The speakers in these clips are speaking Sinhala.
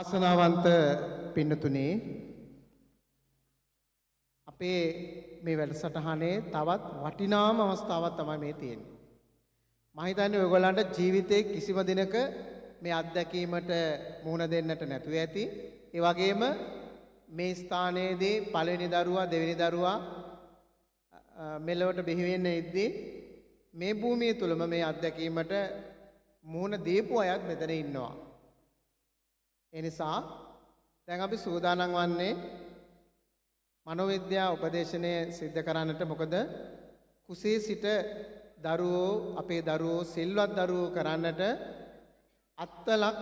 වාසනාවන්ත පින්නතුනේ, අපේ මේ වැඩසටහනේ තවත් වටිනාම අවස්ථාවක් තමයි මේ තියෙන්නේ. මම හිතන්නේ ඔයගොල්ලන්ට ජීවිතේ කිසිම දිනක මේ අත්දැකීමට මුහුණ දෙන්නට නැතුව ඇති. ඒ වගේම මේ ස්ථානයේදී පළවෙනි දරුවා දෙවෙනි දරුවා මෙලොවට බිහි වෙන්න ඉද්දී මේ භූමිය තුලම මේ අත්දැකීමට මුහුණ දීපු අයත් මෙතන ඉන්නවා. ඒ නිසා දැන් අපි සූදානම් වන්නේ මනෝවිද්‍යා උපදේශනය සිද්ධ කරන්නට. මොකද කුසේ සිට දරුවෝ අපේ දරුවෝ සිල්වත් දරුවෝ කරන්නට අත්වලක්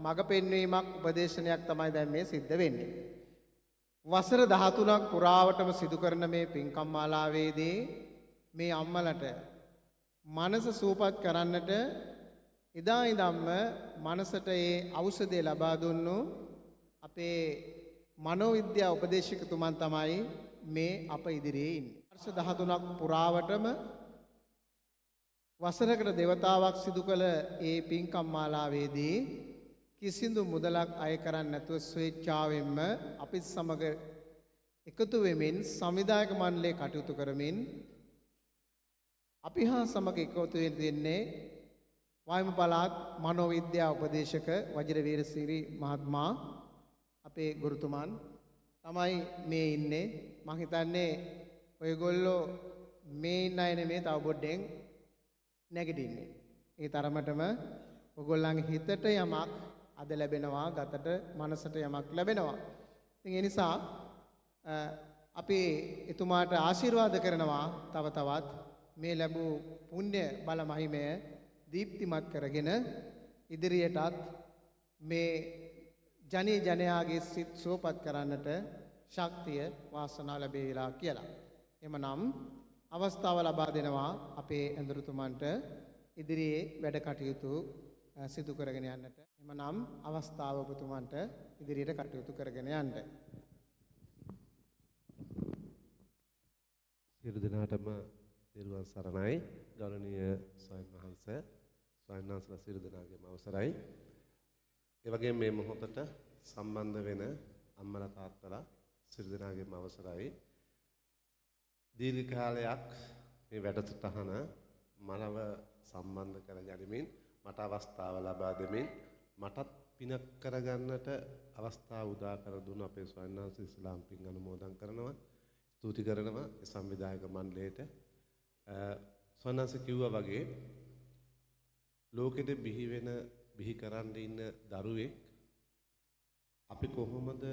මඟ පෙන්වීමක් උපදේශනයක් තමයි දැන් මේ සිද්ධ වෙන්නේ. වසර 13ක් පුරාවටම සිදු කරන මේ පින්කම් මාලාවේදී මේ අම්මලට මනස සුවපත් කරන්නට එදා ඉඳන්ම මනසට ඒ ඖෂධය ලබා දුන්නු අපේ මනෝවිද්‍යා උපදේශකතුමන් තමයි මේ අප ඉදිරියේ ඉන්නේ. වර්ෂ 13ක් පුරාවටම වසරකට දෙවතාවක් සිදු කළ ඒ පින්කම් මාලාවේදී කිසිදු මුදලක් අය කරන්නේ නැතුව ස්වේච්ඡාවෙන්ම අපිත් සමග එකතු වෙමින් සංවිධායක මණ්ඩලයේ කටයුතු කරමින් අපි හා සමග එකතු වෙන්නේ වයඹ පළාත් මනෝවිද්‍යා උපදේශක වජිර වීරසිරි මහත්මයා අපේ ගුරුතුමන් තමයි මේ ඉන්නේ. මං හිතන්නේ ඔයගොල්ලෝ මේ ඉන්න අය නෙමෙයි තව පොඩ්ඩෙන් නැගිටින්නේ. ඒ තරමටම ඔයගොල්ලන්ගේ හිතට යමක් අද ලැබෙනවා, ගතට මනසට යමක් ලැබෙනවා. ඉතින් ඒ නිසා අපි එතුමාට ආශිර්වාද කරනවා තව තවත් මේ ලැබූ පුණ්‍ය බල මහිමය දීප්තිමත් කරගෙන ඉදිරියටත් මේ ජනී ජනයාගේ සිත් සුවපත් කරන්නට ශක්තිය වාසනාව ලැබේවා කියලා. එමනම් අවස්ථාව ලබා දෙනවා අපේ ඇඳුරුතුමන්ට ඉදිරියේ වැඩ කටයුතු සිදු කරගෙන යන්නට. එමනම් අවස්ථාව ඔබතුමන්ට ඉදිරියට කටයුතු කරගෙන යන්න. සියලු දෙනාටම තෙරුවන් සරණයි. ගෞරවනීය ස්වාමීන් වහන්සේ, ස්වාමීන් වහන්සේලා සියලු දෙනාගේම අවසරයි. ඒ වගේම මේ මොහොතට සම්බන්ධ වෙන අම්මලා තාත්තලා සියලු දෙනාගේම අවසරයි. දීර්ඝ කාලයක් මේ වැඩසටහන මනව සම්බන්ධ කරගනිමින් මට අවස්ථාව ලබා දෙමින් මටත් පිනක් කරගන්නට අවස්ථාව උදා කර දුන්න අපේ ස්වාමීන් වහන්සේ ඉස්ලාම් පින් අනුමෝදන් කරනවා, ස්තුති කරනවා ඒ සංවිධායක මණ්ඩලයට. ස්වාමීන් වහන්සේ කිව්වා වගේ ලෝකෙට බිහි වෙන බිහි කරන්න ඉන්න දරුවෙක් අපි කොහොමද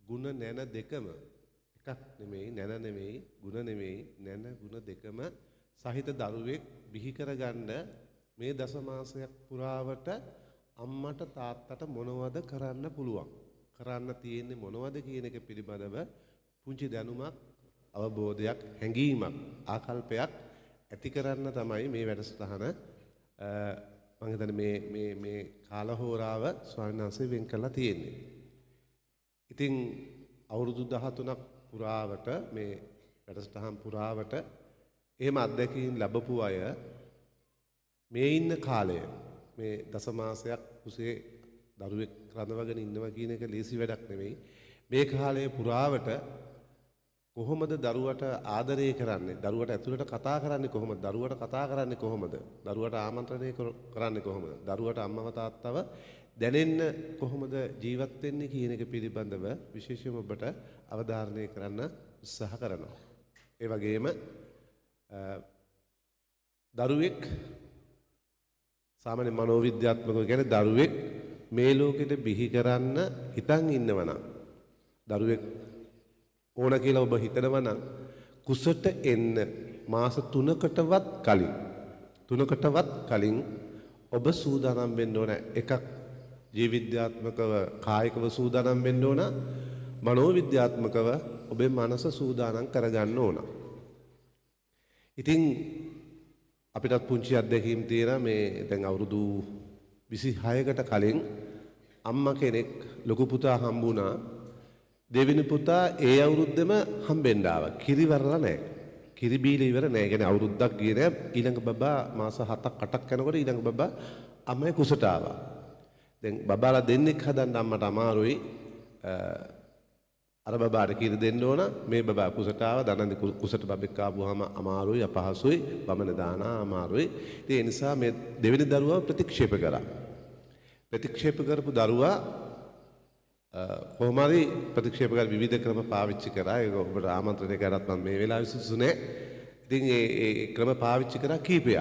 ගුණ නැන දෙකම එකක් නෙමෙයි, නැන නෙමෙයි, ගුණ නෙමෙයි, නැන ගුණ දෙකම සහිත දරුවෙක් බිහි කරගන්න මේ දස මාසයක් පුරාවට අම්මට තාත්තට මොනවද කරන්න පුළුවන්, කරන්න තියෙන්නේ මොනවද කියන එක පිළිබඳව පුංචි දැනුමක්, අවබෝධයක්, හැඟීමක්, ආකල්පයක් ඇති කරන්න තමයි මේ වැඩසටහන මම හිතන්නේ මේ මේ මේ කාලහෝරාව ස්වාමීන් වහන්සේ වෙන් කරලා තියෙන්නේ. ඉතින් අවුරුදු 13ක් පුරාවට මේ වැඩසටහන් පුරාවට එහෙම අත්දැකීම් ලැබපු අය මේ ඉන්න කාලය මේ දස මාසයක් කුසේ දරුවෙක් රඳවගෙන ඉන්නවා කියන එක ලේසි වැඩක් නෙමෙයි. මේ කාලය පුරාවට කොහොමද දරුවට ආදරය කරන්නේ, දරුවට ඇතුළට කතා කරන්නේ කොහොමද, දරුවට කතා කරන්නේ කොහොමද, දරුවට ආමන්ත්‍රණය කරන්නේ කොහොමද, දරුවට අම්මව තාත්තව දැනෙන්න කොහොමද ජීවත් වෙන්නේ කියන එක පිළිබඳව විශේෂයෙන්ම ඔබට අවධාරණය කරන්න උත්සාහ කරනවා. ඒ වගේම දරුවෙක් සාමාන්‍ය මනෝවිද්‍යාත්මකව කියන්නේ දරුවෙක් මේ ලෝකෙට බිහි කරන්න හිතන් ඉන්නවා නම්, දරුවෙක් ඕන කියලා ඔබ හිතනවා නම් කුසට එන්න මාස 3කටවත් කලින් ඔබ සූදානම් වෙන්න ඕන. එකක් ජීවිද්‍යාත්මකව කායිකව සූදානම් වෙන්න ඕන, මනෝවිද්‍යාත්මකව ඔබේ මනස සූදානම් කරගන්න ඕන. ඉතින් අපිටත් පුංචි අත්දැකීම් තියෙනවා. මේ දැන් අවුරුදු 26කට කලින් අම්මා කෙනෙක් ලොකු පුතා හම්බුණා. දෙවෙනි පුතා ඒ අවුරුද්දෙම හම්බෙන්න ආවා. කිරි වරලා නැහැ. කිරි බීලා ඉවර නැහැ. ඒ කියන්නේ අවුරුද්දක් ගියේ නෑ. ඊළඟ බබා මාස 7ක් 8ක් යනකොට ඊළඟ බබා අම්මේ කුසට ආවා. දැන් බබාලා දෙන්නෙක් හදන්න අම්මට අමාරුයි. අර බබාට කිරි දෙන්න ඕන, මේ බබා කුසට ආව, දනන්දි කුසට බබෙක් ආවම අමාරුයි, අපහසුයි, වමන දානා අමාරුයි. ඉතින් ඒ නිසා මේ දෙවෙනි දරුවා ප්‍රතික්ෂේප කරා. ප්‍රතික්ෂේප කරපු දරුවා කොහොම හරි ප්‍රතික්ෂේප කර විවිධ ක්‍රම පාවිච්චි කරා. ඒක ඔබට ආමන්ත්‍රණය කරත් මම මේ වෙලාවේ සුදුසු නෑ. ඉතින් ඒ ඒ ක්‍රම පාවිච්චි කරා කීපයක්.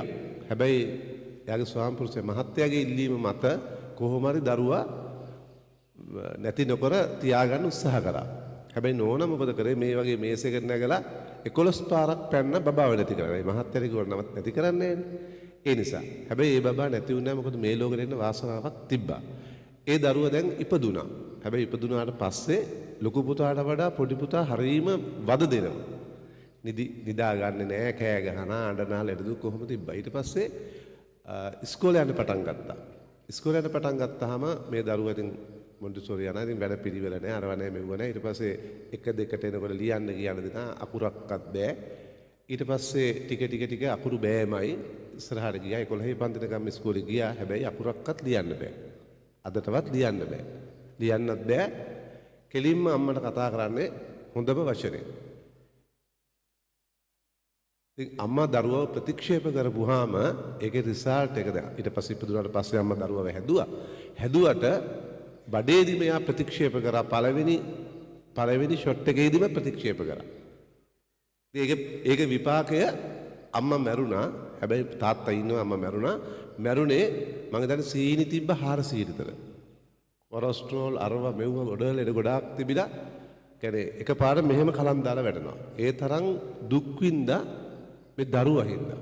හැබැයි එයාගේ ස්වාමි පුරුෂයා මහත්තයාගේ ඉල්ලීම මත කොහොම හරි දරුවා නැති නොකර තියාගන්න උත්සාහ කරා. හැබැයි නෝනා මොකද කරේ, මේ වගේ මේසයකට නැගලා 11 පාරක් පැන්න බබාව නැති කරා. මේ මහත්තයාට කිව්වා නමත් නැති කරන්නේ නෑනේ. ඒ නිසා. හැබැයි ඒ බබා නැති වුණා, මොකද මේ ලෝකෙට එන්න වාසනාවක් තිබ්බා. ඒ දරුවා දැන් ඉපදුනා. හැබැයි ඉපදුනාට පස්සේ ලොකු පුතාට වඩා පොඩි පුතා හරීම වද දෙනවා. නිදා ගන්නෙ නෑ, කෑ ගහනා, අඬනා, ලෙඩ දුක් කොහොම තිබ්බා. ඊට පස්සේ ඉස්කෝලේ යන්න පටන් ගත්තා. ඉස්කෝලේ යන්න පටන් ගත්තාම මේ දරුවා ඉතින් මොන්ටිසෝරි යනවා. ඉතින් වැඩ පිළිවෙල නෑ, අරව නෑ, මෙව්ව නෑ. ඊට පස්සේ 1 2ට එනකොට ලියන්න කියන්න දෙනා අකුරක්වත් බෑ. ඊට පස්සේ ටික ටික ටික අකුරු බෑමයි ඉස්සරහට ගියා. 11 පන්තිනකම් ඉස්කෝලේ ගියා. හැබැයි අකුරක්වත් ලියන්න බෑ. අදටවත් ලියන්න බෑ. ලියන්නත් බෑ. කෙලින්ම අම්මට කතා කරන්නේ හොඳම වචනේ. ඉතින් අම්මා දරුවව ප්‍රතික්ෂේප කරපුවාම ඒකේ රිසල්ට් එක දැන් ඊට පස්සේ ඉපදුනාට පස්සේ අම්මා දරුවව හැදුවා. හැදුවට බඩේදිම එයා ප්‍රතික්ෂේප කරා. පළවෙනි ෂොට් එකේදීම ප්‍රතික්ෂේප කරා. ඉතින් ඒක විපාකය අම්මා මැරුණා. හැබැයි තාත්තා ඉන්නවා, අම්මා මැරුණා. මැරුණේ මං හිතන්නේ සීනි තිබ්බ 400 විතර. කොලෙස්ටරෝල් අරව මෙව්ව ගොඩ ලෙඩ ගොඩාක් තිබිලා කියන්නේ එකපාර මෙහෙම කලම් දාලා වැටෙනවා. ඒ තරම් දුක් විඳා මේ දරුවා හින්දා.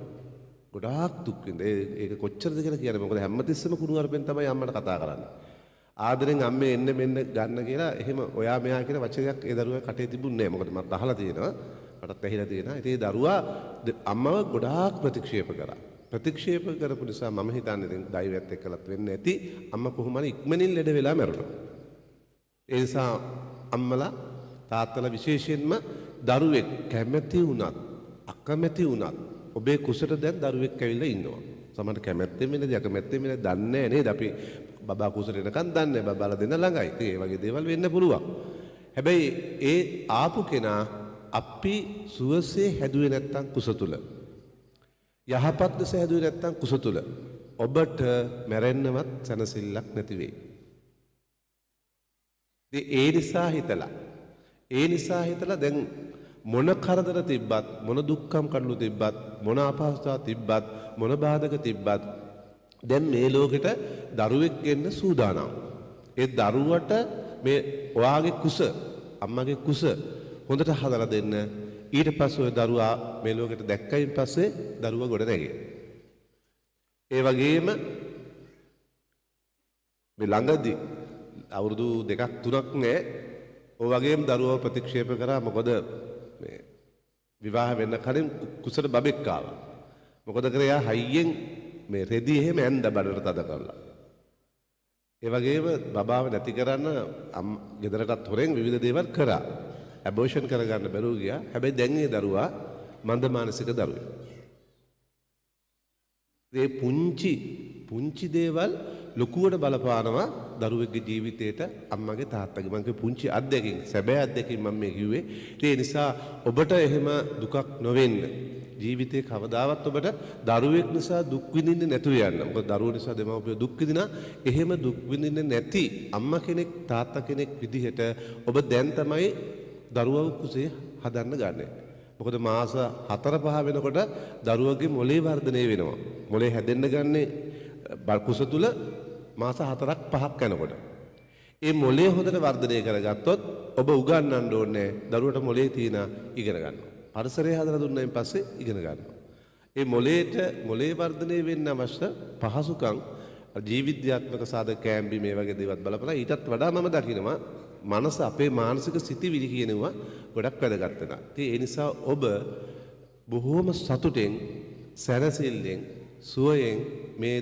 ගොඩාක් දුක් විඳා. ඒක කොච්චරද කියලා කියන්නේ. මොකද හැමතිස්සෙම කුණු අරපෙන් තමයි අම්මට කතා කරන්නේ. ආදරෙන් අම්මේ එන්න මෙන්න ගන්න කියලා එහෙම ඔයා මෙයා කියලා වචනයක් ඒ දරුවා කටේ තිබුණේ නෑ. මොකද මත් අහලා තියෙනවා. මටත් ඇහිලා තියෙනවා. ඉතින් ඒ දරුවා අම්මව ගොඩාක් ප්‍රතික්ෂේප කරා. ප්‍රතික්ෂේප කරපු නිසා මම හිතන්නේ ඉතින් දෛවයත් එක්කලත් වෙන්නේ නැති අම්මා කොහොම හරි ඉක්මනින් ලෙඩ වෙලා මැරුණා. ඒ නිසා අම්මලා තාත්තලා විශේෂයෙන්ම දරුවෙක් කැමැති වුණත් අකමැති වුණත් ඔබේ කුසට දැන් දරුවෙක් ඇවිල්ලා ඉන්නවා. සමහර කැමැත්තෙන් වෙනද අකමැත්තෙන් වෙනද දන්නේ නැහැ නේද? අපි බබා කුසට එනකන් දන්නේ නැහැ. බබාලා දෙන්න ළඟයි. ඉතින් ඒ වගේ දේවල් වෙන්න පුළුවන්. හැබැයි ඒ ආපු කෙනා අපි සුවසේ හැදුවේ නැත්තම් කුස තුල, යහපත් ලෙස හැදුවේ නැත්තම් කුස තුල ඔබට මැරෙන්නවත් සැනසෙල්ලක් නැති වෙයි. ඉතින් ඒ නිසා හිතලා දැන් මොන කරදර තිබ්බත්, මොන දුක්ඛම් කඩලු තිබ්බත්, මොන අපහසුතා තිබ්බත්, මොන බාධක තිබ්බත් දැන් මේ ලෝකෙට දරුවෙක් එන්න සූදානම්. ඒ දරුවට මේ ඔයාගේ කුස, අම්මගේ කුස හොඳට හදලා දෙන්න. ඊට පස්සේ ඔය දරුවා මේ ලෝකෙට දැක්කයින් පස්සේ දරුවා ගොඩ නැගේ. ඒ වගේම මේ ළඟදී අවුරුදු 2ක් 3ක් නෑ ඔය වගේම දරුවව ප්‍රතික්ෂේප කරා. මොකද මේ විවාහ වෙන්න කලින් කුසට බබෙක් ආවා. මොකද කරේ එයා හයියෙන් මේ රෙදි එහෙම ඇඳ බඩට තද කරලා. ඒ වගේම බබාව නැති කරන්න ගෙදරටත් හොරෙන් විවිධ දේවල් කරා. ඇබෝෂන් කරගන්න බැරුව ගියා. හැබැයි දැන් ඒ දරුවා මන්ද මානසික දරුවෙක්. මේ පුංචි පුංචි දේවල් ලොකුවට බලපානවා දරුවෙක්ගේ ජීවිතේට අම්මගේ තාත්තගේ. මං කිව්වේ පුංචි අත්දැකීම්, සැබෑ අත්දැකීම් මම මේ කිව්වේ. ඒ නිසා ඔබට එහෙම දුකක් නොවෙන්න, ජීවිතේ කවදාවත් ඔබට දරුවෙක් නිසා දුක් විඳින්න නැතුව යන්න. මොකද දරුවෝ නිසා දෙමව්පියෝ දුක් විඳිනා. එහෙම දුක් විඳින්න නැති අම්මා කෙනෙක් තාත්තා කෙනෙක් විදිහට ඔබ දැන් තමයි දරුවව කුසේ හදන්න ගන්නෙ. මොකද මාස 4-5 වෙනකොට දරුවගේ මොලේ වර්ධනය වෙනවා. මොලේ හැදෙන්න ගන්නේ කුස තුල මාස 4ක් 5ක් යනකොට. ඒ මොලේ හොඳට වර්ධනය කරගත්තොත් ඔබ උගන්වන්න ඕනේ දරුවට මොලේ තියෙන ඉගෙන ගන්නවා. පරිසරය හදලා දුන්නායින් පස්සේ ඉගෙන ගන්නවා. ඒ මොලේ වර්ධනය වෙන්න අවශ්‍ය පහසුකම් ජීවිද්‍යාත්මක සාධක කෑම්බි මේ වගේ දේවල් බලපලා ඊටත් වඩා මම දකිනවා මනස අපේ මානසික සිතිවිලි කියනවා ගොඩක් වැදගත් වෙනවා. ඉතින් ඒ නිසා ඔබ බොහෝම සතුටෙන් සැනසෙල්ලෙන් සුවයෙන් මේ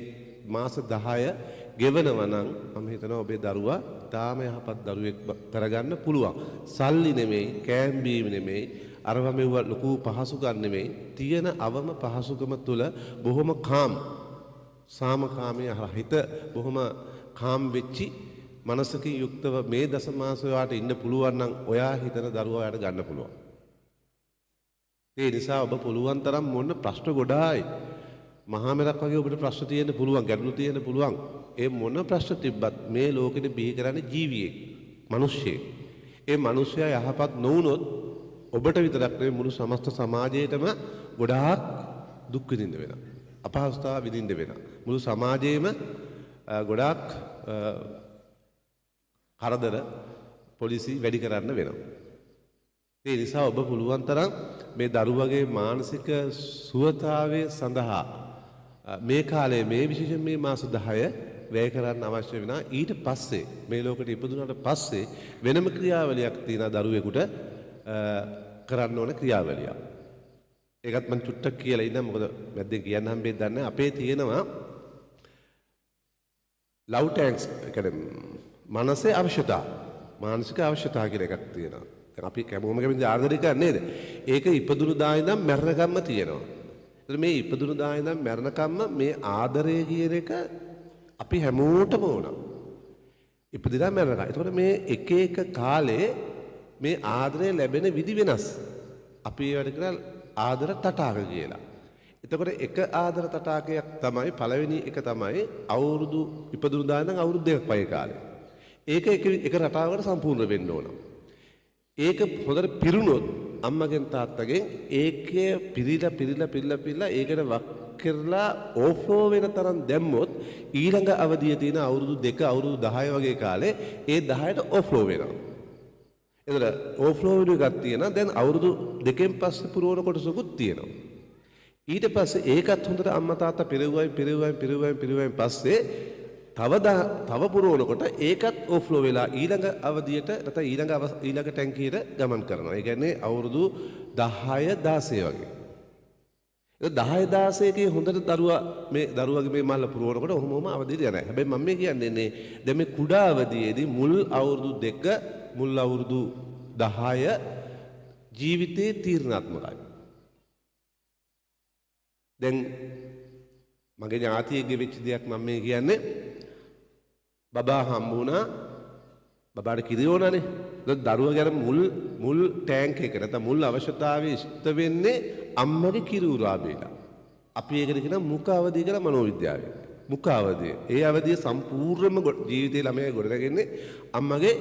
මාස 10 ගෙවනවා නම් මම හිතනවා ඔබේ දරුවා තාම යහපත් දරුවෙක් කරගන්න පුළුවන්. සල්ලි නෙමෙයි, කෑම් බීම නෙමෙයි, අරව මෙව්ව ලොකු පහසුකම් නෙමෙයි. තියෙන අවම පහසුකම තුල බොහොම කාම් සාමකාමී හිත බොහොම කාම් වෙච්චි මනසකින් යුක්තව මේ දස මාස ඔයාට ඉන්න පුළුවන් නම් ඔයා හිතන දරුවා ඔයාට ගන්න පුළුවන්. ඒ නිසා ඔබ පුළුවන් තරම් මොන ප්‍රශ්න ගොඩායි මහා මෙරක් වගේ ඔබට ප්‍රශ්න තියෙන්න පුළුවන්, ගැටලු තියෙන්න පුළුවන්. ඒ මොන ප්‍රශ්න තිබ්බත් මේ ලෝකෙට බිහි කරන්නේ ජීවියෙක්, මිනිස්සෙක්. ඒ මිනිස්සයා යහපත් නොවුනොත් ඔබට විතරක් නෙවෙයි මුළු සමස්ත සමාජයටම ගොඩාක් දුක් විඳින්න වෙනවා. අපහසුතාව විඳින්න වෙනවා. මුළු සමාජයේම ගොඩාක් කරදර පොලිසි වැඩි කරන්න වෙනවා. ඒ නිසා ඔබ පුළුවන් තරම් මේ දරුවගේ මානසික සුවතාවය සඳහා මේ කාලයේ මේ විශේෂයෙන් මේ මාස 10 වැය කරන්න අවශ්‍ය වෙනවා. ඊට පස්සේ මේ ලෝකෙට ඉපදුනාට පස්සේ වෙනම ක්‍රියාවලියක් තියෙනවා දරුවෙකුට කරන්න ඕන ක්‍රියාවලියක්. ඒකත් මං චුට්ටක් කියලා ඉන්නම්, මොකද මැද්දෙන් කියන්න හම්බෙන්නේ දන්නේ නැහැ. අපේ තියෙනවා ලව් ටැන්ක්ස්, ඒ කියන්නේ මනසේ අවශ්‍යතා, මානසික අවශ්‍යතා කියලා එකක් තියෙනවා. දැන් අපි හැමෝම කැමති ආදරය කරන්නේ නේද? ඒක ඉපදුණු දා ඉඳන් මැරෙනකම්ම තියෙනවා. ඒතර මේ ඉපදුණු දා ඉඳන් මැරෙනකම්ම මේ ආදරය කියන එක අපි හැමෝටම ඕන. ඉපදිලා මැරෙනකම්. ඒතකොට මේ එක එක කාලේ මේ ආදරය ලැබෙන විදි වෙනස්. අපි ඒවට කියනවා ආදර තටාක කියලා. එතකොට එක ආදර තටාකයක් තමයි පළවෙනි එක තමයි අවුරුදු ඉපදුණු දා ඉඳන් අවුරුදු දෙකක් වගේ කාලේ. ඒක එක රටාවකට සම්පූර්ණ වෙන්න ඕන. ඒක හොඳට පිරුණොත් අම්මගෙන් තාත්තගෙන් ඒකේ පිරීලා පිරීලා පිරීලා පිරීලා ඒකට වක් කරලා ඕෆ්ලෝ වෙන තරම් දැම්මොත් ඊළඟ අවදියේ තියෙන අවුරුදු 2 අවුරුදු 10 වගේ කාලේ ඒ 10ට ඕෆ්ලෝ වෙනවා. එතකොට ඕෆ්ලෝ වෙන එකක් තියෙනවා. දැන් අවුරුදු දෙකෙන් පස්සේ පුරවන කොටසකුත් තියෙනවා. ඊට පස්සේ ඒකත් හොඳට අම්මා තාත්තා පිරෙව්වයින් පිරෙව්වයින් පිරෙව්වයින් පිරෙව්වයින් පස්සේ තව පුරවනකොට ඒකත් ඕෆ්ලෝ වෙලා ඊළඟ අවදියට නැත්නම් ඊළඟ ටැංකියට ගමන් කරනවා. ඒ කියන්නේ අවුරුදු 10 16 වගේ. ඒ 10 16 කේ හොඳට දරුවා මේ දරුවගේ මේ මල්ල පුරවනකොට ඔහොම ඔහොම අවදියට යනවා. හැබැයි මම මේ කියන්නේ දැන් මේ කුඩා අවදියේදී මුල් අවුරුදු 2 මුල් අවුරුදු 10 ජීවිතේ තීරණාත්මකයි. දැන් මගේ ඥාතියෙක්ගේ වෙච්ච දෙයක් මම මේ කියන්නේ. බබා හම්බ වුණා. බබාට කිරි ඕනනේ. ඒත් දරුවා ගැන මුල් ටැංක් එක නැත්නම් මුල් අවශ්‍යතාවය ඉෂ්ට වෙන්නේ අම්මගේ කිරි උරා බීලා. අපි ඒකට කියනවා මුඛ අවදිය කියලා මනෝවිද්‍යාවේ. මුඛ අවදිය. ඒ අවදිය සම්පූර්ණයෙන්ම ජීවිතේ ළමයා ගොඩනගන්නේ අම්මගේ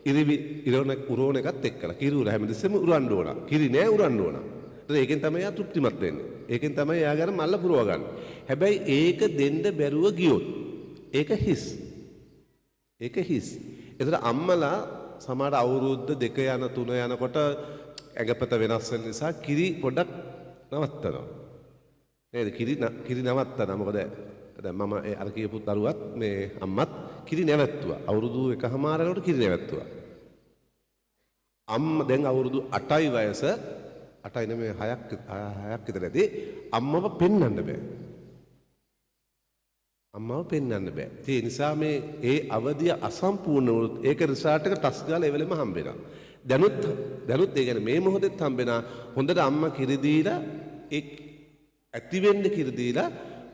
ඉරිවි ඉරවන උරවන එකත් එක්කලා. කිරි උර හැමතිස්සෙම උරන්න ඕන. කිරි නෑ උරන්න ඕන. ඒතර ඒකෙන් තමයි යා තෘප්තිමත් වෙන්නේ. ඒකෙන් තමයි යා ගන්න මල්ල පුරව ගන්න. හැබැයි ඒක දෙන්න බැරුව ගියොත් ඒක හිස්. ඒක හිස්. ඒතර අම්මලා සමහර අවුරුද්ද 2 යන 3 යනකොට ඇඟපත වෙනස් වෙන නිසා කිරි පොඩක් නවත්තනවා. නේද? කිරි නවත්තනවා. මොකද දැන් මම ඒ අර කියපු දරුවත් මේ අම්මත් කිරි නැවැත්තුවා. අවුරුදු 1.5 යනකොට කිරි නැවැත්තුවා. අම්මා දැන් අවුරුදු 8යි වයස, 8යි නෙමෙයි 6ක් විතර ඇති. අම්මව පෙන්වන්න බෑ. අම්මව පෙන්වන්න බෑ. ඒ නිසා මේ ඒ අවදිය අසම්පූර්ණ වුණොත් ඒක රිසල්ට් එක ටස් ගාලා ඒ වෙලෙම හම්බ වෙනවා. දැනුත් ඒ කියන්නේ මේ මොහොතෙත් හම්බ වෙනවා. හොඳට අම්මා කිරි දීලා ඒ ඇති වෙන්න කිරි දීලා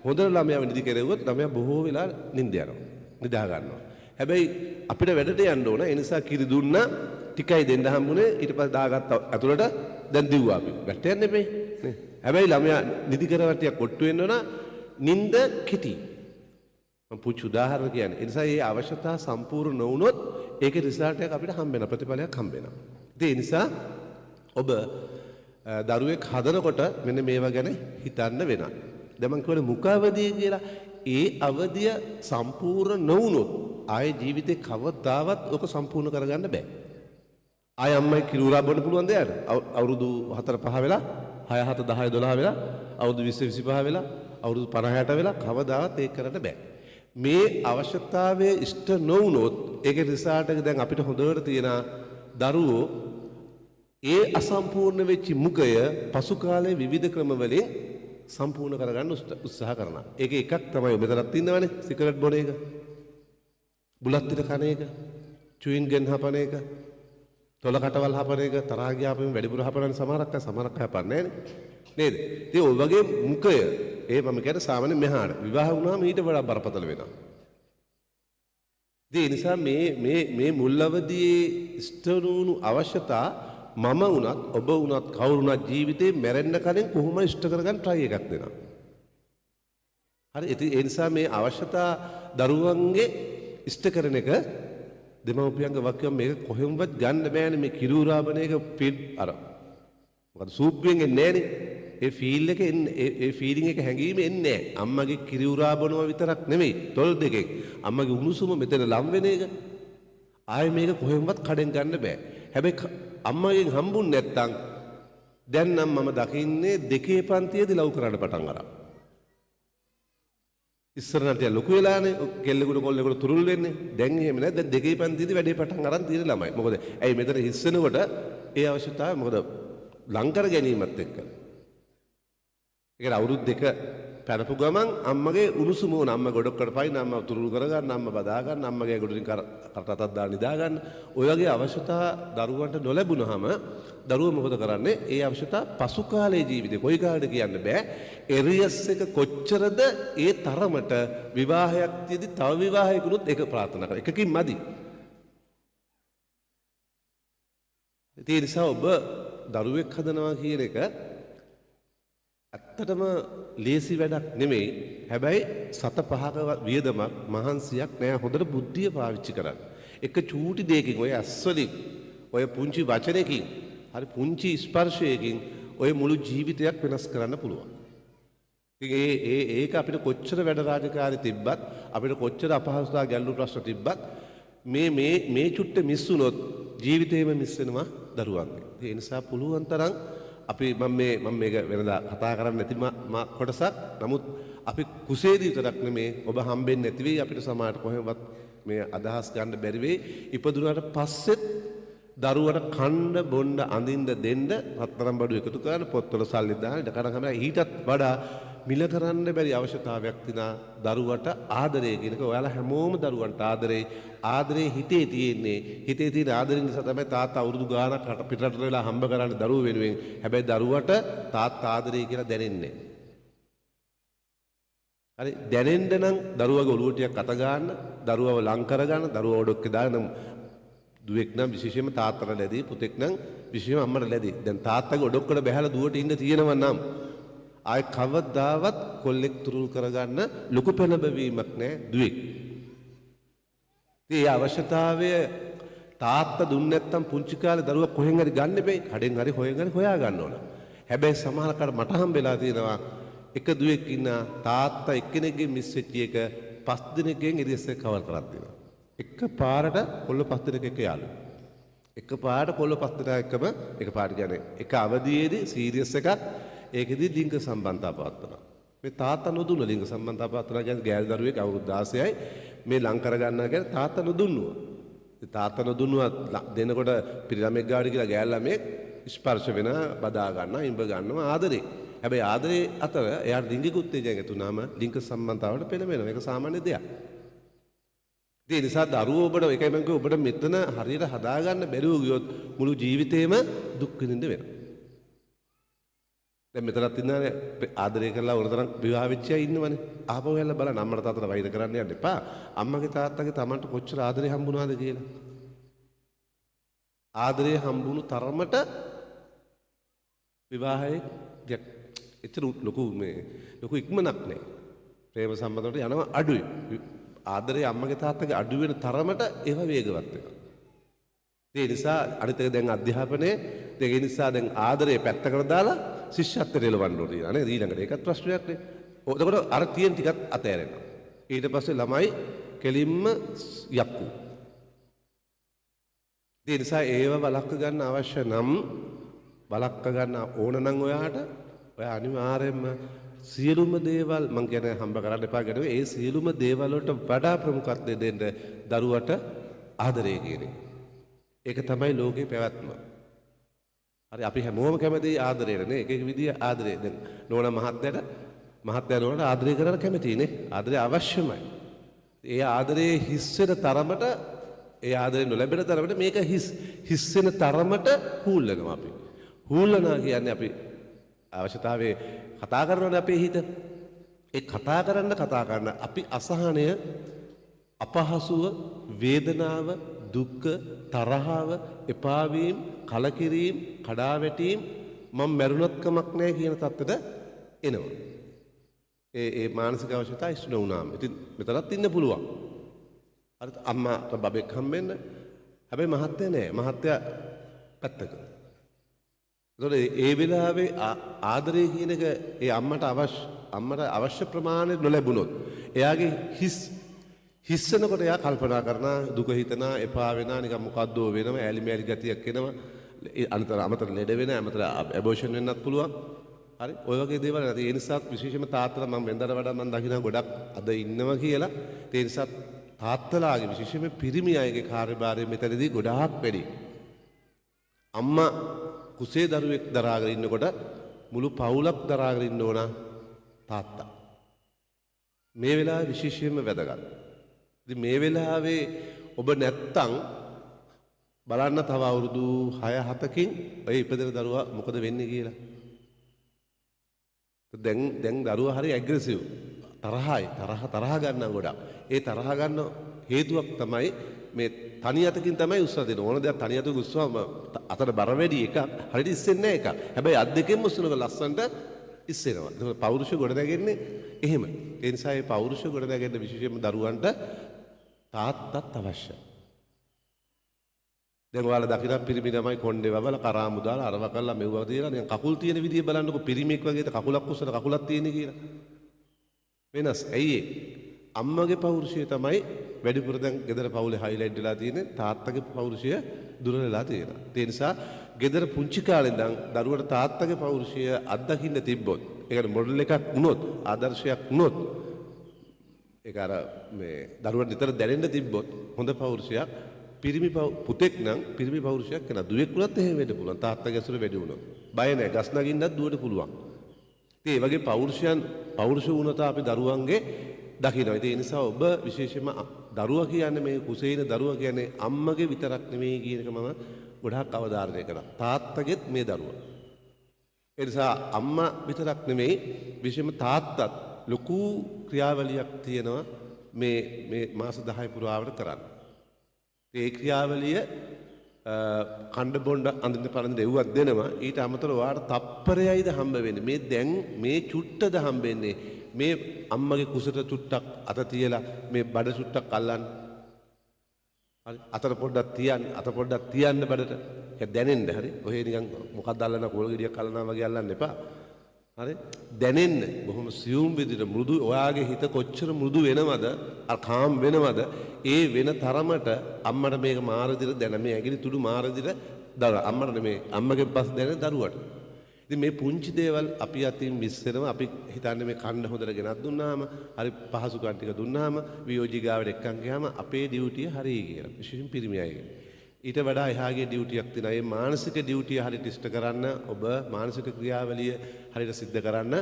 හොඳට ළමයාව නිදි කෙරෙව්වොත් ළමයා බොහෝ වෙලා නිින්ද යනවා. නිදා ගන්නවා. හැබැයි අපිට වැඩට යන්න ඕන. ඒ නිසා කිරි දුන්නා ටිකයි දෙන්න හම්බුනේ. ඊට පස්සේ දාගත්ත ඇතුළට දැන් දිව්වා අපි. වැට යන්න එපේ නේ. හැබැයි ළමයා නිදි කරව ටිකක් කොට්ටු වෙන්න ඕන. නිින්ද කෙටි. මම පුංචි උදාහරණ කියන්නේ. ඒ නිසා මේ අවශ්‍යතා සම්පූර්ණ නොවුනොත් ඒකේ රිසල්ට් එක අපිට හම්බ වෙනවා. ප්‍රතිඵලයක් හම්බ වෙනවා. ඉතින් ඒ නිසා ඔබ දරුවෙක් හදනකොට මෙන්න මේවා ගැන හිතන්න වෙනවා. දැන් මං කියවනේ මුඛ අවදිය කියලා. ඒ අවදිය සම්පූර්ණ නොවුනොත් ආයේ ජීවිතේ කවදාවත් ඔක සම්පූර්ණ කරගන්න බෑ. ආයේ අම්මයි කිරි උරා බොන්න පුළුවන් ද යාට? අවුරුදු 4 5 වෙලා, 6 7 10 12 වෙලා, අවුරුදු 20 25 වෙලා, අවුරුදු 50 60 වෙලා කවදාවත් ඒක කරන්න බෑ. මේ අවශ්‍යතාවය ඉෂ්ට නොවුනොත් ඒකේ රිසල්ට් එක දැන් අපිට හොඳට තියෙන දරුවෝ ඒ අසම්පූර්ණ වෙච්ච මුඛය පසු කාලයේ විවිධ ක්‍රම වලින් සම්පූර්ණ කරගන්න උත්සාහ කරනවා. ඒක එකක් තමයි මෙතනත් ඉන්නවනේ සිගරට් බොන එක, බුලත් පිට කන එක, චුයින් ගම් හපන එක, තොල කටවල් හපන එක, තරහා ගියාපම වැඩිපුර හපනන්නේ සමහරක් අය, සමහරක් අය හපන්නේ නෑනේ. නේද? ඉතින් ඔය වගේ මුඛය ඒ මම කියන්නේ සාමාන්‍ය මෙහාට විවාහ වුණාම ඊට වඩා බරපතල වෙනවා. ඉතින් ඒ නිසා මේ මේ මේ මුල් අවදියේ ඉෂ්ට වුණු අවශ්‍යතා මම වුණත් ඔබ වුණත් කවුරු වුණත් ජීවිතේ මැරෙන්න කලින් කොහොම ඉෂ්ට කරගන්න try එකක් දෙනවා. හරි, ඉතින් ඒ නිසා මේ අවශ්‍යතා දරුවන්ගේ ඉෂ්ට කරන එක දෙමව්පියන්ගේ වගකීම. මේක කොහෙන්වත් ගන්න බෑනේ. මේ කිරි උරාබන එක ෆීල් අර මොකද සූප්පුවෙන් එන්නේ නෑනේ. ඒ ෆීල් එක එන්නේ, ඒ ෆීලිං එක හැංගීම එන්නේ නෑ. අම්මගේ කිරි උරා බොනවා විතරක් නෙමෙයි, තොල් දෙකෙන් අම්මගේ උණුසුම මෙතන ලම් වෙන එක ආයේ මේක කොහෙන්වත් කඩෙන් ගන්න බෑ. හැබැයි අම්මගෙන් හම්බුන් නැත්තම් දැන් නම් මම දකින්නේ දෙකේ පන්තියේදී ලව් කරන්න පටන් අරන්. ඉස්සර නම් ටික ලොකු වෙලානේ කෙල්ලෙකුට කොල්ලෙකුට තුරුල් වෙන්නේ. දැන් එහෙම නෑ. දැන් දෙකේ පන්තියේදී වැඩේ පටන් අරන් තියෙන ළමයි. මොකද ඇයි මෙතන හිස් වෙනකොට ඒ අවශ්‍යතාවය මොකද ලං කර ගැනීමත් එක්ක. ඒ කියන්නේ අවුරුදු දෙක පැනපු ගමන් අම්මගේ උණුසුම ඕන. අම්මා ගොඩක් කට පයින්, අම්මා තුරුල් කරගන්න, අම්මා බදා ගන්න, අම්මගේ ගොඩින් කරට අතක් දාලා නිදා ගන්න. ඔය වගේ අවශ්‍යතා දරුවන්ට නොලැබුණාම දරුවෝ මොකද කරන්නේ? ඒ අවශ්‍යතා පසු කාලයේ ජීවිතේ කොයි කාලෙද කියන්න බෑ. එරියස් එක කොච්චරද ඒ තරමට විවාහයක් තියදී තව විවාහයකුනුත් ඒක ප්‍රාර්ථනා කරා. එකකින් මදි. ඒ නිසා ඔබ දරුවෙක් හදනවා කියන එක ඇත්තටම ලේසි වැඩක් නෙමෙයි. හැබැයි සත පහක වියදමක් මහන්සියක් නෑ. හොඳට බුද්ධිය පාවිච්චි කරන්න. එක චූටි දෙයකින්, ඔය ඇස් වලින්, ඔය පුංචි වචනයකින්, හරි පුංචි ස්පර්ශයකින් ඔය මුළු ජීවිතයක් වෙනස් කරන්න පුළුවන්. ඉතින් ඒ ඒ ඒක අපිට කොච්චර වැඩ රාජකාරි තිබ්බත්, අපිට කොච්චර අපහසුතා ගැටලු ප්‍රශ්න තිබ්බත් මේ මේ මේ චුට්ට මිස් වුණොත් ජීවිතේම මිස් වෙනවා දරුවන්ගේ. ඒ නිසා පුළුවන් තරම් අපි මම මේක වෙනදා කතා කරන්නේ නැති කොටසක්. නමුත් අපි කුසේදී විතරක් නෙමේ ඔබ හම්බෙන්නේ නැති වෙයි. අපිට සමහරට කොහෙවත් මේ අදහස් ගන්න බැරි වෙයි. ඉපදුනාට පස්සෙත් දරුවට කන්න බොන්න අඳින්න දෙන්න රත්තරන් බඩු එකතු කරන්න පොත්වල සල්ලි දාන්න ඉඩ කඩම් හැම ඊටත් වඩා මිල කරන්න බැරි අවශ්‍යතාවයක් තියෙනවා දරුවට ආදරය කියන එක. ඔයාලා හැමෝම දරුවන්ට ආදරේ. ආදරේ හිතේ තියෙන්නේ. හිතේ තියෙන ආදරේ නිසා තමයි තාත්තා අවුරුදු ගාණක් රට පිටරට වෙලා හම්බ කරන්නේ දරුවෝ වෙනුවෙන්. හැබැයි දරුවට තාත්තා ආදරේ කියලා දැනෙන්නේ නැහැ. හරි, දැනෙන්න නම් දරුවගේ ඔළුව ටිකක් අත ගන්න, දරුවව ලං කරගන්න, දරුවව ඔඩොක්කේ දාන්න. දුවෙක් නම් විශේෂයෙන්ම තාත්තට ලැබී, පුතෙක් නම් විශේෂයෙන්ම අම්මට ලැබී. දැන් තාත්තගේ ඔඩොක්කට බැහැලා දුවට ඉන්න තියෙනවා නම් ආයෙ කවදාවත් කොල්ලෙක් තුරුල් කරගන්න ලොකු පෙළඹවීමක් නෑ දුවෙක්. ඉතින් ඒ අවශ්‍යතාවය තාත්තා දුන්නේ නැත්තම් පුංචි කාලේ දරුවා කොහෙන් හරි ගන්න එපේ. කඩෙන් හරි හොයෙන් හරි හොයා ගන්න ඕන. හැබැයි සමහර කාට මට හම්බෙලා තියෙනවා එක දුවෙක් ඉන්න තාත්තා එක්කෙනෙක්ගෙන් මිස් වෙච්ච එක පස් දෙනෙක්ගෙන් ඉරියස් එක කවර් කරක් දෙනවා. එක පාරට කොල්ල පස් දෙනෙක් එක්ක යාළුවෝ. එක පාරට කොල්ල පස් දෙනා එක්කම එක පාරට කියන්නේ එක අවදියේදී සීරියස් එකක් ඒකෙදි ලිංග සම්බන්ධතා පවත්වනවා. මේ තාත්තා නොදුන්න ලිංග සම්බන්ධතා පවත්වනවා කියන්නේ ගෑනු දරුවෙක් අවුරුදු 16යි මේ ලං කරගන්නවා කියන්නේ තාත්තා නොදුන්නුවා. ඉතින් තාත්තා නොදුන්නුවා දෙනකොට පිරි ළමෙක් ගාවට කියලා ගෑනු ළමෙක් ස්පර්ශ වෙන බදා ගන්නවා ඉඹ ගන්නවා ආදරේ. හැබැයි ආදරේ අතර එයාට ලිංගික උත්තේජනයක් ඇති වුණාම ලිංග සම්බන්ධතාවට පෙළඹෙනවා. ඒක සාමාන්‍ය දෙයක්. ඉතින් ඒ නිසා දරුවෝ ඔබට ඒකයි මම කිව්වේ ඔබට මෙතන හරියට හදාගන්න බැරුව ගියොත් මුළු ජීවිතේම දුක් විඳින්න වෙනවා. දැන් මෙතනත් ඉන්නවනේ ආදරය කරලා ඕන තරම් විවාහ වෙච්ච අය ඉන්නවනේ. ආපහු හැරලා බලන්න අම්මට තාත්තට වෛර කරන්න යන්න එපා. අම්මගේ තාත්තගේ තමන්ට කොච්චර ආදරේ හම්බුණාද කියලා. ආදරේ හම්බුණු තරමට විවාහයේ ටිකක් එච්චර ලොකු මේ ලොකු ඉක්මනක් නෑ. ප්‍රේම සම්බන්ධ වලට යනවා අඩුයි. ආදරේ අම්මගේ තාත්තගේ අඩු වෙන තරමට ඒවා වේගවත් වෙනවා. ඒ නිසා අනිත් එක දැන් අධ්‍යාපනයේ දැන් ඒ නිසා දැන් ආදරේ පැත්තකට දාලා ශිෂ්‍යත්වයට එළවන්න ඕනේ නේද ඊළඟට ඒකත් ප්‍රශ්නයක් නේ. ඔව් එතකොට අර තියෙන ටිකත් අතෑරෙනවා. ඊට පස්සේ ළමයි කෙලින්ම යක්කු. ඒ නිසා ඒව වළක්ව ගන්න අවශ්‍ය නම් වළක්ව ගන්න ඕන නම් ඔයාට ඔයා අනිවාර්යයෙන්ම සියලුම දේවල් මං කියන්නේ හම්බ කරන්න එපා කියන්නේ ඒ සියලුම දේවල් වලට වඩා ප්‍රමුඛත්වය දෙන්න දරුවට ආදරය කියන එක. ඒක තමයි ලෝකේ පැවැත්ම. හරි අපි හැමෝම කැමති ආදරයට නේ. එක එක විදිය ආදරය. දැන් නෝනා මහත්තයාට මහත්තයා නෝනාට ආදරය කරන්න කැමතියි නේ. ආදරය අවශ්‍යමයි. ඒ ආදරයේ හිස් වෙන තරමට ඒ ආදරය නොලැබෙන තරමට මේක හිස් හිස් වෙන තරමට හූල්ලනවා අපි. හූල්ලනවා කියන්නේ අපි අවශ්‍යතාවයේ කතා කරනවනේ අපේ හිත. ඒ කතා කරන්න කතා කරන අපි අසහනය අපහසුව, වේදනාව, දුක්ඛ, තරහව, එපා වීම, කලකිරීම, කඩාවැටීම්, මම මැරුණත් කමක් නැහැ කියන තත්ත්වයට එනවා. ඒ ඒ මානසික අවශ්‍යතා ඉෂ්ට නොවුනාම. ඉතින් මෙතනත් ඉන්න පුළුවන්. අර අම්මාට බබෙක් හම්බෙන්න. හැබැයි මහත්තයා නෑ. මහත්තයා පැත්තක. ඒතකොට ඒ වෙලාවේ ආදරය කියන එක ඒ අම්මට අවශ්‍ය ප්‍රමාණය නොලැබුණොත් එයාගේ හිස් හිස්සනකොට එයා කල්පනා කරනවා, දුක හිතනවා, එපා වෙනවා, නිකන් මොකද්දෝ වෙනවා, ඈලි මෑලි ගතියක් එනවා. ඒ අමතර ලෙඩ වෙන, අමතර ඇබෝෂන් වෙන්නත් පුළුවන්. හරි, ඔය වගේ දේවල් නැති. ඒ නිසාත් විශේෂයෙන්ම තාත්තලා මම වෙනදට වඩා මම දකිනවා ගොඩක් අද ඉන්නවා කියලා. ඒ නිසා තාත්තලාගේ විශේෂයෙන්ම පිරිමි අයගේ කාර්යභාරය මෙතනදී ගොඩාක් වැඩි. අම්මා කුසේ දරුවෙක් දරාගෙන ඉන්නකොට මුළු පවුලක් දරාගෙන ඉන්න ඕන තාත්තා. මේ වෙලාවේ විශේෂයෙන්ම වැදගත්. ඉතින් මේ වෙලාවේ ඔබ නැත්තම් බලන්න තව අවුරුදු 6-7කින් ඔය ඉපදෙන දරුවා මොකද වෙන්නේ කියලා. දැන් දැන් දරුවා හරි ඇග්‍රෙසිව්. තරහයි, තරහ තරහ ගන්නවා ගොඩක්. ඒ තරහ ගන්න හේතුවක් තමයි මේ තනි අතකින් තමයි උස්සලා දෙන්නේ. ඕන දෙයක් තනි අතකින් උස්සුවම අතට බර වැඩි එකක් හරියට ඉස්සෙන්නේ නැහැ එකක්. හැබැයි අත් දෙකෙන්ම උස්සනකොට ලස්සනට ඉස්සෙනවා. ඒක පෞරුෂ ගොඩ නැගෙන්නේ එහෙම. ඒ නිසා මේ පෞරුෂ ගොඩ නැගෙන්න විශේෂයෙන්ම දරුවන්ට තාත්තත් අවශ්‍යයි. දැන් ඔයාලා දකිනා පිරිමි ළමයි කොණ්ඩේ වවලා කරාමු දාලා අරව කරලා මෙව්වා තියලා නිකන් කකුල් තියෙන විදිය බලන්නකො පිරිමියෙක් වගේද කකුලක් උස්සන කකුලක් තියෙන කියලා. වෙනස්. ඇයි ඒ? අම්මගේ පෞරුෂය තමයි වැඩිපුර දැන් ගෙදර පවුලේ හයිලයිට් වෙලා තියෙන්නේ, තාත්තගේ පෞරුෂය දුර වෙලා තියෙනවා. ඒ නිසා ගෙදර පුංචි කාලේ ඉඳන් දරුවට තාත්තගේ පෞරුෂය අත්දකින්න තිබ්බොත්, ඒ කියන්නේ මොඩල් එකක් වුණොත්, ආදර්ශයක් වුණොත්, ඒක අර මේ දරුවට නිතර දැනෙන්න තිබ්බොත් හොඳ පෞරුෂයක්, පිරිමි පුතෙක් නම් පිරිමි පෞරුෂයක් වෙනවා. දුවෙක් වුණත් එහෙම වෙන්න පුළුවන්. තාත්තගේ ඇසුර වැඩි වුණොත්. බය නැහැ. ගස් නගින්නත් දුවට පුළුවන්. ඉතින් ඒ වගේ පෞරුෂයන් පෞරුෂ වුණතා අපි දරුවන්ගේ දකිනවා. ඉතින් ඒ නිසා ඔබ විශේෂයෙන්ම දරුවා කියන්නේ මේ කුසේ ඉන්න දරුවා කියන්නේ අම්මගේ විතරක් නෙමෙයි කියන එක මම ගොඩාක් අවධාරණය කරා. තාත්තගෙත් මේ දරුවා. ඒ නිසා අම්මා විතරක් නෙමෙයි විශේෂයෙන්ම තාත්තත් ලොකු ක්‍රියාවලියක් තියෙනවා මේ මේ මාස 10 පුරාවට කරන්න. ඒ ක්‍රියාවලිය කණ්ඩ බොණ්ඩ අඳින්න පරඳ එව්වක් දෙනවා. ඊට අමතරව ඔයාට තප්පරයයිද හම්බ වෙන්නේ. මේ දැන් මේ චුට්ටද හම්බ වෙන්නේ. මේ අම්මගේ කුසට චුට්ටක් අත තියලා මේ බඩ චුට්ටක් අල්ලන්න. හරි. අතට පොඩ්ඩක් තියන්න, අත පොඩ්ඩක් තියන්න බඩට. ඒක දැනෙන්න හරි. ඔහේ නිකන් මොකක්ද අල්ලන කෝල් ගෙඩියක් අල්ලනවා වගේ අල්ලන්න එපා. හරි. දැනෙන්න බොහොම සියුම් විදිහට මෘදු ඔයාගේ හිත කොච්චර මෘදු වෙනවද, අර කාම් වෙනවද, ඒ වෙන තරමට අම්මට මේක මාර විදිහට දැන මේ ඇඟිලි තුඩු මාර විදිහට දර අම්මට නෙමෙයි අම්මගෙන් පස්සේ දැනෙන දරුවට. ඉතින් මේ පුංචි දේවල් අපි අතින් මිස් වෙනවා. අපි හිතන්නේ මේ කන්න හොඳට ගෙනත් දුන්නාම, හරි පහසුකම් ටික දුන්නාම, වියෝජී ගාවට එක්කන් ගියාම අපේ ඩියුටිය හරි කියලා. විශේෂයෙන් පිරිමි අයගේ. ඊට වඩා එහාගේ ඩියුටියක් තියෙනවා. මේ මානසික ඩියුටිය හරියට ඉෂ්ට කරන්න, ඔබ මානසික ක්‍රියාවලිය හරියට සිද්ධ කරන්න.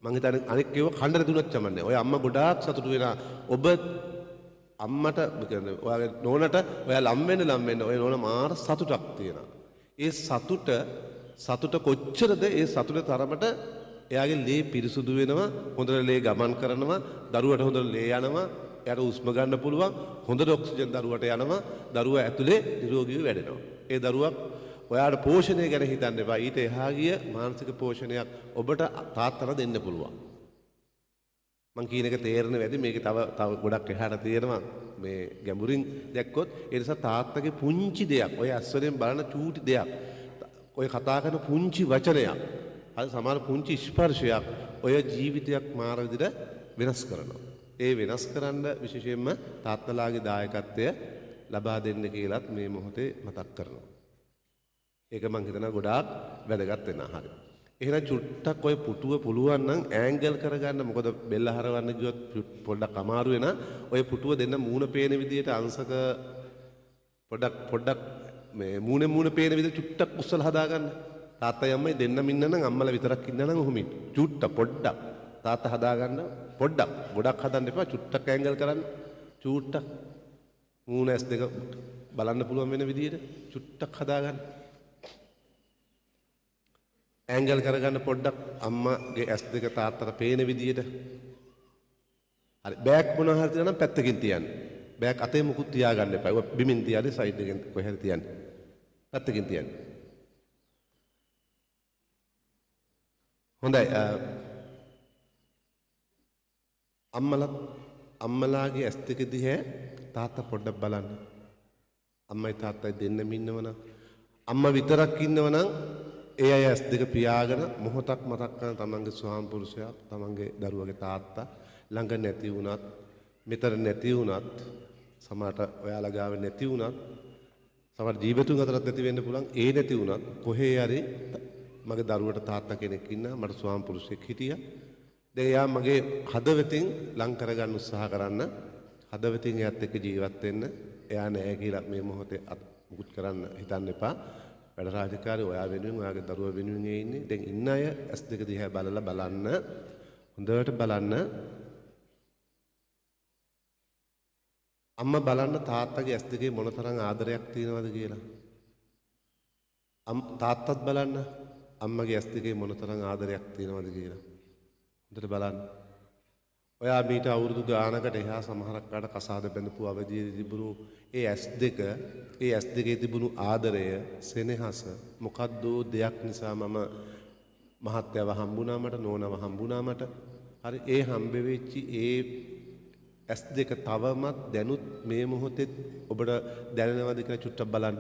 මං හිතන්නේ අනෙක් ඒවා කණ්ඩ දුන්නත් චමන්නේ. ඔය අම්මා ගොඩාක් සතුටු වෙනවා. ඔබ අම්මට කියන්නේ ඔයාගේ නෝනට ඔයා ලම් වෙන්න ලම් වෙන්න ඔය නෝන මාර සතුටක් තියෙනවා. ඒ සතුට සතුට කොච්චරද ඒ සතුට තරමට එයාගේ ලේ පිරිසුදු වෙනවා, හොඳට ලේ ගමන් කරනවා, දරුවට හොඳට ලේ යනවා, එයාට හුස්ම ගන්න පුළුවන්, හොඳට ඔක්සිජන් දරුවට යනවා, දරුවා ඇතුලේ නිරෝගීව වැඩෙනවා. ඒ දරුවා ඔයාට පෝෂණය ගැන හිතන්න එපා. ඊට එහා ගිය මානසික පෝෂණයක් ඔබට තාත්තට දෙන්න පුළුවන්. මං කියන එක තේරෙන වැඩි මේක තව තව ගොඩක් එහාට තියෙනවා මේ ගැඹුරින් දැක්කොත්. ඒ නිසා තාත්තගේ පුංචි දෙයක්, ඔය ඇස් වලින් බලන චූටි දෙයක්, ඔය කතා කරන පුංචි වචනයක්, අර සමහර පුංචි ස්පර්ශයක් ඔය ජීවිතයක් මාර විදිහට වෙනස් කරනවා. ඒ වෙනස් කරන්න විශේෂයෙන්ම තාත්තලාගේ දායකත්වය ලබා දෙන්න කියලත් මේ මොහොතේ මතක් කරනවා. ඒක මං හිතනවා ගොඩාක් වැදගත් වෙනවා. හරි. එහෙනම් චුට්ටක් ඔය පුටුව පුළුවන් නම් ඇන්ගල් කරගන්න. මොකද බෙල්ල හරවන්න ගියොත් පොඩ්ඩක් අමාරු වෙනා. ඔය පුටුව දෙන්න මූණ පේන විදියට අංශක පොඩ්ඩක් පොඩ්ඩක් මේ මූණේ මූණ පේන විදියට චුට්ටක් උස්සලා හදාගන්න. තාත්තයි අම්මයි දෙන්නම ඉන්න නම් අම්මලා විතරක් ඉන්න නම් ඔහොම ඉන්න. චුට්ට පොඩ්ඩක් තාත්තා හදාගන්න පොඩ්ඩක්. ගොඩක් හදන්න එපා. චුට්ටක් ඇන්ගල් කරන්න. චුට්ටක් මූණ ඇස් දෙක බලන්න පුළුවන් වෙන විදියට චුට්ටක් හදාගන්න. ඇන්ගල් කරගන්න පොඩ්ඩක් අම්මාගේ ඇස් දෙක තාත්තට පේන විදියට. හරි, බෑග් මොනවා හරි තියෙනවා නම් පැත්තකින් තියන්න. බෑග් අතේ මුකුත් තියාගන්න එපා. ඒවා බිමින් තියන්න, සයිඩ් එකෙන් කොහේ හරි තියන්න. පැත්තකින් තියන්න. හොඳයි. අම්මලා අම්මලාගේ ඇස් දෙක දිහා තාත්තා පොඩ්ඩක් බලන්න. අම්මයි තාත්තයි දෙන්නම ඉන්නවනම්, අම්මා විතරක් ඉන්නවනම් ඒ අය ඇස් දෙක පියාගෙන මොහොතක් මතක් කරන තමන්ගේ ස්වාම පුරුෂයා, තමන්ගේ දරුවගේ තාත්තා ළඟ නැති වුණත්, මෙතන නැති වුණත්, සමහරට ඔයාලා ගාව නැති වුණත්, සමහර ජීවිතුන් අතරත් නැති වෙන්න පුළුවන්. ඒ නැති වුණත් කොහේ හරි මගේ දරුවට තාත්තා කෙනෙක් ඉන්නා, මට ස්වාම පුරුෂයෙක් හිටියා. දැන් එයා මගේ හදවතින් ලං කරගන්න උත්සාහ කරන්න, හදවතින් එයාත් එක්ක ජීවත් වෙන්න. එයා නෑ කියලා මේ මොහොතේ මුකුත් කරන්න හිතන්න එපා. වැඩ රාජකාරී ඔයා වෙනුවෙන්, ඔයාගේ දරුවා වෙනුවෙන් ඒ ඉන්නේ. දැන් ඉන්න අය ඇස් දෙක දිහා බලලා බලන්න, හොඳට බලන්න. අම්මා බලන්න තාත්තගේ ඇස් දෙකේ මොනතරම් ආදරයක් තියෙනවද කියලා. තාත්තත් බලන්න අම්මගේ ඇස් දෙකේ මොනතරම් ආදරයක් තියෙනවද කියලා. හොඳට බලන්න. ඔයා මීට අවුරුදු ගානකට එහා සමහරක් කාට කසාද බැඳපු අවදියේ තිබුණු ඒ ඇස් දෙක, ඒ ඇස් දෙකේ තිබුණු ආදරය, සෙනෙහස මොකද්ද දෙයක් නිසා මම මහත්යව හම්බුණා මට, නෝනව හම්බුණා මට. හරි, ඒ හම්බ වෙච්චි ඒ ඇස් දෙක තවමත් දැනුත් මේ මොහොතෙත් ඔබට දැනෙනවද කියලා චුට්ටක් බලන්න.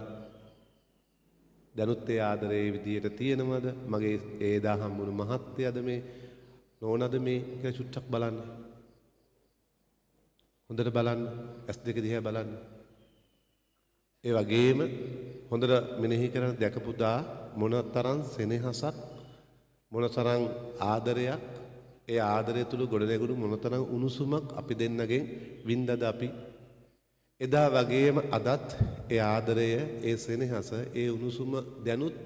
දැනුත් ඒ ආදරේ ඒ විදියට තියෙනවද? මගේ ඒ දා හම්බුණු මහත්යද මේ, නෝනද මේ කියලා චුට්ටක් බලන්න. හොඳට බලන්න, ඇස් දෙක දිහා බලන්න. ඒ වගේම හොඳට මෙනෙහි කරන දැකපු දා මොනතරම් සෙනෙහසක්, මොනතරම් ආදරයක්, ඒ ආදරය තුල ගොඩනැගුණු මොනතරම් උණුසුමක් අපි දෙන්නගෙන් වින්දද අපි. එදා වගේම අදත් ඒ ආදරය, ඒ සෙනෙහස, ඒ උණුසුම දැනුත්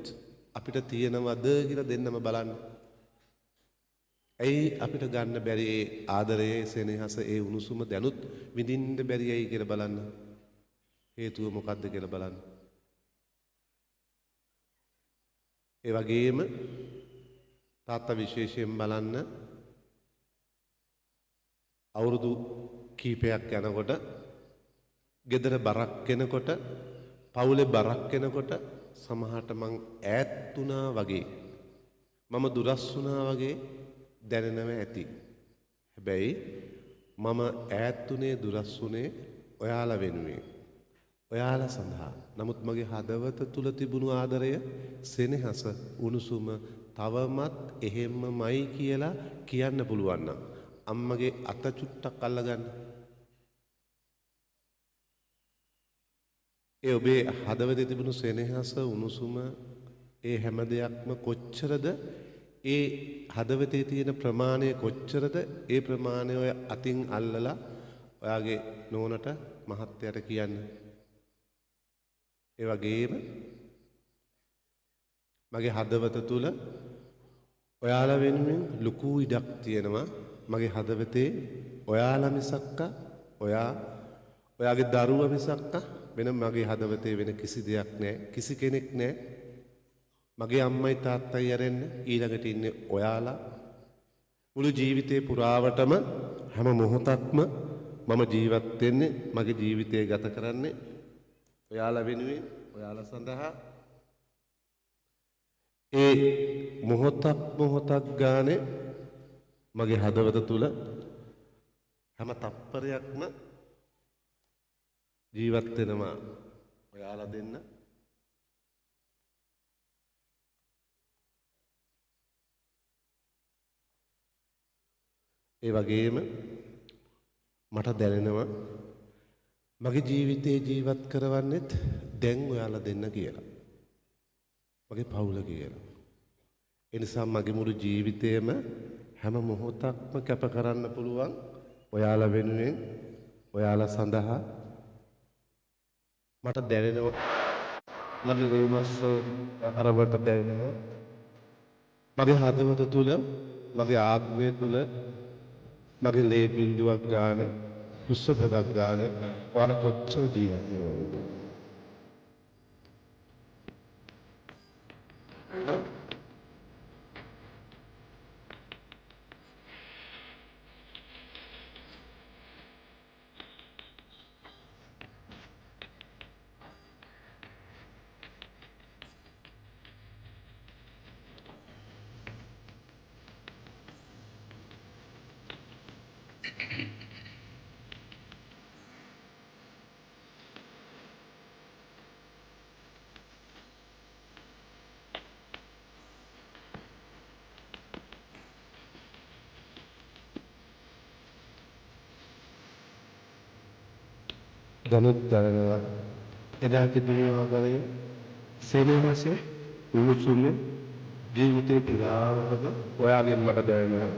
අපිට තියෙනවද කියලා දෙන්නම බලන්න. ඇයි අපිට ගන්න බැරි ඒ ආදරය, ඒ සෙනෙහස, ඒ උණුසුම දැනුත් විඳින්න බැරි ඇයි කියලා බලන්න. හේතුව මොකද්ද කියලා බලන්න. ඒ වගේම තාත්තා විශේෂයෙන් බලන්න, අවුරුදු කීපයක් යනකොට ගෙදර බරක් එනකොට, පවුලේ බරක් එනකොට සමහරට මං ඈත් වුණා වගේ, මම දුරස් වුණා වගේ දැනෙනව ඇති. හැබැයි මම ඈත් වුණේ දුරස් වුණේ ඔයාලා වෙනුවෙන්, ඔයාලා සඳහා. නමුත් මගේ හදවත තුල තිබුණු ආදරය, සෙනෙහස, උණුසුම තවමත් එහෙම්මමයි කියලා කියන්න පුළුවන් නම් අම්මගේ අත චුට්ටක් අල්ලගන්න. ඒ ඔබේ හදවතේ තිබුණු සෙනෙහස, උණුසුම, ඒ හැම දෙයක්ම කොච්චරද, ඒ හදවතේ තියෙන ප්‍රමාණය කොච්චරද, ඒ ප්‍රමාණය ඔය අතින් අල්ලලා ඔයාගේ නෝනට, මහත්තයාට කියන්න. ඒ වගේම මගේ හදවත තුල ඔයාලා වෙනුවෙන් ලොකු ඉඩක් තියෙනවා. මගේ හදවතේ ඔයාලා මිසක්ක, ඔයාගේ දරුවා මිසක්ක වෙන මගේ හදවතේ වෙන කිසි දෙයක් නෑ, කිසි කෙනෙක් නෑ. මගේ අම්මයි තාත්තයි ඇරෙන්න ඊළඟට ඉන්නේ ඔයාලා. මුළු ජීවිතේ පුරාවටම හැම මොහොතක්ම මම ජීවත් වෙන්නේ, මගේ ජීවිතය ගත කරන්නේ ඔයාලා වෙනුවෙන්, ඔයාලා සඳහා. ඒ මොහොතක් මොහොතක් ගානේ මගේ හදවත තුල හැම තප්පරයක්ම ජීවත් වෙනවා ඔයාලා දෙන්න. ඒ වගේම මට දැනෙනවා මගේ ජීවිතේ ජීවත් කරවන්නෙත් දැන් ඔයාලා දෙන්න කියලා, මගේ පවුල කියලා. ඒ නිසා මගේ මුළු ජීවිතේම හැම මොහොතක්ම කැප කරන්න පුළුවන් ඔයාලා වෙනුවෙන්, ඔයාලා සඳහා. මට දැනෙනවා මගේ වෙනස් අරවට දැනෙනවා මගේ හදවත තුල, මගේ ආත්මය තුල, මගේ ලේ බිඳුවක් ගානේ, හුස්ම පොදක් ගානේ ඔයාලා කොච්චර ජීවත් වෙනවද? දැනුත් දැනෙනවා. එදා තිබුණේ ආදරය, සෙනෙහස, උණුසුම ජීවිතේ පුරාවටම ඔයාගෙන් මට දැනෙනවා.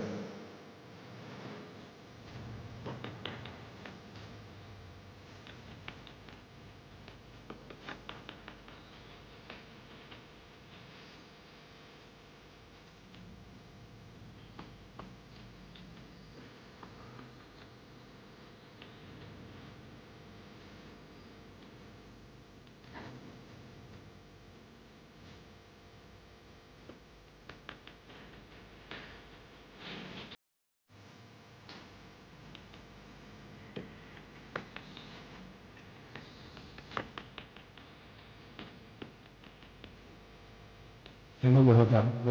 හැම මොහොතක්ම,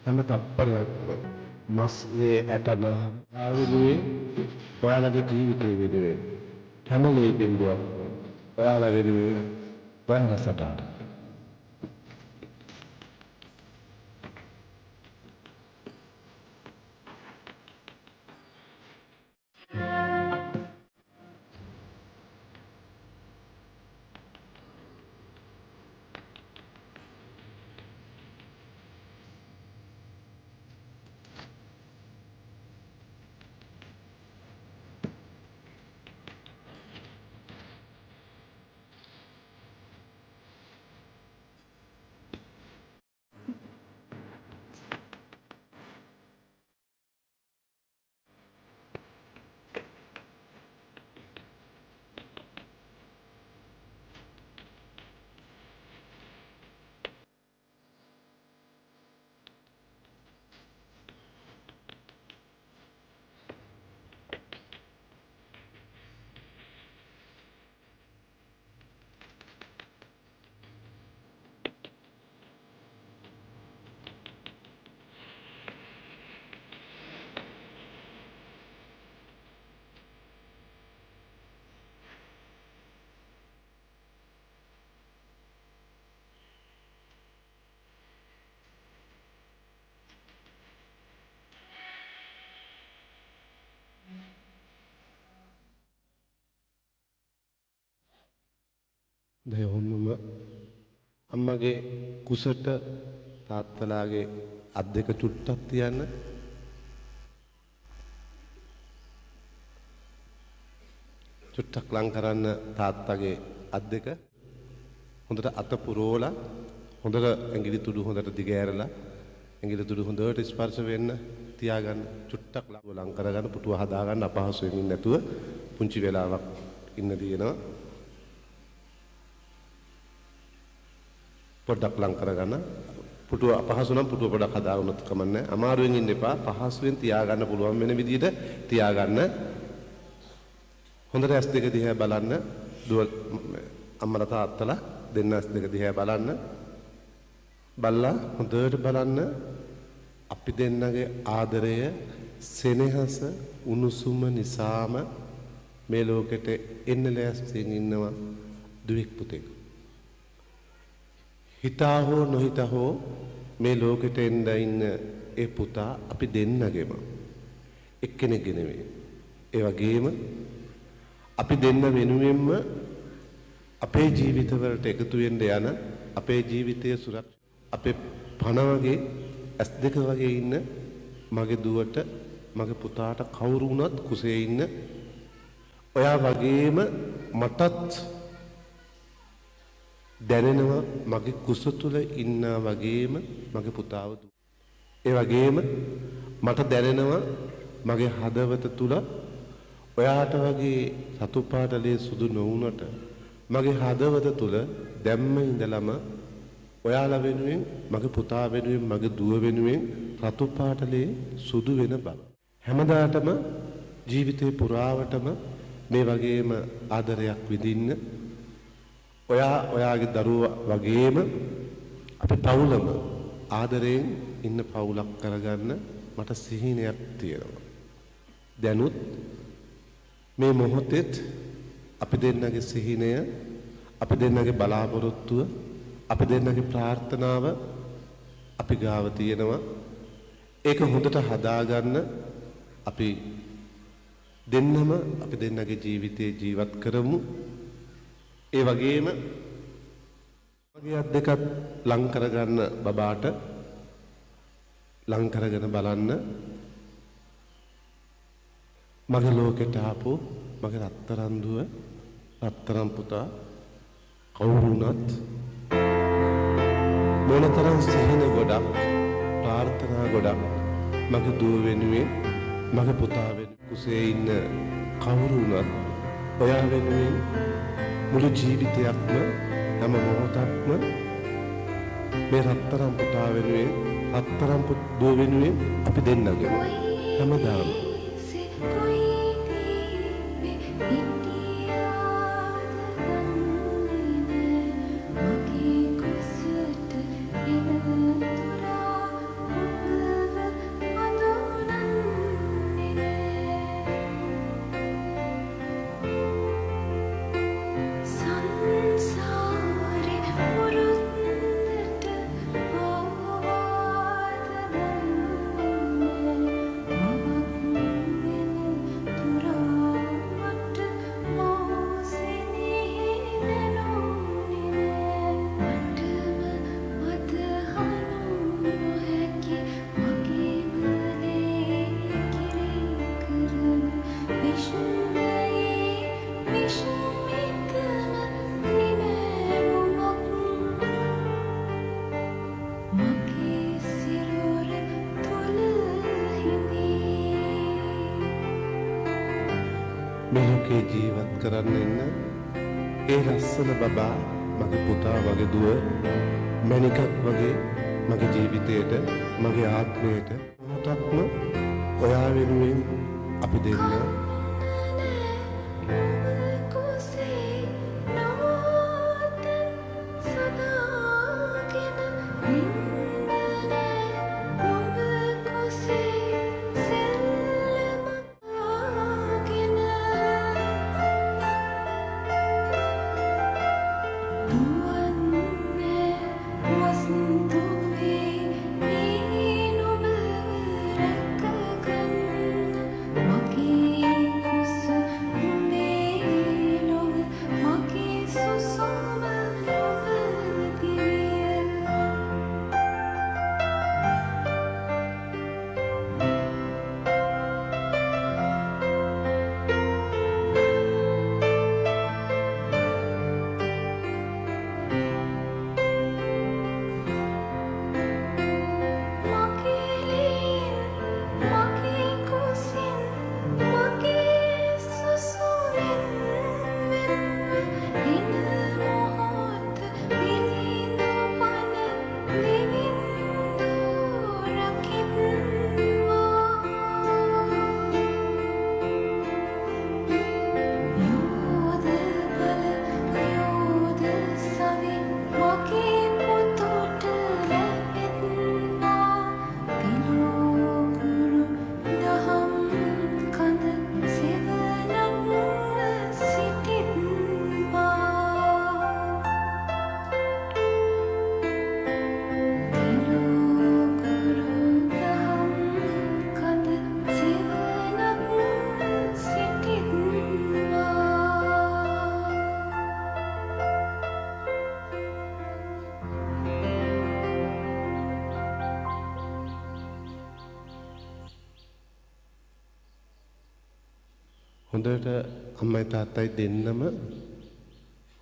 හැම තප්පරයක්ම මස් ලේ ඇට වෙනුවෙන්, ඔයාලගේ ජීවිතය වෙනුවෙන්, හැම ලේ බිඳුවක්ම ඔයාලා වෙනුවෙන්, ඔයාලා සටහන්. දැන් ඔහොමම අම්මගේ කුසට තාත්තලාගේ අත් දෙක චුට්ටක් තියන්න. චුට්ටක් ලං කරන්න තාත්තගේ අත් දෙක. හොඳට අත පුරවලා, හොඳට ඇඟිලි තුඩු හොඳට දිග ඇරලා, ඇඟිලි තුඩු හොඳට ස්පර්ශ වෙන්න තියාගන්න. චුට්ටක් ලං කරගන්න, පුටුව හදාගන්න අපහසු වෙමින් නැතුව පුංචි වෙලාවක් ඉන්න තියෙනවා. පොඩ්ඩක් ලං කරගන්න. පුටුව අපහසු නම් පුටුව පොඩක් හදාගන්නත් කමන්නේ. අමාරුවෙන් ඉන්න එපා. පහසුවෙන් තියාගන්න පුළුවන් වෙන විදිහට තියාගන්න. හොඳට ඇස් දෙක දිහා බලන්න. දුව අම්මලා තාත්තලා දෙන්න ඇස් දෙක දිහා බලන්න. බලලා හොඳට බලන්න අපි දෙන්නගේ ආදරය, සෙනෙහස, උණුසුම නිසාම මේ ලෝකෙට එන්න ලෑස්තියෙන් ඉන්නවා දුවෙක් පුතෙක්. හිතා හෝ නොහිතා හෝ මේ ලෝකෙට එන්න ඉන්න ඒ පුතා අපි දෙන්නගේම, එක්කෙනෙක්ගේ නෙමෙයි. ඒ වගේම අපි දෙන්න වෙනුවෙන්ම අපේ ජීවිතවලට එකතු වෙන්න යන, අපේ ජීවිතය සුරක්ෂිත, අපේ පණ වගේ ඇස් දෙක වගේ ඉන්න මගේ දුවට, මගේ පුතාට කවුරු වුණත් කුසේ ඉන්න ඔයා වගේම මටත් දැනෙනවා මගේ කුස තුල ඉන්නා වගේම මගේ පුතාව. ඒ වගේම මට දැනෙනවා මගේ හදවත තුල ඔයාට වගේ රතු පාට ලේ සුදු නොවුනට මගේ හදවත තුල දැම්ම ඉඳලම ඔයාලා වෙනුවෙන්, මගේ පුතා වෙනුවෙන්, මගේ දුව වෙනුවෙන් රතු පාට ලේ සුදු වෙන බව. හැමදාටම ජීවිතේ පුරාවටම මේ වගේම ආදරයක් විඳින්න ඔයා ඔයාගේ දරුවා වගේම අපේ පවුලම ආදරයෙන් ඉන්න පවුලක් කරගන්න මට සිහිනයක් තියෙනවා. දැනුත් මේ මොහොතෙත් අපි දෙන්නගේ සිහිනය, අපි දෙන්නගේ බලාපොරොත්තුව, අපි දෙන්නගේ ප්‍රාර්ථනාව අපි ගාව තියෙනවා. ඒක හොඳට හදාගන්න අපි දෙන්නම අපි දෙන්නගේ ජීවිතේ ජීවත් කරමු. ඒ වගේම මගේ අත් දෙකත් ලං කරගන්න බබාට ලං කරගෙන බලන්න. මගේ ලෝකෙට ආපු මගේ රත්තරන් දුව, රත්තරන් පුතා කවුරු වුණත් මොනතරම් සිහින ගොඩක්, ප්‍රාර්ථනා ගොඩක් මගේ දුව වෙනුවෙන්, මගේ පුතා වෙනුවෙන් කුසේ ඉන්න කවුරු වුණත් ඔයා වෙනුවෙන් මුළු ජීවිතයක්ම හැම මොහොතක්ම මේ රත්තරන් පුතා වෙනුවෙන්, රත්තරන් දුව වෙනුවෙන් අපි දෙන්නගේ හැමදාම. මේ ලෝකේ ජීවත් කරන්න ඉන්න ඒ ලස්සන බබා මගේ පුතා, මගේ දුව මැණිකක් වගේ මගේ ජීවිතයට, මගේ ආත්මයට මොහොතක්ම ඔයා වෙනුවෙන් අපි දෙන්න. හොඳට අම්මයි තාත්තයි දෙන්නම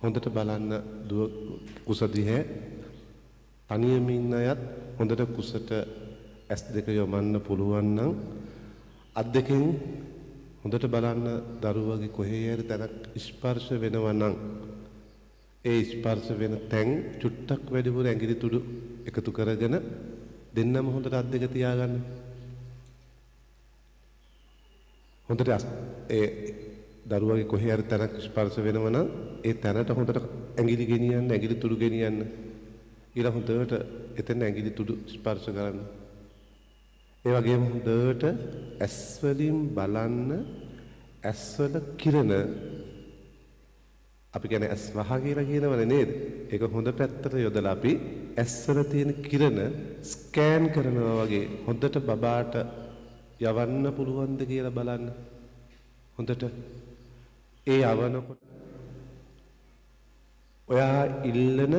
හොඳට බලන්න දුව කුස දිහා. තනියම ඉන්න අයත් හොඳට කුසට ඇස් දෙක යොමන්න පුළුවන් නම් අත් දෙකෙන් හොඳට බලන්න දරුවගේ කොහේ හරි තැනක් ස්පර්ශ වෙනවා නම් ඒ ස්පර්ශ වෙන තැන් චුට්ටක් වැඩිපුර ඇඟිලි තුඩු එකතු කරගෙන දෙන්නම හොඳට අත් දෙක තියාගන්න. හොඳට ඒ දරුවගේ කොහේ හරි තැනක් ස්පර්ශ වෙනවා නම් ඒ තැනට හොඳට ඇඟිලි ගෙනියන්න, ඇඟිලි තුඩු ගෙනියන්න. ඊළ හොඳට එතන ඇඟිලි තුඩු ස්පර්ශ කරන්න. ඒ වගේම හොඳට ඇස් වලින් බලන්න, ඇස්වල කිරණ අපි කියන්නේ ඇස් වහ කියලා කියනවනේ නේද? ඒක හොඳ පැත්තට යොදලා අපි ඇස්වල තියෙන කිරණ ස්කෑන් කරනවා වගේ හොඳට බබාට යවන්න පුළුවන්ද කියලා බලන්න. හොඳට ඒ යවනකොට ඔයා ඉල්ලන,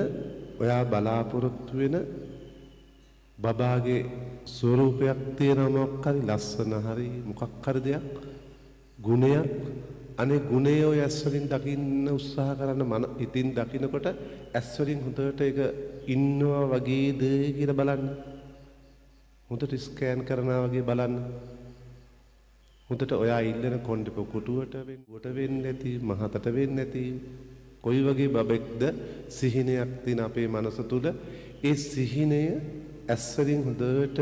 ඔයා බලාපොරොත්තු වෙන බබාගේ ස්වරූපයක් තියෙනවා, මොකක් හරි ලස්සන හරි මොකක් හරි දෙයක්, ගුණයක්. අනේ ගුණය ඔය ඇස් වලින් දකින්න උත්සාහ කරන්න. මන හිතින් දකිනකොට ඇස් වලින් හොඳට ඒක ඉන්නවා වගේද කියලා බලන්න. හොඳට ස්කෑන් කරනවා වගේ බලන්න. හොඳට ඔයා ඉල්ලන කොණ්ඩේ කොටුවට වෙන්නේ නැති, මහතට වෙන්නේ නැති, කොයි වගේ බබෙක්ද සිහිනයක් තියෙන අපේ මනස තුල, ඒ සිහිනය ඇස් වලින් හොඳට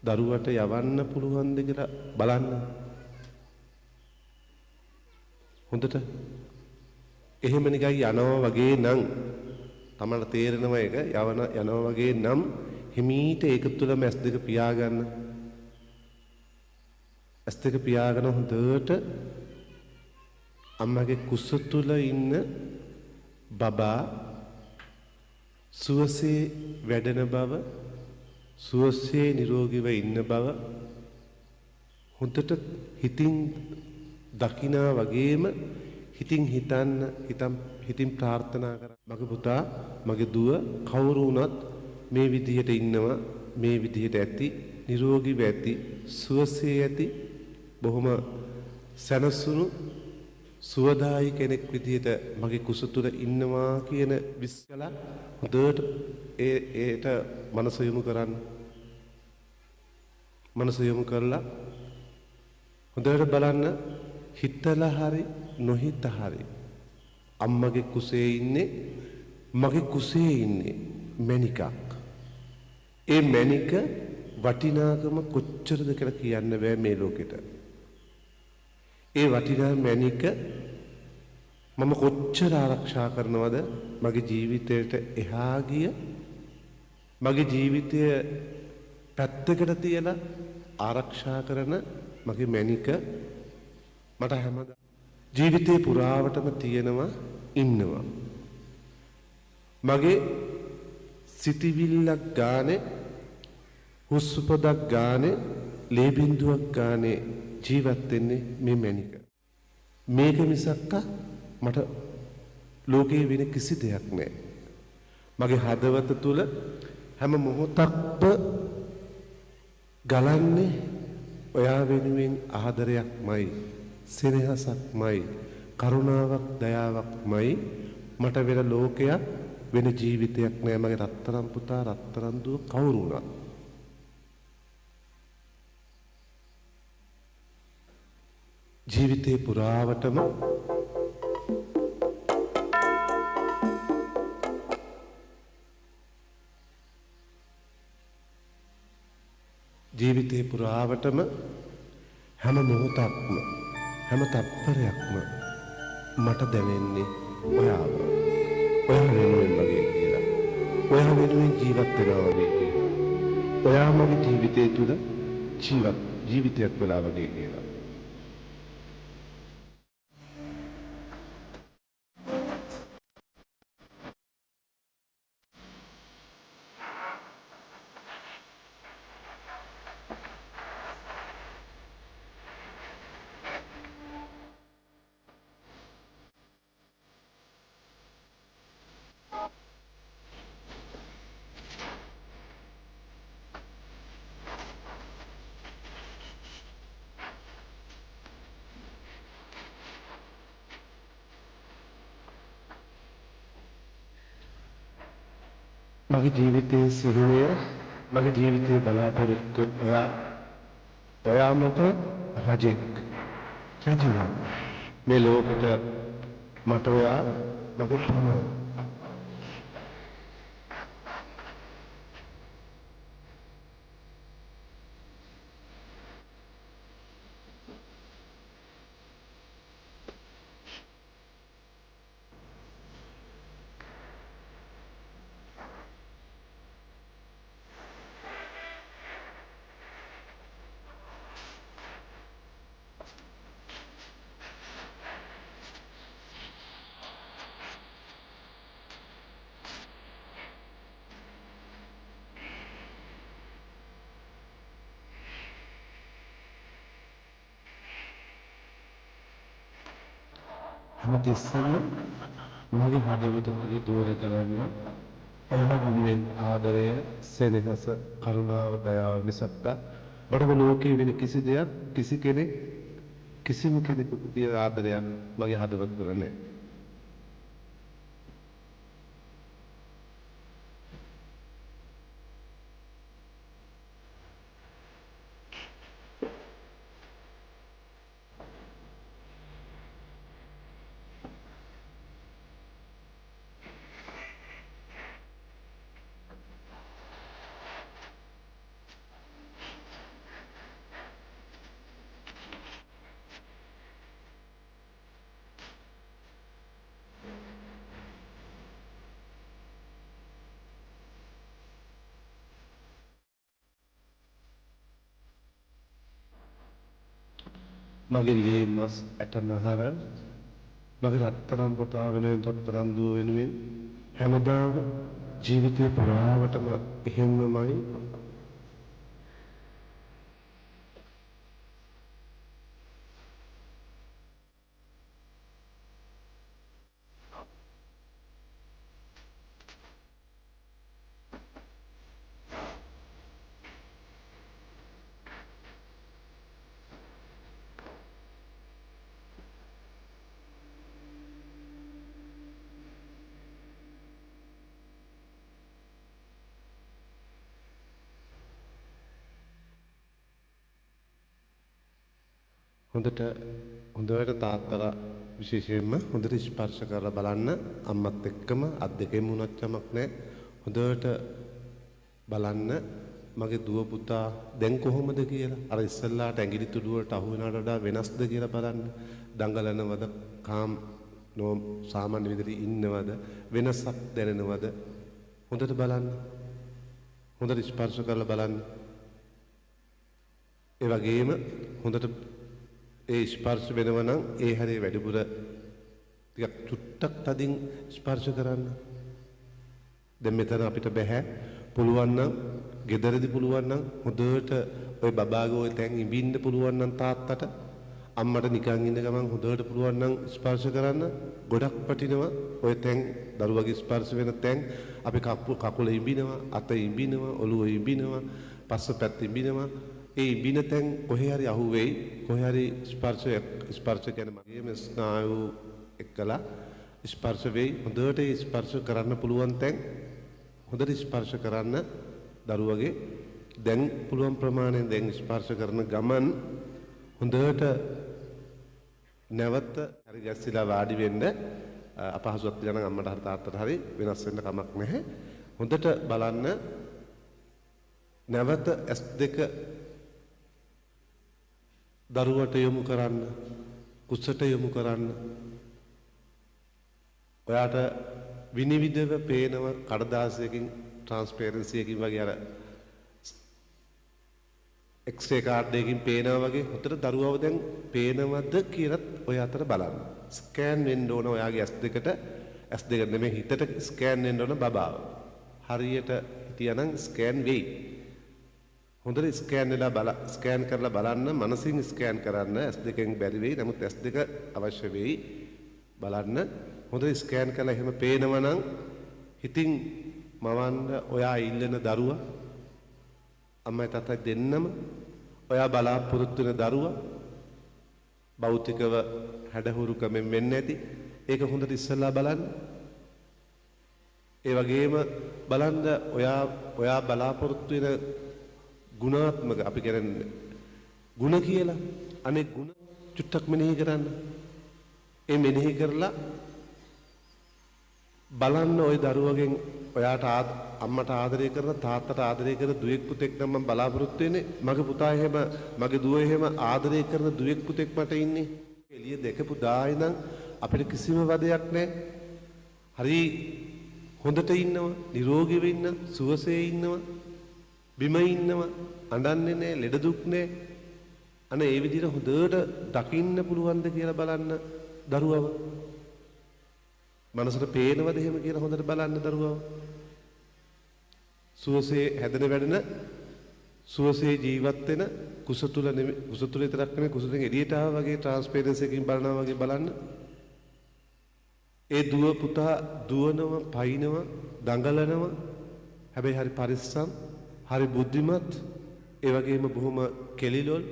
දරුවට යවන්න පුළුවන්ද කියලා බලන්න. හොඳට එහෙම නිකන් යනවා වගේ නම් තමන්ට තේරෙනවා ඒක යවන යනවා වගේ නම් හිමීට ඒක තුලම ඇස් දෙක පියාගන්න. ඇස් දෙක පියාගෙන හොඳට අම්මගේ කුස තුල ඉන්න බබා සුවසේ වැඩෙන බව, සුවසේ නිරෝගීව ඉන්න බව හොඳට හිතින් දකිනා වගේම හිතින් හිතන්න, හිතින් ප්‍රාර්ථනා කරන්න. මගේ පුතා, මගේ දුව කවුරු වුණත් මේ විදිහට ඉන්නවා, මේ විදිහට ඇති, නිරෝගීව ඇති, සුවසේ ඇති, බොහොම සැනසුණු සුවදායි කෙනෙක් විදිහට මගේ කුස තුල ඉන්නවා කියන විශ්කලා හොඳට ඒට මනස යොමු කරන්න. මනස යොමු කරලා හොඳට බලන්න, හිතලා හරි නොහිත හරි අම්මගේ කුසේ ඉන්නේ, මගේ කුසේ ඉන්නේ මණිකක්. ඒ මණික වටිනාකම කොච්චරද කියලා කියන්න බෑ මේ ලෝකෙට. ඒ වටිනා මණික මම කොච්චර ආරක්ෂා කරනවද මගේ ජීවිතයට එහා ගිය, මගේ ජීවිතය පැත්තකට තියලා ආරක්ෂා කරන මගේ මණික මට හැමදාම ජීවිතේ පුරාවටම තියෙනවා, ඉන්නවා. මගේ සිතිවිල්ලක් ගානේ, හුස්ම පොදක් ගානේ, ලේ බින්දුවක් ගානේ ජීවත් වෙන්නේ මේ මණික. මේක මිසක්ක මට ලෝකේ වෙන කිසි දෙයක් නෑ. මගේ හදවත තුල හැම මොහොතක්ම ගලන්නේ ඔයා වෙනුවෙන් ආදරයක්මයි, සෙනෙහසක්මයි, කරුණාවක්, දයාවක්මයි. මට වෙන ලෝකයක්, වෙන ජීවිතයක් නෑ. මගේ රත්තරන් පුතා, රත්තරන් දුව කවුරු වුණත්. ජීවිතේ පුරාවටම ජීවිතේ පුරාවටම හැම මොහොතක්ම, හැම තප්පරයක්ම මට දැනෙන්නේ ඔයාව. ඔයා වෙනුවෙන් වගේ කියලා. ඔයා වෙනුවෙන් ජීවත් වෙනවා වගේ කියලා. ඔයා මගේ ජීවිතය තුළ ජීවිතයක් වෙලා වගේ කියලා. මගේ ජීවිතයේ සිහිනය, මගේ ජීවිතයේ බලාපොරොත්තු ඔයා, ඔයා මට රජෙක්, රජුණා. මේ ලෝකෙට මට ඔයා මගේ පණ. හැමතිස්සෙම මගේ හදවත මගේ දුවර කරන්න ඔයා වෙනුවෙන් ආදරය, සෙනෙහස, කරුණාව, දයාව මිසක් මට මේ ලෝකයේ වෙන කිසි දෙයක්, කිසි කෙනෙක්, කිසිම කෙනෙකුට තියෙන ආදරයක් මගේ හදවත තුළ නෑ. මගේ ලේ මස් ඇට නහර මගේ රත්තරන් පුතා වෙනුවෙන් රත්තරන් දුව වෙනුවෙන් හැමදාම ජීවිතේ පුරාවටම එහෙම්මමයි. හොඳට හොඳට තාත්තලා විශේෂයෙන්ම හොඳට ස්පර්ශ කරලා බලන්න, අම්මත් එක්කම අත් දෙකෙන් වුණත් කමක් නැහැ. හොඳට බලන්න මගේ දුව පුතා දැන් කොහොමද කියලා. අර ඉස්සල්ලාට ඇඟිලි තුඩු වලට අහු වෙනාට වඩා වෙනස්ද කියලා බලන්න. දඟලනවද, කාම් නෝ සාමාන්‍ය විදිහට ඉන්නවද, වෙනසක් දැනෙනවද හොඳට බලන්න. හොඳට ස්පර්ශ කරලා බලන්න. ඒ වගේම හොඳට ඒ ස්පර්ශ වෙනවා නම් ඒ හැරේ වැඩිපුර ටිකක් චුට්ටක් තදින් ස්පර්ශ කරන්න. දැන් මෙතන අපිට බෑ. පුළුවන් නම් ගෙදරදි පුළුවන් නම් හොඳට ඔය බබාගේ ඔය තැන් ඉඹින්න පුළුවන් නම් තාත්තට අම්මට නිකන් ඉන්න ගමන් හොඳට පුළුවන් නම් ස්පර්ශ කරන්න. ගොඩක් වටිනවා ඔය තැන්, දරුවගේ ස්පර්ශ වෙන තැන්. අපි කකුල ඉඹිනවා, අත ඉඹිනවා, ඔළුව ඉඹිනවා, පස්ස පැත්ත ඉඹිනවා. ඒ ඉඹින තැන් කොහේ හරි අහු වෙයි, කොහේ හරි ස්පර්ශ කියන්නේ මගේම ස්නායු එක්කලා ස්පර්ශ වෙයි. හොඳට ඒ ස්පර්ශ කරන්න පුළුවන් තැන් හොඳට ස්පර්ශ කරන්න දරුවගේ. දැන් පුළුවන් ප්‍රමාණයෙන් දැන් ස්පර්ශ කරන ගමන් හොඳට නැවත හරි ගැස්සිලා වාඩි වෙන්න. අපහසුයක් තියෙනවා නම් අම්මට හරි තාත්තට හරි වෙනස් වෙන්න කමක් නැහැ. හොඳට බලන්න නැවත ඇස් දෙක දරුවට යොමු කරන්න, කුසට යොමු කරන්න. ඔයාට විනිවිදව පේනව කඩදාසියකින්, ට්‍රාන්ස්පරන්සි එකකින් වගේ, අර එක්ස්රේ කාඩ් එකකින් පේනවා වගේ හොඳට දරුවව දැන් පේනවද කියලාත් ඔය අතර බලන්න. ස්කෑන් වෙන්න ඕන ඔයාගේ ඇස් දෙකට, ඇස් දෙක නෙමෙයි හිතට ස්කෑන් වෙන්න ඕන බබාව. හරියට හිටියානම් ස්කෑන් වෙයි. හොඳට ස්කෑන් වෙලා ස්කෑන් කරලා බලන්න, මනසින් ස්කෑන් කරන්න. ඇස් දෙකෙන් බැරි වෙයි. නමුත් ඇස් දෙක අවශ්‍ය වෙයි. බලන්න හොඳට ස්කෑන් කරලා එහෙම පේනවා නම් හිතින් මවන්න ඔයා ඉල්ලන දරුවා, අම්මයි තාත්තයි දෙන්නම ඔයා බලාපොරොත්තු වෙන දරුවා භෞතිකව හැඩහුරුකමෙන් වෙන්නේ නැති. ඒක හොඳට ඉස්සෙල්ලා බලන්න. ඒ වගේම බලන්න ඔයා බලාපොරොත්තු වෙන ගුණාත්මක, අපි කියන්නේ ගුණ කියලා, අනේ ගුණ චුට්ටක් මෙනෙහි කරන්න. ඒ මෙනෙහි කරලා බලන්න ওই දරුවගෙන් ඔයාට අම්මට ආදරය කරන, තාත්තට ආදරය කරන දුවෙක් පුතෙක් නම් මම බලාපොරොත්තු වෙන්නේ. මගේ පුතා එහෙම, මගේ දුව එහෙම ආදරය කරන දුවෙක් පුතෙක් මට ඉන්නේ. එළිය දැකපු දා ඉඳන් අපිට කිසිම වදයක් නැහැ. හරි හොඳට ඉන්නවා, නිරෝගීව ඉන්න, සුවසේ ඉන්නවා, බිම ඉන්නවා, අඬන්නේ නැහැ, ලෙඩ දුක් නැහැ. අනේ ඒ විදිහට හොඳට දකින්න පුළුවන්ද කියලා බලන්න දරුවව. මනසට පේනවද එහෙම කියලා හොඳට බලන්න දරුවව. සුවසේ හැදෙන වැඩෙන, සුවසේ ජීවත් වෙන, කුස තුල නෙමෙයි, කුස තුල විතරක් නෙමෙයි, කුස තුලින් එළියට ආවා වගේ ට්‍රාන්ස්පරන්සි එකකින් බලනවා වගේ බලන්න. ඒ දුව පුතා දුවනව, පයින්නව, දඟලනව. හැබැයි හරි පරිස්සම්, හරි බුද්ධිමත්, ඒ වගේම බොහොම කෙලිලොල්,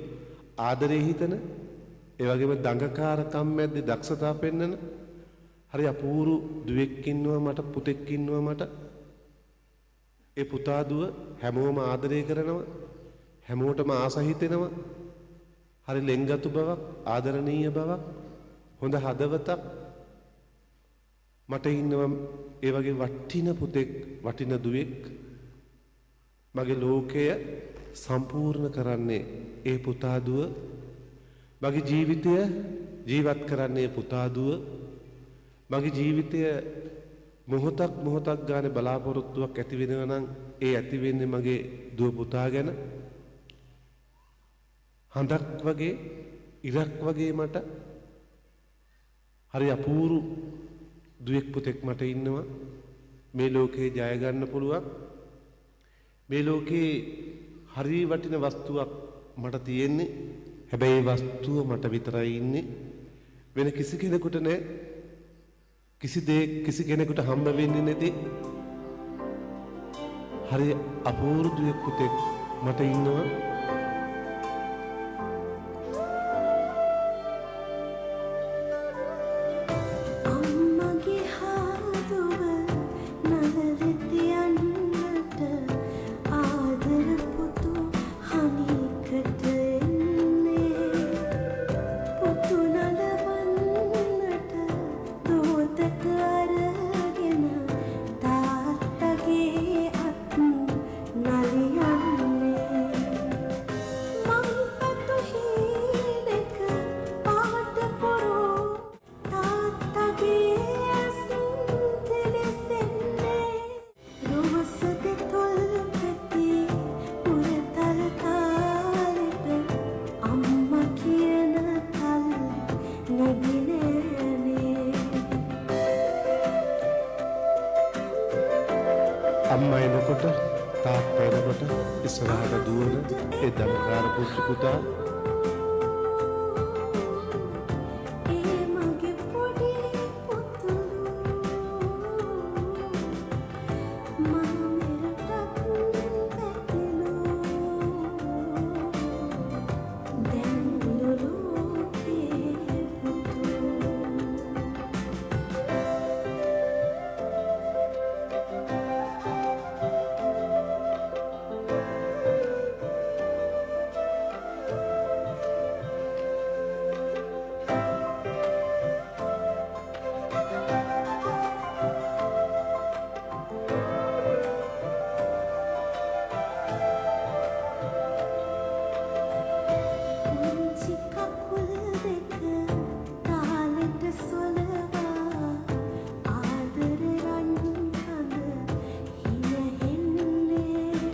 ආදරේ හිතන, ඒ වගේම දඟකාරකම් මැද්දේ දක්ෂතා පෙන්නන හරි අපූරු දුවෙක් ඉන්නවා මට, පුතෙක් ඉන්නවා මට. ඒ පුතා දුව හැමෝම ආදරය කරනවා, හැමෝටම ආස හිතෙනවා. හරි ලෙන්ගතු බවක්, ආදරණීය බවක්, හොඳ හදවතක් මට ඉන්නවා. ඒ වගේ වටින පුතෙක්, වටින දුවෙක්. මගේ ලෝකය සම්පූර්ණ කරන්නේ ඒ පුතා දුව. මගේ ජීවිතය ජීවත් කරන්නේ පුතා දුව. මගේ ජීවිතය මොහොතක් මොහොතක් ගානේ බලාපොරොත්තුවක් ඇති වෙනවා නම් ඒ ඇති වෙන්නේ මගේ දුව පුතා ගැන. හඳක් වගේ, ඉරක් වගේ මට හරි අපූරු දුවෙක් පුතෙක් මට ඉන්නවා. මේ ලෝකේ ජය ගන්න පුළුවන්. මේ ලෝකේ හරි වටින වස්තුවක් මට තියෙන්නේ. හැබැයි ඒ වස්තුව මට විතරයි ඉන්නේ. වෙන කිසි කෙනෙකුට නෑ. කිසි දෙයක් කිසි කෙනෙකුට හම්බ වෙන්නේ නැති හරි අපූරු දුවෙක් පුතෙක් මට ඉන්නවා. අම්මගේ හාදුව නලලෙත යන්නට ආදර පුතු හනිකට එන්නේ. පුතු නලවන්නට දෝතට අරගෙන තාත්තගේ අත් නලියන්නේ. මං පතු හීනක පාට පොරෝ තාත්තගේ ඇස් දිලිසෙන්නේ. රෝස දෙතොල් පෙති උරතල් තාලෙට අම්මා කියන කල් නිදිනෑනේ. අම්මා එනකොට, තාත්තා එනකොට ඉස්සරහට දුවන ඒ දඟකාර පුංචි පුතා, ඒ මගේ පොඩි පුතුලු මම මෙරටත් පැතිලු. දැන් මුළු ලෝකේ පුතු. පුංචි කකුල් දෙක තාලෙට සොලවා ආදර රන් කඳ හිනහෙන්නේ.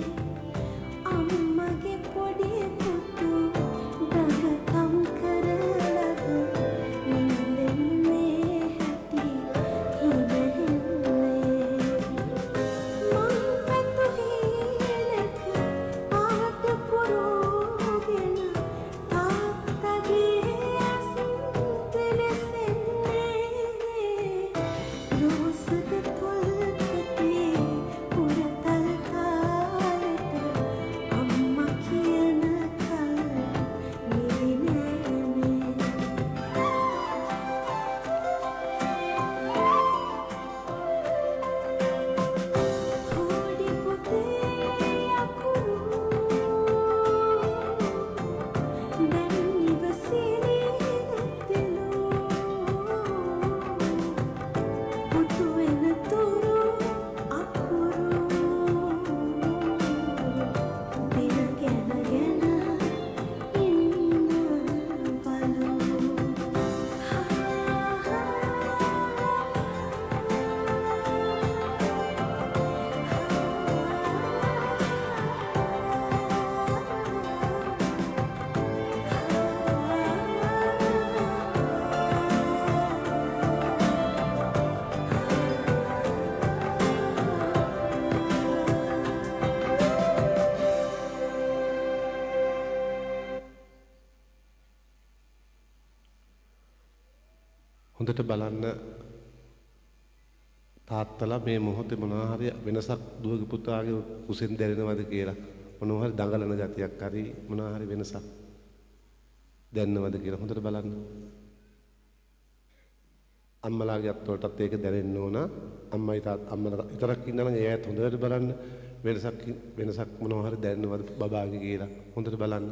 අම්මගේ පොඩි පුතු දඟකම් කරලද නින්දෙන් මේ හැටි හිනහෙන්නේ. මං පැතු හීනක පාට පුරෝගෙන තාත්තගේ ඇස් දිලිසෙන්නේ. රෝස දෙතොල් පෙති උරතල් තාලෙට අම්මා කියන කල් නිදිනෑනේ. හෝඩි පොතේ අකුරු දැන් ඉවසිලි නැතිලු. පුතු වෙන තුරු අකුරු දින ගැන ගැන ඉන්න බලු. හොඳට බලන්න. තාත්තලා මේ මොහොතේ මොනවා හරි වෙනසක් දුවගේ පුතාගේ කුසෙන් දැනෙනවද කියලා, මොනවා හරි දඟලන ගතියක් හරි මොනවා හරි වෙනසක් දැනනවද කියලා හොඳට බලන්න. අම්මලාගේ අත්වලටත් ඒක දැනෙන්න ඕන. අම්මයි තාත්තා අම්මලා විතරක් ඉන්නා නම් ඒ අයත් හොඳට බලන්න වෙනසක් වෙනසක් මොනවා හරි දැනෙනවද බබාගේ කියලා හොඳට බලන්න.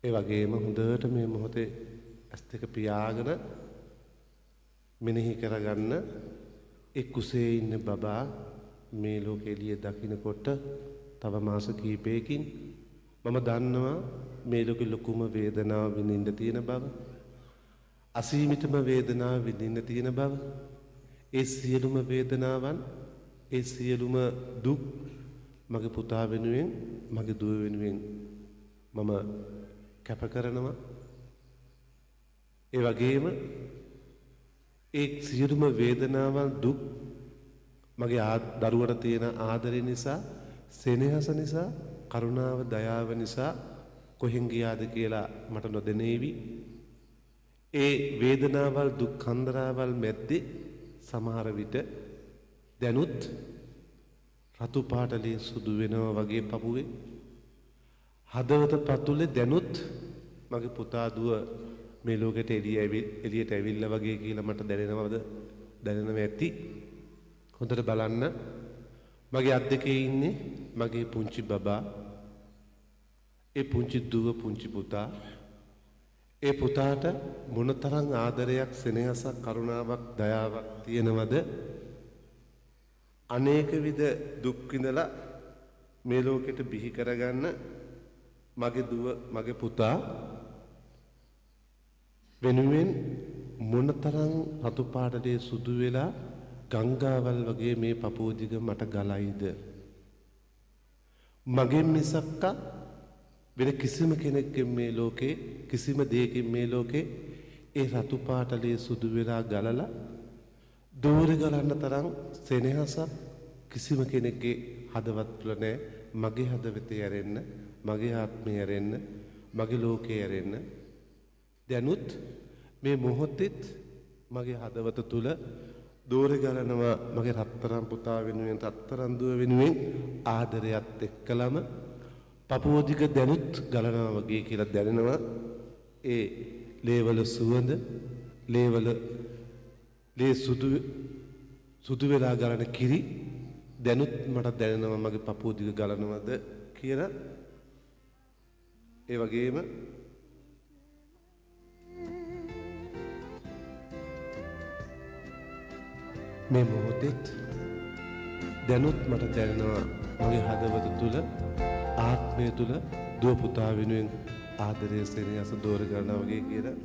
ඒ වගේම හොඳට මේ මොහොතේ ඇස් දෙක පියාගෙන මෙනෙහි කරගන්න, ඒ කුසේ ඉන්න බබා මේ ලෝකෙ එළිය දකින්නකොට තව මාස කිහිපයකින් මම දන්නවා මේ ලෝකෙ ලොකුම වේදනාව විඳින්න තියෙන බව, අසීමිතම වේදනාව විඳින්න තියෙන බව, ඒ සියලුම වේදනාවන්, ඒ සියලුම දුක් මගේ පුතා වෙනුවෙන්, මගේ දුව වෙනුවෙන් මම කැප කරනවා. ඒ වගේම ඒ සියලුම වේදනාවන් දුක් මගේ දරුවට තියෙන ආදරය නිසා, සෙනෙහස නිසා, කරුණාව දයාව නිසා කොහෙන් ගියාද කියලා මට නොදැනේවි. ඒ වේදනාවල් දුක් කන්දරාවල් මැද්දේ සමහර විට දැනුත් රතු පාටලේ සුදු වෙනවා වගේ පපුවේ, හදවත පතුලේ දැනුත් මගේ පුතා දුව මේ ලෝකෙට එළියට ඇවිල්ලා වගේ කියලා මට දැනෙනවද? දැනෙනව ඇති. හොඳට බලන්න. මගේ අත් දෙකේ ඉන්නේ මගේ පුංචි බබා, ඒ පුංචි දුව, පුංචි පුතා. ඒ පුතාට මොනතරම් ආදරයක්, සෙනෙහසක්, කරුණාවක්, දයාවක් තියෙනවද? අනේක විද දුක් විඳලා මේ ලෝකෙට බිහි කරගන්න මගේ දුව, මගේ පුතා වෙනුවෙන් මොනතරම් රතු පාටලේ සුදු වෙලා ගංගාවල් වගේ මේ පපුව දිග මට ගලයිද? මගෙන් මිසක්කා වෙන කිසිම කෙනෙක්ගෙන් මේ ලෝකේ, කිසිම දෙයකින් මේ ලෝකේ ඒ රතු පාටලේ සුදු වෙලා ගලලා දෝර ගලන්න තරම් සෙනෙහසක් කිසිම කෙනෙක්ගේ හදවත් තුළ නෑ. මගේ හදවතේ ඇරෙන්න, මගේ ආත්මේ ඇරෙන්න, මගේ ලෝකේ ඇරෙන්න දැනුත් මේ මොහොතෙත් මගේ හදවත තුළ දෝර ගලනවා මගේ රත්තරන් පුතා වෙනුවෙන්, රත්තරන් දුව වෙනුවෙන් ආදරයත් එක්කලම පපුව දිග දැනුත් ගලනවා වගේ කියලා දැනෙනවා. ඒ ලේවල සුවඳ, ලේවල ලේ සුදු සුදු වෙලා ගලන කිරි දැනුත් මට දැනෙනවා මගේ පපුව දිග ගලනවද කියලා. ඒ වගේම මේ මොහොතෙත් දැනුත් මට දැනෙනවා මගේ හදවත තුළ, ආත්මය තුළ දුව පුතා වෙනුවෙන් ආදරය, සෙනෙහස දෝර ගන්නවා වගේ කියලා.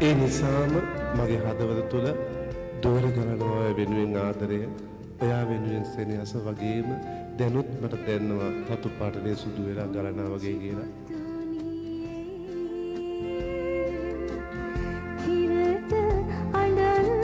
ඒ නිසාම මගේ හදවත තුළ දෝර ගලනවා ඔය වෙනුවෙන් ආදරය, ඔයා වෙනුවෙන් සෙනෙහස වගේම දැනුත් මට දැනෙනවා රතු පාටනේ සුදු වෙලා ගලනවා වගේ කියලා. කිරට අඬන්නේ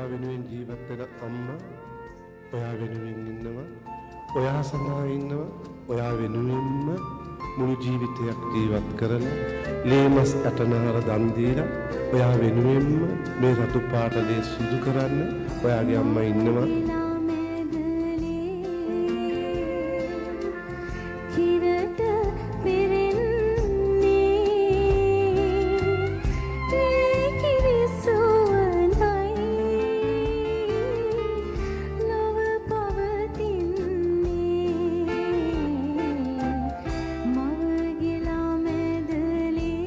ඔයා වෙනුවෙන් ජීවත් වෙන අම්මා ඔයා වෙනුවෙන් ඉන්නවා, ඔයා සඳහා ඉන්නවා, ඔයා වෙනුවෙන්ම මුළු ජීවිතයක් ජීවත් කරලා ලේ මස් ඇටනහර දන් දීලා ඔයා වෙනුවෙන්ම මේ රතු පාට ලේ සුදු කරන්න ඔයාගේ අම්මා ඉන්නවා. කිරට පිරෙන්නේ ඒ කිරි සුවඳයි ලොව පවතින්නේ මවගිලා මැදලේ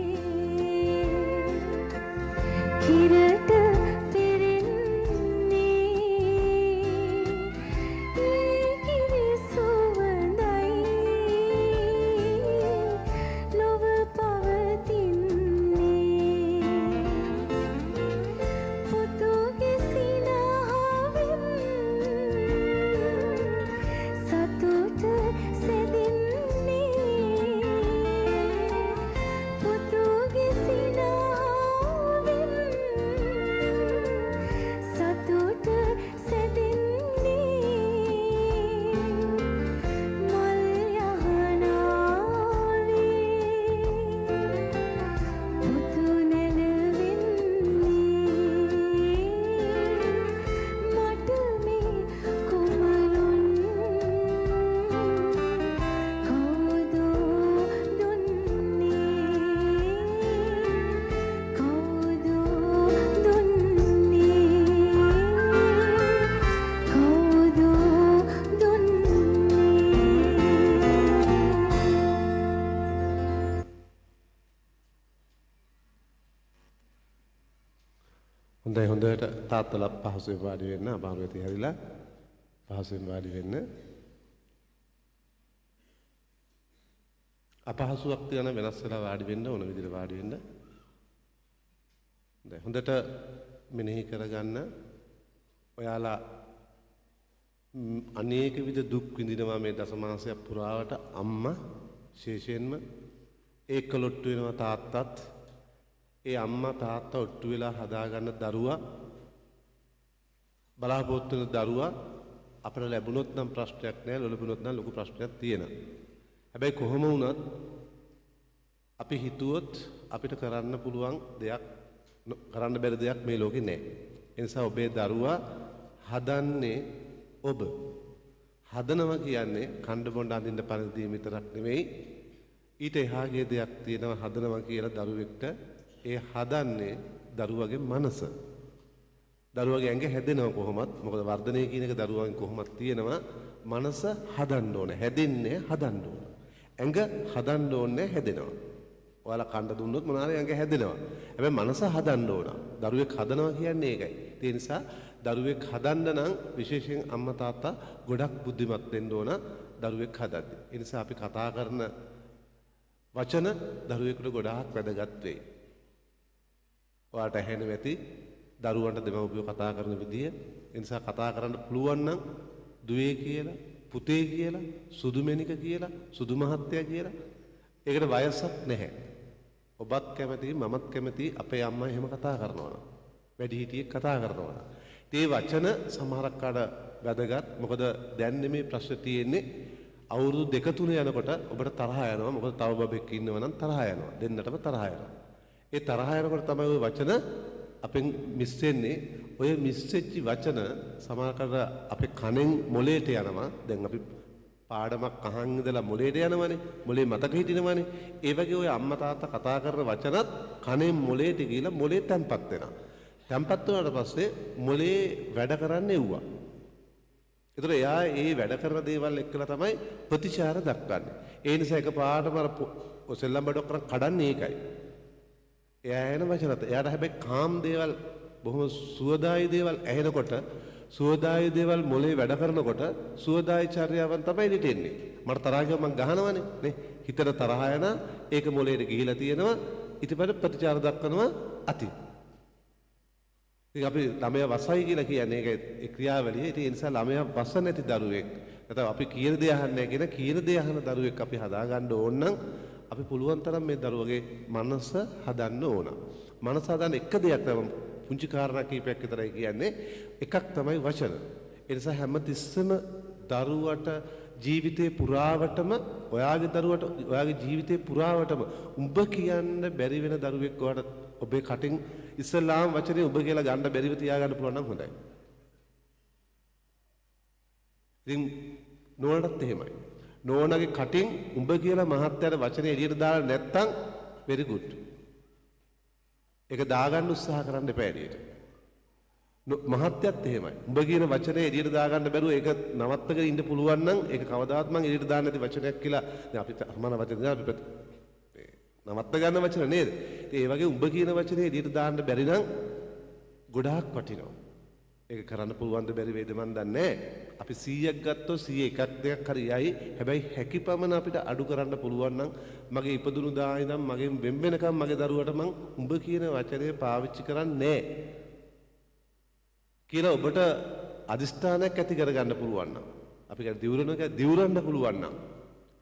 කිරට පිරෙන්නේ ඒ කිරි සුවඳයි ලොව පවතින්නේ පුතුගේ සිනහවෙන් සතුට සැදෙන්නේ පුතුගේ සිනහවෙන් සතුට සැදෙන්නේ මල් යහනාවේ පුතු නැලවෙන්නේ මට මේ කුමරුන් කවුද දුන්නේ කවුද දුන්නේ කවුද දුන්නේ. හොඳයි, හොඳට තාත්තලා පහසුවෙන් වාඩි වෙන්න, අමාරු ඇති හැරිලා පහසුවෙන් වාඩි වෙන්න. අපහසුයක් තියෙන වෙනස් වෙලා වාඩි වෙන්න ඕන විදිහට වාඩි වෙන්න. හොඳයි, හොඳට මෙනෙහි කරගන්න. ඔයාලා අනේක විද දුක් විඳිනවා මේ දසමාසයක් පුරාවට අම්මා විශේෂයෙන්ම ඒකලොට්ටු වෙනවා තාත්තත්. ඒ අම්මා තාත්තා ඔට්ටු වෙලා හදාගන්න දරුවා, බලාපොරොත්තු වෙන දරුවා අපට ලැබුණොත් නම් ප්‍රශ්නයක් නෑ, නොලැබුණොත් නම් ලොකු ප්‍රශ්නයක් තියෙනවා. හැබැයි කොහොම වුණත් අපි හිතුවොත් අපිට කරන්න පුළුවන් දෙයක් කරන්න බැරි දෙයක් මේ ලෝකේ නෑ. ඒ නිසා ඔබේ දරුවා හදන්නේ ඔබ. හදනවා කියන්නේ කණ්ඩ බොණ්ඩ අඳින්න පණ දීම විතරක් නෙමෙයි. ඊට එහා ගිය දෙයක් තියෙනවා හදනවා කියලා දරුවෙක්ට. ඒ හදන්නේ දරුවගේ මනස. දරුවගේ ඇඟ හැදෙනවා කොහොමත්. මොකද වර්ධනය කියන එක දරුවගෙන් කොහොමත් තියෙනවා. මනස හදන්න ඕන. හැදෙන්නේ හදන්න ඕන. ඇඟ හදන්න ඕනේ හැදෙනවා. ඔයාලා කණ්ඩ දුන්නොත් මොනාරි ඇඟ හැදෙනවා. හැබැයි මනස හදන්න ඕන. දරුවෙක් හදනවා කියන්නේ ඒකයි. ඒ නිසා දරුවෙක් හදන්න නම් විශේෂයෙන් අම්මා තාත්තා ගොඩක් බුද්ධිමත් වෙන්න ඕන දරුවෙක් හදද්දි. ඒ නිසා අපි කතා කරන වචන දරුවෙකුට ගොඩාක් වැදගත් වෙයි. ඔයාලට ඇහෙනවා ඇති දරුවන්ට දෙමව්පියෝ කතා කරන විදිය. ඒ නිසා කතා කරන්න පුළුවන් නම් දුවේ කියලා, පුතේ කියලා, සුදු මැණික කියලා, සුදු මහත්තයා කියලා. ඒකට වයසක් නැහැ. ඔබත් කැමති, මමත් කැමති අපේ අම්මා එහෙම කතා කරනවා නම්. වැඩිහිටියෙක් කතා කරනවා නම්. ඉතින් මේ වචන සමහරක් අර වැදගත්. මොකද දැන් නෙමේ ප්‍රශ්න තියෙන්නේ. අවුරුදු දෙක තුන යනකොට ඔබට තරහ යනවා. මොකද තව බබෙක් ඉන්නවා නම් තරහ යනවා. දෙන්නටම තරහ යනවා. ඒ තරහ යනකොට තමයි ඔය වචන අපෙන් මිස් වෙන්නේ. ඔය මිස් වෙච්ච වචන සමහරකට අපේ කනෙන් මොලේට යනවා. දැන් අපි පාඩමක් අහන් ඉඳලා මොලේට යනවනේ. මොලේ මතක හිටිනවනේ. ඒ වගේ ඔය අම්මා තාත්තා කතා කරන වචනත් කනෙන් මොලේට ගිහලා මොලේ තැම්පත් වෙනවා. තැම්පත් වුණාට පස්සේ මොලේ වැඩ කරන්නේ එව්වා. ඒතර එයා ඒ වැඩ කරන දේවල් එක්කලා තමයි ප්‍රතිචාර දක්වන්නේ. ඒ නිසා එකපාරටම අර ඔය සෙල්ලම් බඩුවක් කරන් කඩන්නේ ඒකයි. එයා ඇහෙන වචනත්. එයාට හැබැයි කාම් දේවල්, බොහොම සුවදායි දේවල් ඇහෙනකොට, සුවදායි දේවල් මොලේ වැඩ කරනකොට සුවදායි චර්යාවන් තමයි එළියට එන්නේ. මට තරහ ගියම මං ගහනවනේ නේ. හිතට තරහ යන ඒක මොලේට ගිහිලා තියෙනවා. ඊට පස්සේ ප්‍රතිචාර දක්වනවා අති. ඉතින් අපි ළමයා වසයි කියලා කියන්නේ ඒක ඒ ක්‍රියාවලිය. ඉතින් ඒ නිසා ළමයා වස නැති දරුවෙක් නැත්නම් අපි කියන දේ අහන්නේ නැහැ කියන කියන දේ අහන දරුවෙක් අපි හදාගන්න ඕන නම් අපි පුළුවන් තරම් මේ දරුවගේ මනස හදන්න ඕන. මනස හදන්න එක දෙයක් තමයි පුංචි කාරණා කීපයක් විතරයි කියන්නේ. එකක් තමයි වචන. ඒ නිසා හැමතිස්සෙම දරුවට ජීවිතේ පුරාවටම ඔයාගේ දරුවට ඔයාගේ ජීවිතේ පුරාවටම උඹ කියන්න බැරි වෙන දරුවෙක් ඔයාට ඔබේ කටින් ඉස්සෙල්ලාම වචනේ උඹ කියලා ගන්න බැරිව තියාගන්න පුළුවන් නම් හොඳයි. ඉතින් නෝනටත් එහෙමයි. නෝනගේ කටින් උඹ කියලා මහත්තයාට වචනේ එළියට දාලා නැත්තම් very good. ඒක දාගන්න උත්සාහ කරන්න එපා එළියට. මහත්තයත් එහෙමයි. උඹ කියන වචනේ එළියට දාගන්න බැරුව ඒක නවත්තගෙන ඉන්න පුළුවන් නම් ඒක කවදාවත් මං එළියට දාන්න නැති වචනයක් කියලා දැන් අපි සමාන වචන දෙනවා අපි නවත්ත ගන්න වචන නේද? ඉතින් ඒ වගේ උඹ කියන වචනේ එළියට දාන්න බැරි නම් ගොඩාක් වටිනවා. ඒක කරන්න පුළුවන් ද බැරි වේද මන් දන්නේ නැහැ. අපි 100ක් ගත්තොත් 100 එකක් දෙකක් හරි යයි. හැබැයි හැකි පමණ අපිට අඩු කරන්න පුළුවන් නම් මගේ ඉපදුණු දා ඉඳන් මගෙන් වෙන් වෙනකම් මගේ දරුවට මං උඹ කියන වචනේ පාවිච්චි කරන්නේ නැහැ කියලා ඔබට අදිස්ථානයක් ඇති කරගන්න පුළුවන් නම්, අපි කියන්නේ දිවුරන එක දිවුරන්න පුළුවන් නම්,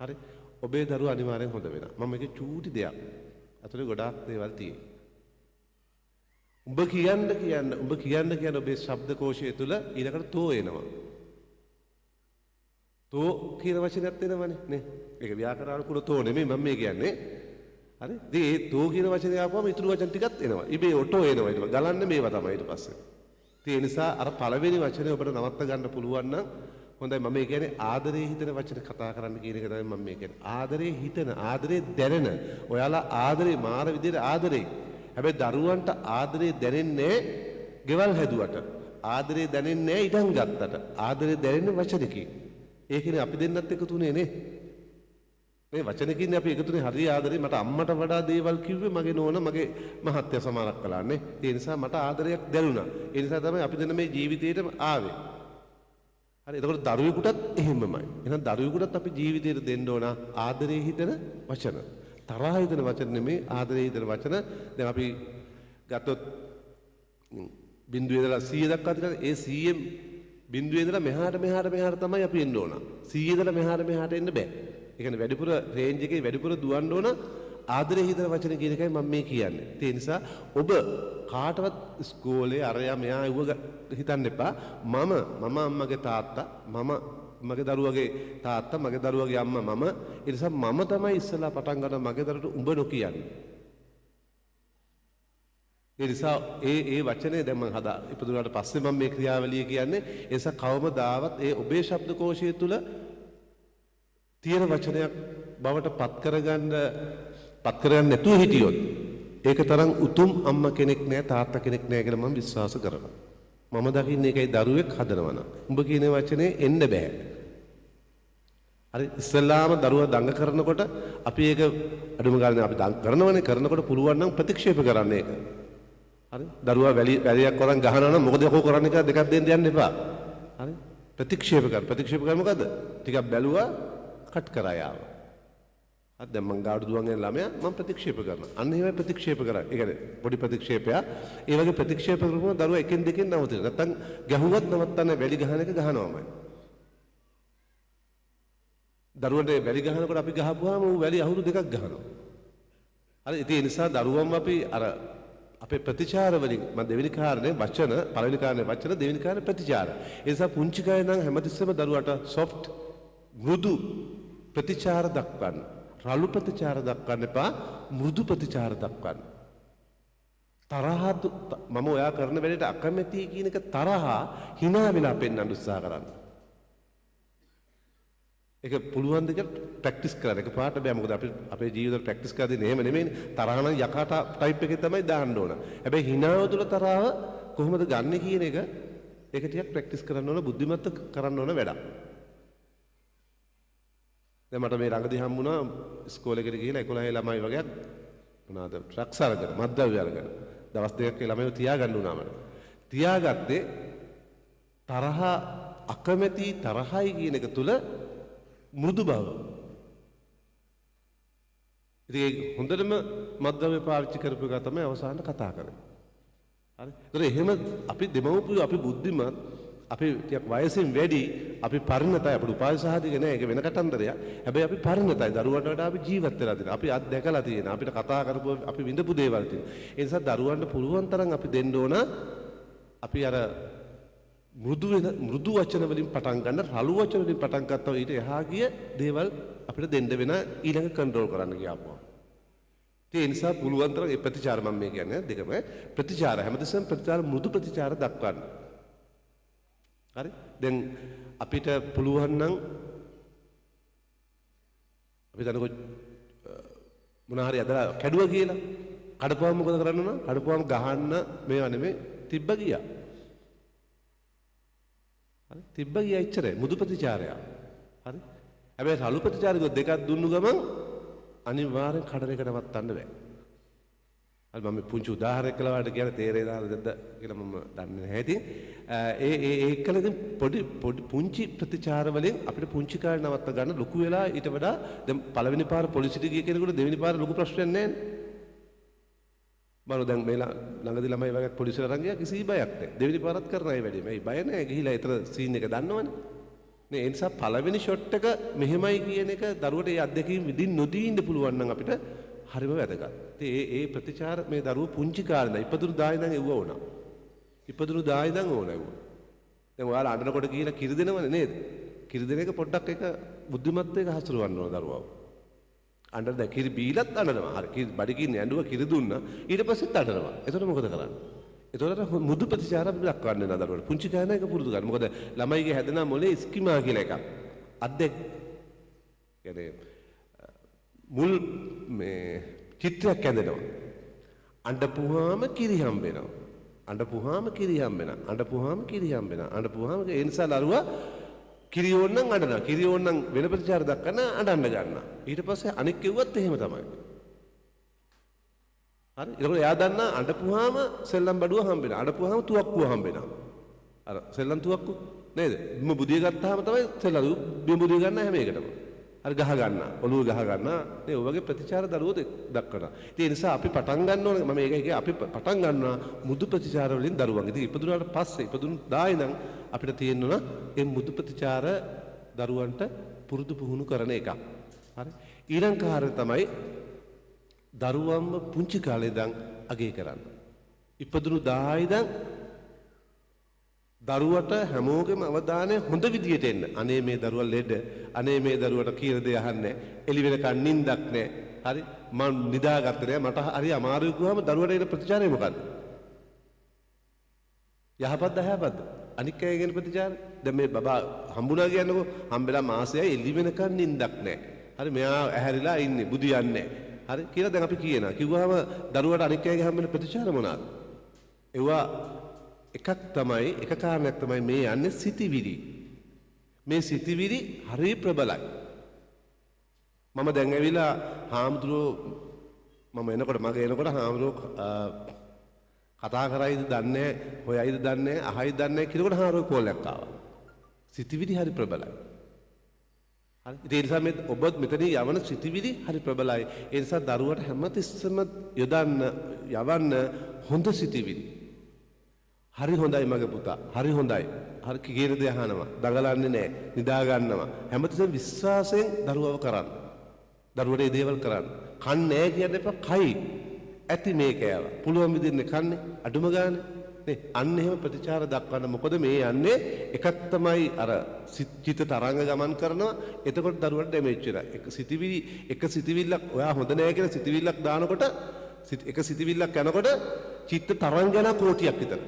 හරි, ඔබේ දරුවා අනිවාර්යෙන් හොඳ වෙනවා. මම මේකේ චූටි දෙයක් අතුලේ ගොඩාක් දේවල් තියෙනවා. උඹ කියන්න කියන්න උඹ කියන්න කියන්න ඔබේ ශබ්දකෝෂය තුල ඊළඟට තෝ එනවා. තෝ කියන වචනයත් එනවනේ නේ. ඒක ව්‍යාකරණානුකූල තෝ නෙමෙයි මම මේ කියන්නේ. හරි. ඉතින් ඒ තෝ කියන වචනේ ආපුවම ඉතුරු වචන ටිකත් එනවා. ඉබේ ඔටෝ එනවා ඊට පස්සේ. ගලන්නේ මේවා තමයි ඊට පස්සේ. ඉතින් ඒ නිසා අර පළවෙනි වචනේ ඔබට නවත්ත ගන්න පුළුවන් නම් හොඳයි. මම මේ කියන්නේ ආදරේ හිතෙන වචන කතා කරන්න කියන එක තමයි මම මේ කියන්නේ. ආදරේ හිතෙන, ආදරේ දැනෙන. ඔයාලා ආදරේ මාර විදියට ආදරේ. හැබැයි දරුවන්ට ආදරේ දැනෙන්නේ ගෙවල් හැදුවට. ආදරේ දැනෙන්නේ ඉඩම් ගත්තට. ආදරේ දැනෙන්නේ වචනකින්. ඒකනේ අපි දෙන්නත් එකතු වුණේ නේ. මේ වචනකින් අපි එකතු වුණේ. හරි ආදරේ. මට අම්මට වඩා දේවල් කිව්වේ මගේ නෝනා, මගේ මහත්තයා සමහරක් කළානේ. ඒ නිසා මට ආදරයක් දැනුණා. ඒ නිසා තමයි අපි දෙන්න මේ ජීවිතේටම ආවේ. හරි. එතකොට දරුවෙකුටත් එහෙමමයි. එහෙනම් දරුවෙකුටත් අපි ජීවිතේට දෙන්න ඕන ආදරේ හිතෙන වචන. තරහ හිතෙන වචන නෙමෙයි, ආදරේ හිතෙන වචන. දැන් අපි ගත්තොත් බිඳුවේ ඉඳලා 100 දක්වා තියෙනවා. ඒ 100න් බිඳුවේ ඉඳලා මෙහාට මෙහාට මෙහාට තමයි අපි එන්න ඕන. 100 ඉඳලා මෙහාට මෙහාට එන්න බෑ. ඒ කියන්නේ වැඩිපුර රේන්ජ් එකේ වැඩිපුර දුවන්න ඕන ආදරේ හිතන වචන කියන එකයි මම මේ කියන්නේ. ඒ නිසා ඔබ කාටවත් ඉස්කෝලේ අරයා මෙයා එව්ව හිතන්න එපා. මම මම අම්මගේ තාත්තා, මම මගේ දරුවගේ තාත්තා, මගේ දරුවගේ අම්මා මම. ඒ නිසා මම තමයි ඉස්සෙල්ලා පටන් ගන්න මගේ දරුවට උඹ නොකියන්නේ. ඒ නිසා ඒ ඒ වචනේ දැන් මං හදා ඉපදුනාට පස්සේ මම මේ ක්‍රියාවලිය කියන්නේ. ඒ නිසා කවමදාවත් ඒ ඔබේ ශබ්දකෝෂය තුල තියෙන වචනයක් බවට පත් කරගන්න නැතුව හිටියොත් ඒක තරම් උතුම් අම්මා කෙනෙක් නෑ, තාත්තා කෙනෙක් නෑ කියලා මම විශ්වාස කරනවා. මම දකින්නේ ඒකයි දරුවෙක් හදනවා නම්. උඹ කියන වචනේ එන්න බෑ. හරි, ඉස්සෙල්ලාම දරුවා දඟ කරනකොට අපි ඒක අඩුම ගානේ අපි දඟ කරනවනේ, කරනකොට පුළුවන් නම් ප්‍රතික්ෂේප කරන්න ඒක. හරි, දරුවා වැලියක් වරන් ගහනවා නම් මොකද යකෝ කරන්නේ කියලා දෙකක් දෙන්න යන්න එපා. හරි, ප්‍රතික්ෂේප කරන්න. ප්‍රතික්ෂේප කරන්නේ මොකද්ද? ටිකක් බැලුවා කට් කරා යාව. හරි, දැන් මං ගාඩු දුවන් යන ළමයා මං ප්‍රතික්ෂේප කරනවා. අන්න එහෙමයි ප්‍රතික්ෂේප කරන්නේ. ඒ කියන්නේ පොඩි ප්‍රතික්ෂේපයක්. ඒ වගේ ප්‍රතික්ෂේප කරපුවම දරුවා එකෙන් දෙකෙන් නවතිනවා. නැත්තම් ගැහුවත් නවත්තන්නේ වැලි ගහන එක ගහනවාමයි. දරුවන්ට වැලි ගහනකොට අපි ගහපුවාම ඌ වැලි අහුරු දෙකක් ගහනවා. හරි, ඉතින් ඒ නිසා දරුවන්ව අපි අර අපේ ප්‍රතිචාර වලින් මම දෙවෙනි කාරණේ වචන, පළවෙනි කාරණේ වචන, දෙවෙනි කාරණේ ප්‍රතිචාර. ඒ නිසා පුංචි කය නම් හැමතිස්සෙම දරුවාට සොෆ්ට් මෘදු ප්‍රතිචාර දක්වන්න. රළු ප්‍රතිචාර දක්වන්න එපා, මෘදු ප්‍රතිචාර දක්වන්න. තරහ මම ඔයා කරන වැඩේට අකමැතියි කියන එක තරහ hina වෙලා පෙන්වන්න උත්සාහ කරන්න. ඒක පුළුවන් ද කියලා ප්‍රැක්ටිස් කරන්න. ඒක පාට බෑ. මොකද අපි අපේ ජීවිතවල ප්‍රැක්ටිස් කරලා දෙන්නේ එහෙම නෙමෙයිනේ. තරහ නම් යකාට ටයිප් එකේ තමයි දාන්න ඕන. හැබැයි hinaව තුළ තරහව කොහොමද ගන්නෙ කියන එක ඒක ටිකක් ප්‍රැක්ටිස් කරන්න ඕන, බුද්ධිමත්ව කරන්න ඕන වැඩක්. දැන් මට මේ ළඟදී හම්බුණා ඉස්කෝලේකට ගිහලා 11 ළමයි වගේක් මොනවාද ඩ්‍රග්ස් අරගෙන, මත්ද්‍රව්‍ය අරගෙන දවස් දෙකක් ඒ ළමයිව තියාගන්න වුණා මට. තියාගත්තේ තරහ අකමැති තරහයි කියන එක තුල මෘදු බව. ඉතින් ඒ හොඳටම මත්ද්‍රව්‍ය පාවිච්චි කරපු එක තමයි අවසානට කතා කරන්නේ. හරි. ඒතර එහෙම අපි දෙමව්පියෝ අපි බුද්ධිමත් අපි ටිකක් වයසින් වැඩි, අපි පරිණතයි, අපිට උපාය සහතික නෑ, ඒක වෙන කතන්දරයක්. හැබැයි අපි පරිණතයි, දරුවන්ට වඩා අපි ජීවත් වෙලා තියෙනවා. අපි අත් දැකලා තියෙනවා. අපිට කතා කරපු අපි විඳපු දේවල් තියෙනවා. ඒ නිසා දරුවන්ට පුළුවන් තරම් අපි දෙන්න ඕන අපි අර මෘදු වෙන මෘදු වචන වලින් පටන් ගන්න, රළු වචන වලින් පටන් ගත්තා ඊට එහා ගිය දේවල් අපිට දෙන්න වෙන ඊළඟ කන්ට්‍රෝල් කරන්න ගියාපුවා. ඒ නිසා පුළුවන් තරම් ඒ ප්‍රතිචාර මම මේ කියන්නේ දෙකම ප්‍රතිචාර හැමතිස්සෙම ප්‍රතිචාර මෘදු ප්‍රතිචාර දක්වන්න. හරි? දැන් අපිට පුළුවන් නම් අපි දන්නකො මොන හරි ඇදලා කැඩුවා කියලා. කඩපුවම මොකද කරන්න ඕන? කඩපුවම ගහන්න මේවා නෙමෙයි තිබ්බ ගියා. හරි? තිබ්බ ගියා එච්චරයි මුදු ප්‍රතිචාරයක්. හරි? හැබැයි රළු ප්‍රතිචාරක දෙකක් දුන්නු ගමන් අනිවාර්යෙන් කඩන එක නවත්තන්න බෑ. හරි මම පුංචි උදාහරණයක් කළා ඔයාලට කියන්න තේරෙනවද නැද්ද කියලා මම දන්නේ නැහැ. ඉතින් ඒ ඒ ඒකල ඉතින් පොඩි පොඩි පුංචි ප්‍රතිචාර වලින් අපිට පුංචි කාලේ නවත්ත ගන්න ලොකු වෙලා ඊට වඩා දැන් පළවෙනි පාර පොලිසියට ගිය කෙනෙකුට දෙවෙනි පාර ලොකු ප්‍රශ්නයක් නැහැ නේ. බලන්න දැන් මේ ළඟදී ළමයි වගේ පොලිසියට අරන් ගියා කිසි බයක් නැහැ. දෙවෙනි පාරත් කරන අය වැඩි. මේ බය නැහැ ගිහිලා ඊතර සීන් එක දන්නවනේ. නේ ඒ නිසා පළවෙනි ෂොට් එක මෙහෙමයි කියන එක දරුවට ඒ අත්දැකීම් විඳින්න නොදී ඉන්න පුළුවන් නම් අපිට හරිම වැදගත්. ඉතින් ඒ ඒ ප්‍රතිචාර මේ දරුවෝ පුංචි කාලේ ඉඳන් ඉපදුණු දා ඉඳන් එව්ව ඕන. ඉපදුණු දා ඉඳන් ඕන එව්ව. දැන් ඔයාලා අඬනකොට ගිහිලා කිරි දෙනවනේ නේද? කිරි දෙන එක පොඩ්ඩක් එක බුද්ධිමත් එක හසුරවන්න ඕන දරුවව. අඬන දැන් කිරි බීලත් අඬනවා. හරි කිරි බඩගින්නේ ඇඬුවා කිරි දුන්නා. ඊට පස්සෙත් අඬනවා. එතකොට මොකද කරන්නේ? එතකොට මුදු ප්‍රතිචාර අපි දක්වන්න වෙනවා දරුවට. පුංචි කාලේ ඒක පුරුදු ගන්න. මොකද ළමයිගේ හැදෙන මොලේ ස්කිමා කියලා එකක්. අත්දැක කියන්නේ මුල් මේ චිත්‍රයක් ඇඳෙනවා. අඬපුවාම කිරි හම්බ වෙනවා. අඬපුවාම කිරි හම්බ වෙනවා. අඬපුවාම කිරි හම්බ වෙනවා. අඬපුවාම ඒ නිසා දරුවා කිරි ඕන නම් අඬනවා. කිරි ඕන නම් වෙන ප්‍රතිචාර දක්වන අඬන්න ගන්නවා. ඊට පස්සේ අනෙක් කිව්වත් එහෙම තමයි. හරි. ඒකෝට එයා දන්නා අඬපුවාම සෙල්ලම් බඩුව හම්බ වෙනවා. අඬපුවාම තුවක්කුව හම්බ වෙනවා. අර සෙල්ලම් තුවක්කු නේද? බිම බුදිය ගත්තාම තමයි සෙල්ලම් බිම බුදිය ගන්න හැම එකටම. අර ගහ ගන්න, ඔළුව ගහ ගන්න. නේ ඔය වගේ ප්‍රතිචාර දරුවෝ දක්වනවා. ඉතින් ඒ නිසා අපි පටන් ගන්න ඕනේ මම ඒක කිය අපි පටන් ගන්නවා මුදු ප්‍රතිචාර වලින් දරුවන්. ඉතින් ඉපදුනාට පස්සේ ඉපදුණු දා ඉඳන් අපිට තියෙන්න ඕන මේ මුදු ප්‍රතිචාර දරුවන්ට පුරුදු පුහුණු කරන එක. හරි. ඊළඟ කාර්යය තමයි දරුවන්ව පුංචි කාලේ ඉඳන් අගය කරන්න. ඉපදුණු දා ඉඳන් දරුවට හැමෝගෙම අවධානය හොඳ විදියට එන්න. අනේ මේ දරුවා ලෙඩ, අනේ මේ දරුවට කියන දේ අහන්නේ, එළි වෙනකන් නිින්දක් නෑ. හරි මං නිදාගත්තේ නෑ, මට හරි අමාරුයි කිව්වම දරුවට එන ප්‍රතිචාරය මොකද්ද? යහපත්ද අයහපත්ද? අනික් අයගෙන් ප්‍රතිචාර. දැන් මේ බබා හම්බුණා කියන්නකෝ, හම්බෙලා මාසයයි එළි වෙනකන් නිින්දක් නෑ. හරි මෙයා ඇහැරිලා ඉන්නේ, බුදියන්නේ නෑ. හරි කියලා දැන් අපි කියනවා. කිව්වහම දරුවට අනික් අයගෙන් හම්බෙන ප්‍රතිචාර මොනවාද? ඒවා එකක් තමයි, එක කාරණයක් තමයි මේ යන්නේ සිතිවිලි. මේ සිතිවිලි හරි ප්‍රබලයි. මම දැන් ඇවිල්ලා හාමුදුරුවෝ මම එනකොට මගේ එනකොට හාමුදුරුවෝ කතා කරයිද දන්නේ හොයයිද දන්නේ අහයිද දන්නේ කියනකොට හාමුදුරුවෝ කෝල් එකක් ආවා. සිතිවිලි හරි ප්‍රබලයි. හරි. ඉතින් ඒ නිසා මේ ඔබ මෙතනින් යවන සිතිවිලි හරි ප්‍රබලයි. ඒ නිසා දරුවට හැමතිස්සෙම යොදන්න යවන්න හොඳ සිතිවිලි. හරි හොඳයි මගේ පුතා. හරි හොඳයි. හරි කියන දේ අහනවා. දඟලන්නේ නැහැ. නිදා ගන්නවා. හැමතිස්සෙම විශ්වාසයෙන් දරුවව කරන්න. දරුවට මේ දේවල් කරන්න. කන්නේ නැහැ කියන්න එපා. කයි. ඇති මේ කෑවා. පුළුවන් විදිහට කන්නේ. අඩුම ගානේ. නේ අන්න එහෙම ප්‍රතිචාර දක්වන්න. මොකද මේ යන්නේ එකක් තමයි අර චිත්ත තරංග ගමන් කරනවා. එතකොට දරුවට ඩැමේජ් වෙනවා. එක සිතිවිලි එක සිතිවිල්ලක් ඔයා හොඳ නෑ කියලා සිතිවිල්ලක් දානකොට එක සිතිවිල්ලක් යනකොට චිත්ත තරංග යන කෝටියක් විතර.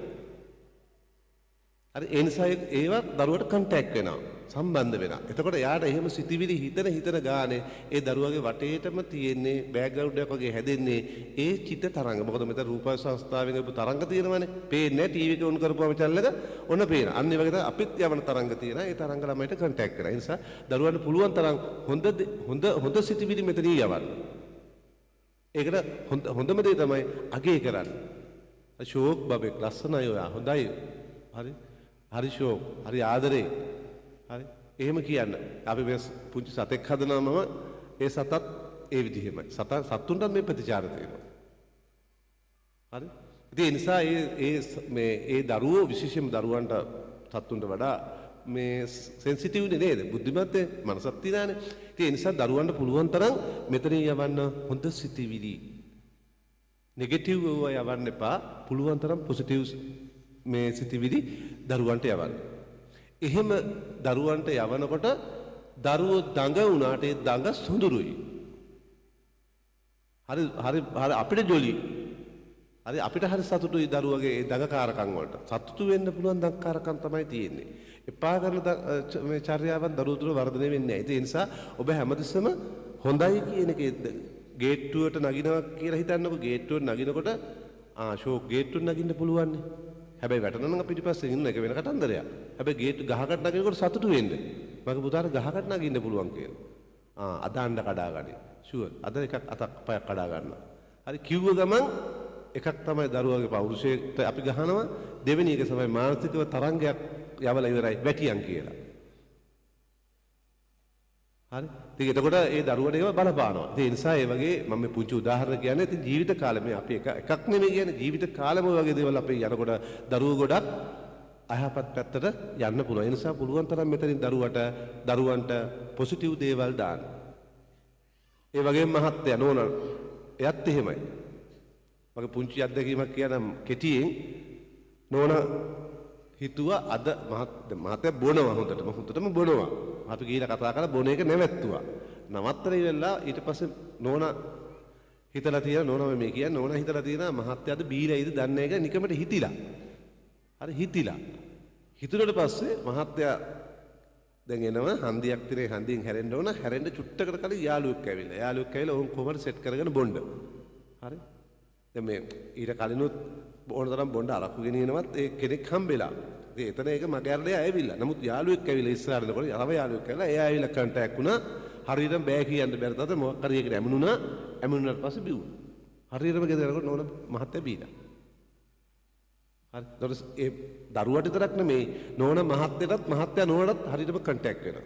හරි ඒ නිසා ඒවා දරුවට කන්ටැක්ට් වෙනවා. සම්බන්ධ වෙනවා. එතකොට එයාට එහෙම සිතිවිලි හිතන හිතන ගානේ ඒ දරුවගේ වටේටම තියෙන්නේ බෑග්ග්‍රවුන්ඩ් එකක් වගේ හැදෙන්නේ ඒ චිත්ත තරංග. මොකද මෙතන රූප සංස්ථාවෙන් ආපු තරංග තියෙනවනේ. පේන්නේ නැහැ ටීවී එක ඔන් කරපුවම චැනල් එක ඔන්න පේනවා. අන්න ඒ වගේ තමයි අපිත් යවන තරංග තියෙනවා. ඒ තරංග ළමයිට කන්ටැක්ට් කරනවා. ඒ නිසා දරුවන්ට පුළුවන් තරම් හොඳ හොඳ හොඳ සිතිවිලි මෙතනින් යවන්න. ඒකට හොඳම දේ තමයි අගය කරන්න. ෂෝක් බබෙක් ලස්සනයි ඔයා හොඳයි. හරි. හරි ෂෝක් හරි ආදරේ. හරි. එහෙම කියන්න. අපි මේ පුංචි සතෙක් හදනවා මම ඒ සතත් ඒ විදිහෙමයි. සත්තුන්ටත් මේ ප්‍රතිචාර තියෙනවා. හරි. ඉතින් ඒ නිසා ඒ ඒ මේ ඒ දරුවෝ විශේෂයෙන්ම දරුවන්ට සත්තුන්ට වඩා මේ සෙන්සිටිව් නේ නේද? බුද්ධිමත් මනසක් තියනානේ. ඉතින් ඒ නිසා දරුවන්ට පුළුවන් තරම් මෙතනින් යවන්න හොඳ සිතිවිලි. නෙගටිව් ඒවා යවන්න එපා. පුළුවන් තරම් පොසිටිව් මේ සිතිවිලි දරුවන්ට යවන්න. එහෙම දරුවන්ට යවනකොට දරුවෝ දඟ වුණාට ඒ දඟ සොඳුරුයි. හරි හරි හරි අපිට ජොලි. හරි අපිට හරි සතුටුයි දරුවගේ ඒ දඟකාරකම් වලට. සතුටු වෙන්න පුළුවන් දඟකාරකම් තමයි තියෙන්නේ. එපා කරන මේ චර්යාවන් දරුවෝ තුළ වර්ධනය වෙන්නේ නැහැ. ඉතින් ඒ නිසා ඔබ හැමතිස්සෙම හොඳයි කියන එකේ ගේට්ටුවට නගිනවා කියලා හිතන්නකෝ. ගේට්ටුවට නගිනකොට ආ ෂෝක් ගේට්ටුවට නගින්න පුළුවන් නේ. හැබැයි වැටෙනවා නම් පිටිපස්සෙන් ඉන්න එක වෙන කතන්දරයක්. හැබැයි ගේට්ටු ගහකට නගිනකොට සතුටු වෙන්න. මගේ පුතාට ගහකට නගින්න පුළුවන් කියලා. ආ අද අඬ කඩා ගනි. ෂුවර්. අද එකක් අතක් පයක් කඩා ගන්නවා. හරි කිව්ව ගමන් එකක් තමයි දරුවගේ පෞරුෂයට අපි ගහනවා. දෙවෙනි එක තමයි මානසිකව තරංගයක් යවලා ඉවරයි වැටියන් කියලා. හරි. ඉතින් එතකොට ඒ දරුවට ඒව බලපානවා. ඉතින් ඒ නිසා ඒ වගේ මම මේ පුංචි උදාහරණ කියන්නේ ඉතින් ජීවිත කාලෙ මේ අපි එක එකක් නෙමෙයි කියන්නේ ජීවිත කාලෙම ඔය වගේ දේවල් අපේ යනකොට දරුවෝ ගොඩක් අයහපත් පැත්තට යන්න පුළුවන්. ඒ නිසා පුළුවන් තරම් මෙතනින් දරුවන්ට පොසිටිව් දේවල් දාන්න. ඒ වගේම මහත්තයා නෝනා එයත් එහෙමයි. මගේ පුංචි අත්දැකීමක් කියනම් කෙටියෙන් නෝනා හිතුවා අද මහත්තයා බොනවා හොඳටම හොඳටම බොනවා. අපි ගිහිල්ලා කතා කරලා බොන එක නැවැත්තුවා. නවත්තලා ඉවරලා ඊට පස්සේ නෝනා හිතලා තියෙනවා නෝනා මේ කියන්නේ නෝනා හිතලා තියෙනවා මහත්තයාද බීලායිද දන්නේ නැහැ කියලා නිකමට හිතිලා. හරි හිතිලා. හිතුනට පස්සේ මහත්තයා දැන් එනවා හන්දියක් තිරේ හන්දියෙන් හැරෙන්න ඕන. හැරෙන්න චුට්ටකට කලින් යාළුවෙක් ඇවිල්ලා. යාළුවෙක් ඇවිල්ලා ඔවුන් කොහමද සෙට් කරගෙන බොන්න. හරි. දැන් මේ ඊට කලිනුත් ඕන තරම් බොන්න අරක්කු ගෙනියනවත් ඒ කෙනෙක් හම්බෙලා. ඉතින් එතන ඒක මගේ අරලේ ඇවිල්ලා. නමුත් යාළුවෙක් ඇවිල්ලා ඉස්සරහට එනකොට තව යාළුවෙක් ඇවිල්ලා එයා ඇවිල්ලා කන්ටැක්ට් වුණා. හරියටම බෑ කියන්න බැරි තද මොකක් හරි එකට ඇමුණුණා. ඇමුණුනාට පස්සේ බිව්වා. හරියටම ගෙදර යනකොට නෝන මහත්තයා බීලා. හරි. ඒතකොට ඒ දරුවට විතරක් නෙමෙයි නෝන මහත්තයටත් මහත්තයා නෝනටත් හරියටම කන්ටැක්ට් වෙනවා.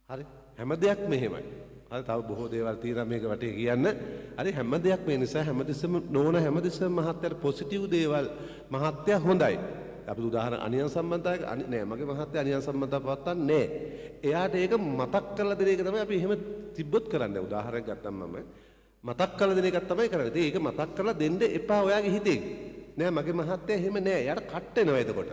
හරි. හැම දෙයක්ම එහෙමයි. හරි තව බොහෝ දේවල් තියෙනවා මේක වටේ කියන්න. හරි හැම දෙයක්ම ඒ නිසා හැමතිස්සෙම නෝන හැමතිස්සෙම මහත්තයාට පොසිටිව් දේවල් මහත්තයා හොඳයි. අපි උදාහරණ අනියම් සම්බන්ධතාවයක නෑ මගේ මහත්තයා අනියම් සම්බන්ධතාව පවත්තන්නේ නෑ. එයාට ඒක මතක් කරලා දෙන එක තමයි අපි එහෙම තිබ්බොත් කරන්නේ. උදාහරණයක් ගත්තම මම මතක් කරලා දෙන එකක් තමයි කරන්නේ. ඉතින් ඒක මතක් කරලා දෙන්න එපා ඔයාගේ හිතෙන්. නෑ මගේ මහත්තයා එහෙම නෑ. එයාට කට් වෙනවා එතකොට.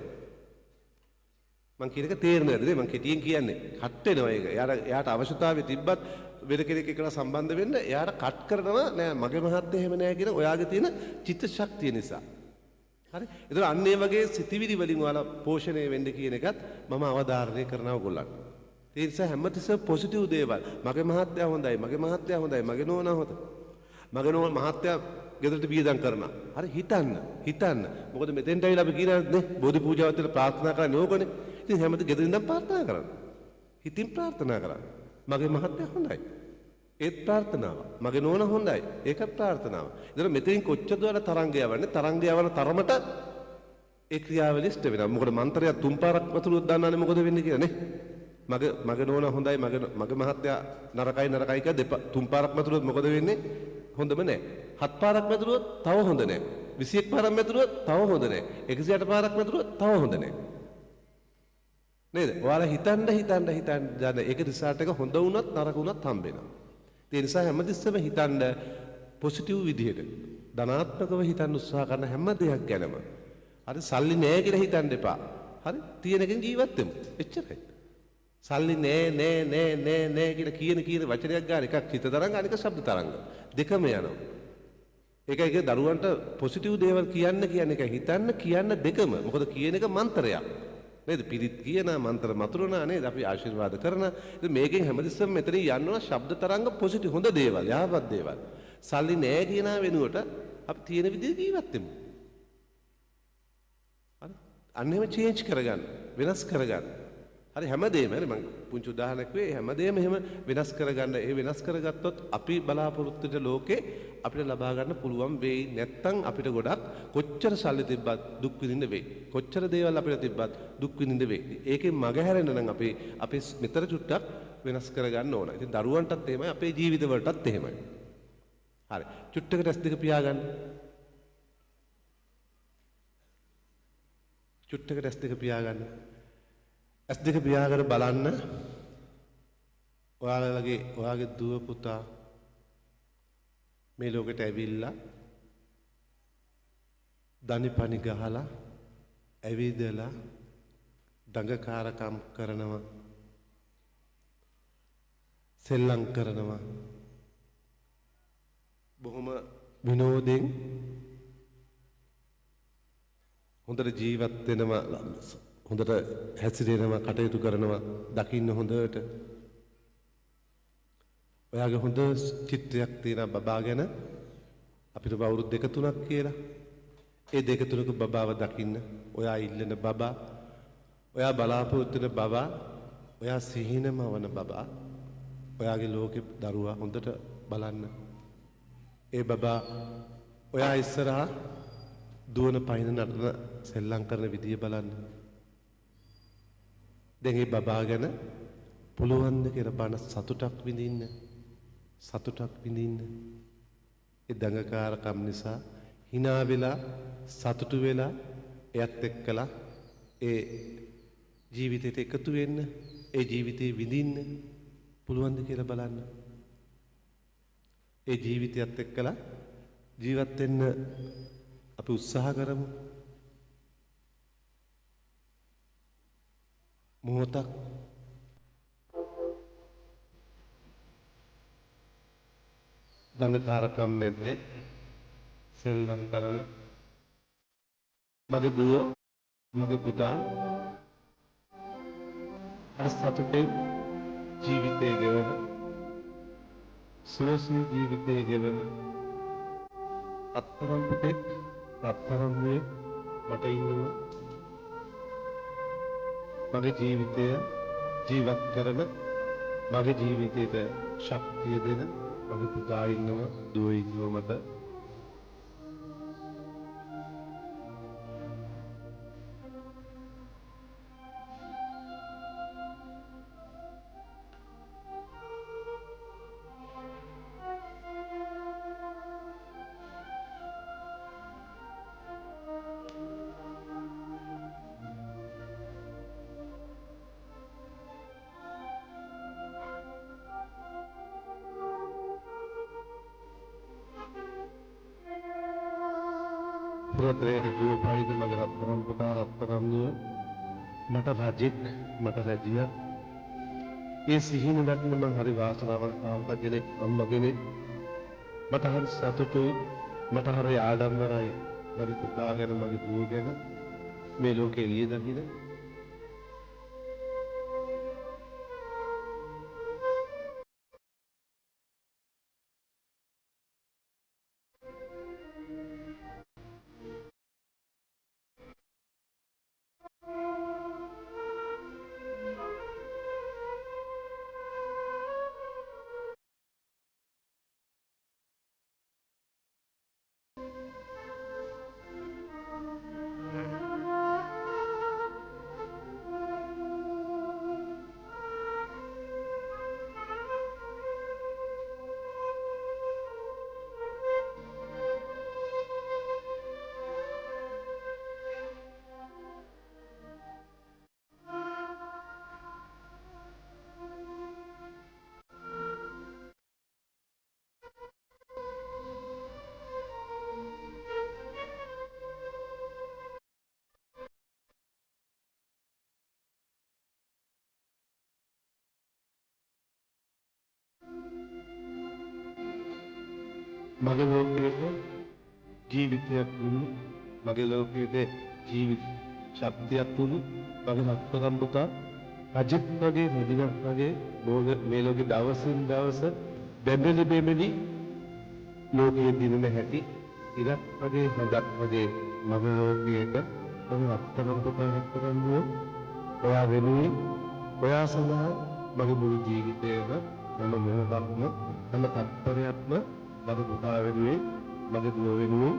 මං කියන එක තේරෙනවද නේ? මං කෙටියෙන් කියන්නේ. කට් වෙනවා ඒක. එයාට අවශ්‍යතාවය තිබ්බත් වෙන කෙනෙක් එක්කලා සම්බන්ධ වෙන්න එයාට කට් කරනවා නෑ මගේ මහත්තයා එහෙම නෑ කියන ඔයාගේ තියෙන චිත්ත ශක්තිය නිසා. හරි. ඒතර අන්න ඒ වගේ සිතිවිලි වලින් ඔයාලා පෝෂණය වෙන්න කියන එකත් මම අවධාරණය කරනවා ඔයගොල්ලන්ට. ඒ නිසා හැමතිස්සෙම පොසිටිව් දේවල්. මගේ මහත්තයා හොඳයි, මගේ මහත්තයා හොඳයි, මගේ නෝනා හොඳයි. මගේ නෝනා මහත්තයා ගෙදරට වියදම් කරනවා. හරි හිතන්න, හිතන්න. මොකද මෙතෙන්ට ඇවිල්ලා අපි කියනවා නේ බෝධි පූජාවත් වෙලා ප්‍රාර්ථනා කරන්නේ ඕකනේ. ඉතින් හැමති ගෙදර ඉඳන් ප්‍රාර්ථනා කරන්න. හිතින් ප්‍රාර්ථනා කරන්න. මගේ මහත්තයා හොඳයි. ඒත් ප්‍රාර්ථනාව. මගේ නෝනා හොඳයි. ඒකත් ප්‍රාර්ථනාව. ඒතර මෙතනින් කොච්චර දුර තරංග යවන්නේ? තරංග යවන තරමට ඒ ක්‍රියාවලිය ඉෂ්ට වෙනවා. මොකද මන්ත්‍රයක් තුන් පාරක් වතුරුවක් දාන්නානේ මොකද වෙන්නේ කියලා නේ. මගේ නෝනා හොඳයි, මගේ මහත්තයා නරකයි නරකයි කියලා තුන් පාරක් මතුරුවොත් මොකද වෙන්නේ? හොඳම නෑ. හත් පාරක් මතුරුවොත් තව හොඳ නෑ. 21 පාරක් මතුරුවොත් තව හොඳ නෑ. 108 පාරක් මතුරුවොත් තව හොඳ නෑ. නේද? ඔයාලා හිතන්න හිතන්න හිතන්න යන ඒක රිසල්ට් එක හොඳ වුණත් නරක වුණත් හම්බ වෙනවා. ඒ නිසා හැමතිස්සෙම හිතන්න පොසිටිව් විදිහට ධනාත්මකව හිතන්න උත්සාහ කරන හැම දෙයක් ගැනම. හරි සල්ලි නෑ කියලා හිතන්න එපා. හරි තියෙන එකෙන් ජීවත් වෙමු. එච්චරයි. සල්ලි නෑ නෑ නෑ නෑ නෑ කියලා කියන කියන වචනයක් ගන්න එකක් හිත තරංග අනික ශබ්ද තරංග. දෙකම යනවා. ඒකයි කිය දරුවන්ට පොසිටිව් දේවල් කියන්න කියන එක හිතන්න කියන්න දෙකම. මොකද කියන එක මන්ත්‍රයක්. නේද? පිරිත් කියන මන්ත්‍ර මතුරනා නේද? අපි ආශිර්වාද කරන. ඉතින් මේකෙන් හැමතිස්සෙම මෙතනින් යන්න ඕන ශබ්ද තරංග පොසිටිව් හොඳ දේවල්, යහපත් දේවල්. සල්ලි නෑ කියන වෙනුවට අපි තියෙන විදිහට ජීවත් වෙමු. හරි? අන්න එහෙම චේන්ජ් කරගන්න, වෙනස් කරගන්න. හරි හැමදේම හරි මං පුංචි උදාහරණයක් වේ හැමදේම එහෙම වෙනස් කරගන්න. ඒ වෙනස් කරගත්තොත් අපි බලාපොරොත්තු වෙන ලෝකේ අපිට ලබා ගන්න පුළුවන් වෙයි. නැත්තම් අපිට ගොඩක් කොච්චර සල්ලි තිබ්බත් දුක් විඳින්න වෙයි. කොච්චර දේවල් අපිට තිබ්බත් දුක් විඳින්න වෙයි. ඒකෙන් මගහැරෙන්න නම් අපි අපේ මෙතර චුට්ටක් වෙනස් කරගන්න ඕන. ඉතින් දරුවන්ටත් එහෙමයි අපේ ජීවිතවලටත් එහෙමයි. හරි. චුට්ටකට ඇස් දෙක පියාගන්න. චුට්ටකට ඇස් දෙක පියාගන්න. ඇස් දෙක පියාගෙන බලන්න. ඔයාලගේ ඔයාගේ දුව පුතා මේ ලෝකෙට ඇවිල්ලා දනිපනි ගහලා ඇවිදලා දඟකාරකම් කරනවා, සෙල්ලම් කරනවා, බොහොම විනෝදෙන් හොඳට ජීවත් වෙනවා, හොඳට හැසිරෙනවා, කටයුතු කරනවා දකින්න හොඳට. ඔයාගේ හොඳ චිත්‍රයක් තියෙනවා බබා ගැන. අපිට අවුරුදු දෙක තුනක් කියලා. ඒ දෙක තුනක බබාව දකින්න, ඔයා ඉල්ලන බබා, ඔයා බලාපොරොත්තු වෙන බබා, ඔයා සිහිනම වන බබා, ඔයාගේ ලෝකේ දරුවා හොඳට බලන්න. ඒ බබා ඔයා ඉස්සරහා දුවන පයින් නටන සෙල්ලම් කරන විදිය බලන්න. දැන් ඒ බබා ගැන පුළුවන් ද කියලා බන සතුටක් විඳින්න. සතුටක් විඳින්න. ඒ දඟකාරකම් නිසා hina වෙලා සතුටු වෙලා එයත් එක්කලා ඒ ජීවිතේට එකතු වෙන්න, ඒ ජීවිතේ විඳින්න පුළුවන් ද කියලා බලන්න. ඒ ජීවිතයත් එක්කලා ජීවත් වෙන්න අපි උත්සාහ කරමු. මොහොතක් දඟකාරකම් වෙන්නේ සෙල්ලම් කරන මගේ දුව මගේ පුතා අර සතුටේ ජීවිතේ ගෙවන, සුවසේ ජීවිතේ ගෙවන අත්තරම් පුතෙක් රත්තරන් දුවෙක් මට ඉන්නවා. මගේ ජීවිතය ජීවත් කරන, මගේ ජීවිතයට ශක්තිය දෙන මගේ පුතා ඉන්නවා, දුව ඉන්නවා මට. පුරතරේ දුව පයිද මගේ රත්තරන් පුතා රත්තරන් දුව මට රජෙක් මට රැජියක්. ඒ සිහින දකින්න මං හරි වාසනාවන්ත තාත්තා කෙනෙක් අම්මා කෙනෙක්. මට හරි සතුටුයි, මට හරි ආඩම්බරයි මගේ පුතා ගැන මගේ දුව ගැන මේ ලෝකේ එළිය දකින්න. මගේ ලෝකයට ජීවිතයක් වුණු, මගේ ලෝකයට ජීවිත ශක්තියක් වුණු මගේ රත්තරන් පුතා රජෙක් වගේ රජිනක් වගේ බෝධ මේ ලෝකේ දවසින් දවස බැබලි බැබලි ලෝකයේ දිනන හැටි ඉරක් වගේ හඳක් වගේ මගේ ලෝකයට මගේ රත්තරන් පුතා රත්තරන් දුව ඔයා වෙනුවෙන් ඔයා සඳහා මගේ මුළු ජීවිතේම හැම මොහොතක්ම හැම තත්පරයක්ම මගේ පුතා වෙනුවෙන් මගේ දුව වෙනුවෙන්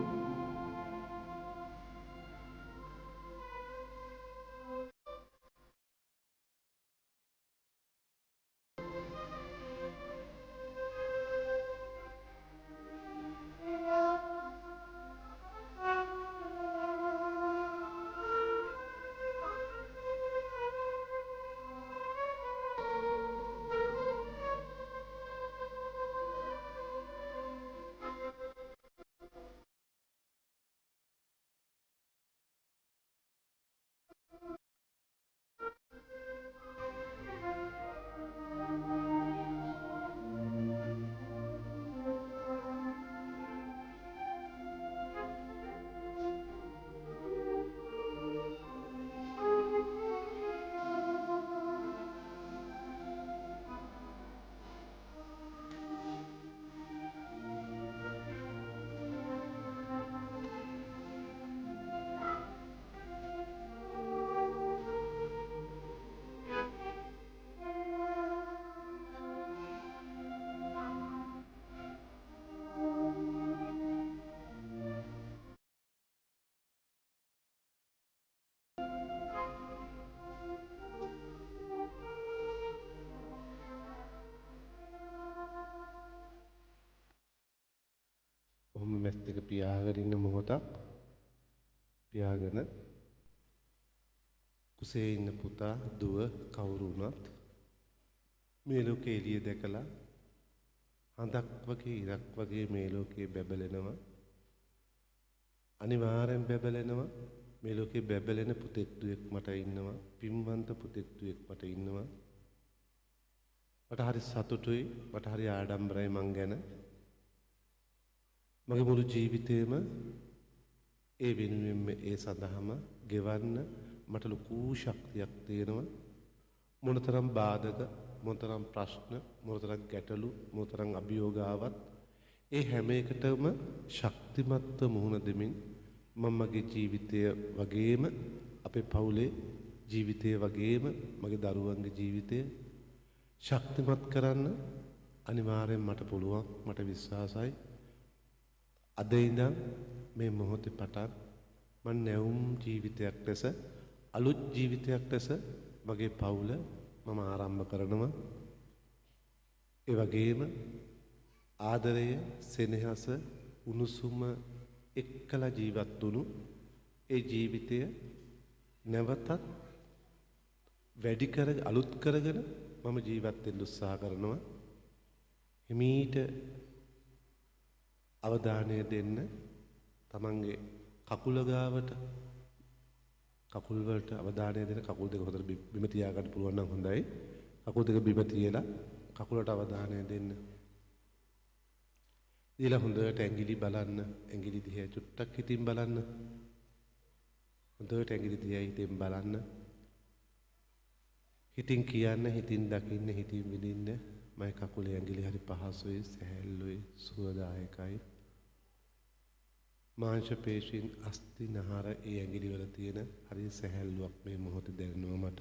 ඔහොම මැස් දෙක පියාගෙන ඉන්න මොහොතක් පියාගෙන කුසේ ඉන්න පුතා දුව කවුරු වුණත් මේ ලෝකේ එළිය දැකලා හඳක් වගේ ඉරක් වගේ මේ ලෝකේ බැබලෙනවා. අනිවාර්යෙන් බැබලෙනවා. මේ ලෝකේ බැබලෙන පුතෙක් දුවෙක් මට ඉන්නවා. පින්වන්ත පුතෙක් දුවෙක් මට ඉන්නවා. මට හරි සතුටුයි, මට හරි ආඩම්බරයි මං ගැන. මගේ මුළු ජීවිතේම ඒ වෙනුවෙන්ම ඒ සඳහාම ගෙවන්න මට ලොකු ශක්තියක් තියෙනවා. මොනතරම් බාධක, මොනතරම් ප්‍රශ්න, මොනතරම් ගැටලු, මොනතරම් අභියෝග ආවත් ඒ හැම එකටම ශක්තිමත්ව මුහුණ දෙමින් මම මගේ ජීවිතය වගේම අපේ පවුලේ ජීවිතය වගේම මගේ දරුවන්ගේ ජීවිතය ශක්තිමත් කරන්න අනිවාර්යෙන් මට පුළුවන්, මට විශ්වාසයි. අද ඉඳන් මේ මොහොතේ පටන් මං නැවුම් ජීවිතයක් ලෙස, අලුත් ජීවිතයක් ලෙස මගේ පවුල මම ආරම්භ කරනවා. ඒ වගේම ආදරය, සෙනෙහස, උණුසුම එක්කලා ජීවත් වුණු ඒ ජීවිතය නැවතත් වැඩි කර අලුත් කරගෙන මම ජීවත් වෙන්න උත්සාහ කරනවා. හිමීට අවධානය දෙන්න තමන්ගේ කකුල ගාවට, කකුල් වලට අවධානය දෙන්න. කකුල් දෙක හොඳට බිම තියාගන්න පුළුවන් නම් හොඳයි. කකුල් දෙක බිම තියලා කකුලට අවධානය දෙන්න. දීලා හොඳට ඇඟිලි බලන්න. ඇඟිලි දිහා චුට්ටක් හිතින් බලන්න. හොඳට ඇඟිලි දිහා හිතින් බලන්න. හිතින් කියන්න, හිතින් දකින්න, හිතින් විඳින්න. මගේ කකුලේ ඇඟිලි හරි පහසුයි, සැහැල්ලුයි, සුවදායකයි. මාංශ පේශීන්, අස්ථි, නහර ඒ ඇඟිලි වල තියෙන හරි සැහැල්ලුවක් මේ මොහොතේ දැනෙනවා මට.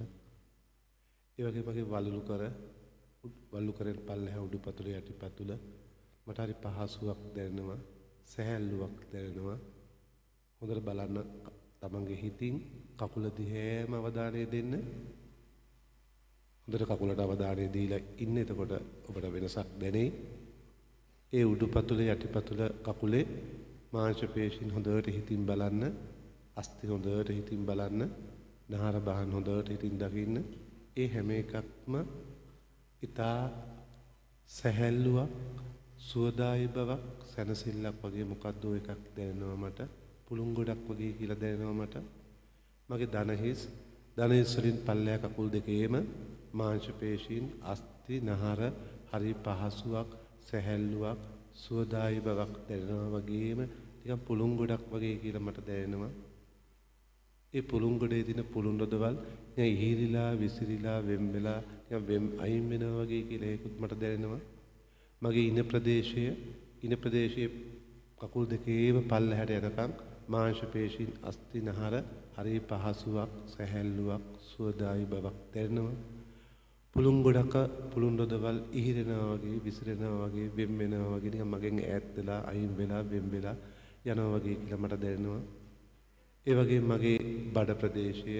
ඒ වගේ මගේ වලලු කර, වලලු කරෙන් පල්ලෙහා උඩු පතුල යටි පතුල මට හරි පහසුවක් දැනෙනවා, සැහැල්ලුවක් දැනෙනවා. හොඳට බලන්න තමන්ගේ හිතින් කකුල දිහාම අවධානය දෙන්න. හොඳට කකුලට අවධානය දීලා ඉන්න. එතකොට ඔබට වෙනසක් දැනෙයි. ඒ උඩු පතුල යටි පතුල කකුලේ මාංශ පේශීන් හොඳට හිතින් බලන්න, අස්ථි හොඳට හිතින් බලන්න, නහර බහන් හොඳට හිතින් දකින්න. ඒ හැම එකක්ම ඉතා සැහැල්ලුවක්, සුවදායි බවක්, සැනසෙල්ලක් වගේ මොකද්ද එකක් දැනෙනවා මට. පුළුන් ගොඩක් වගේ කියලා දැනෙනවා මට. මගේ දනහිස්, දනහිස් වලින් පල්ලෙහා කකුල් දෙකේම මාංශ පේශීන්, අස්ථි, නහර හරි පහසුවක්, සැහැල්ලුවක්, සුවදායි බවක් දැනෙනවා වගේම නිකන් පුළුන් ගොඩක් වගේ කියලා මට දැනෙනවා. ඒ පුළුන් ගොඩේ තියෙන පුළුන් රොදවල් නිකන් ඉහිරිලා විසිරිලා වෙන් වෙලා නිකන් වෙන් අයින් වෙනවා වගේ කියලා ඒකුත් මට දැනෙනවා. මගේ ඉන ප්‍රදේශය, ඉන ප්‍රදේශයේ කකුල් දෙකේම පල්ලෙහාට යනකම් මාංශ පේශීන්, අස්ථි, නහර හරි පහසුවක්, සැහැල්ලුවක්, සුවදායි බවක් දැනෙනවා. පුළුන් ගොඩක පුළුන් රොදවල් ඉහිරෙනවා වගේ, විසිරෙනවා වගේ, වෙන් වෙනවා වගේ, නිකන් මගෙන් ඈත් වෙලා අයින් වෙලා වෙන් වෙලා යනවා වගේ කියලා මට දැනෙනවා. ඒ වගේම මගේ බඩ ප්‍රදේශය,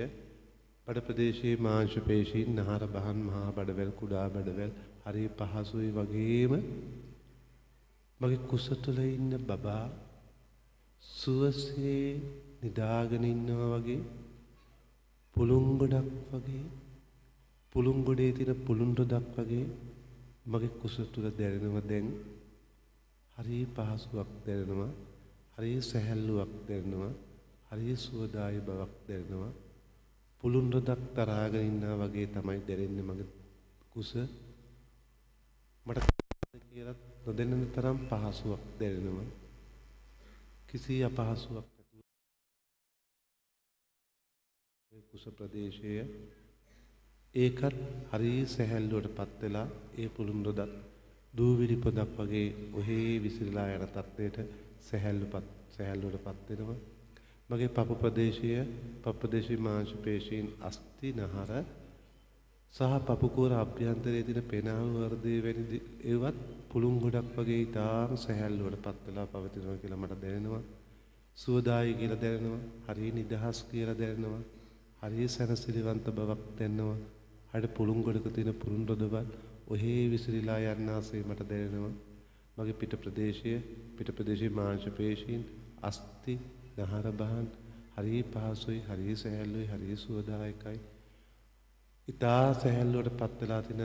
බඩ ප්‍රදේශයේ මාංශ පේශීන්, නහර බහන්, මහා බඩවැල්, කුඩා බඩවැල් හරි පහසුයි වගේම මගේ කුස තුල ඉන්න බබා සුවසේ නිදාගෙන ඉන්නවා වගේ, පුළුන් ගොඩක් වගේ, පුළුන් ගොඩේ තියෙන පුළුන් රොදක් වගේ මගේ කුස තුල දැනෙනවා. දැන් හරි පහසුවක් දැනෙනවා, හරි සැහැල්ලුවක් දැනෙනවා, හරි සුවදායි බවක් දැනෙනවා. පුළුන් රොදක් තරහාගෙන ඉන්නා වගේ තමයි දැනෙන්නේ මගේ කුස. මට කියලා නොදැනෙන තරම් පහසුවක් දැනෙනවා. කිසි අපහසුවක් නැතුව කුස ප්‍රදේශය ඒකත් හරි සැහැල්ලුවට පත් වෙලා ඒ පුළුන් රොදක් දූවිලි පොදක් වගේ ඔහේ විසිරලා යන තත්ත්වයට සැහැල්ලුවට පත් වෙනවා. මගේ පපු ප්‍රදේශය, පපු ප්‍රදේශයේ මාංශ පේශීන්, අස්ථි, නහර සහ පපු කුහර අභ්‍යන්තරයේ තියෙන පෙනාහු හෘදය වැනි ඒවත් පුළුන් ගොඩක් වගේ ඉතාම සැහැල්ලුවට පත් වෙලා පවතිනවා කියලා මට දැනෙනවා. සුවදායි කියලා දැනෙනවා. හරි නිදහස් කියලා දැනෙනවා. හරි සැනසිලිවන්ත බවක් දැනෙනවා. හරියට පුළුන් ගොඩක තියෙන පුළුන් රොදවල් ඔහේ විසිරීලා යන්නාසේ මට දැනෙනවා. මගේ පිට ප්‍රදේශය, පිට ප්‍රදේශයේ මාංශ පේශීන්, අස්ථි, නහර බහන් හරි පහසුයි, හරි සැහැල්ලුයි, හරි සුවදායකයි. ඉතා සැහැල්ලුවට පත් වෙලා තියෙන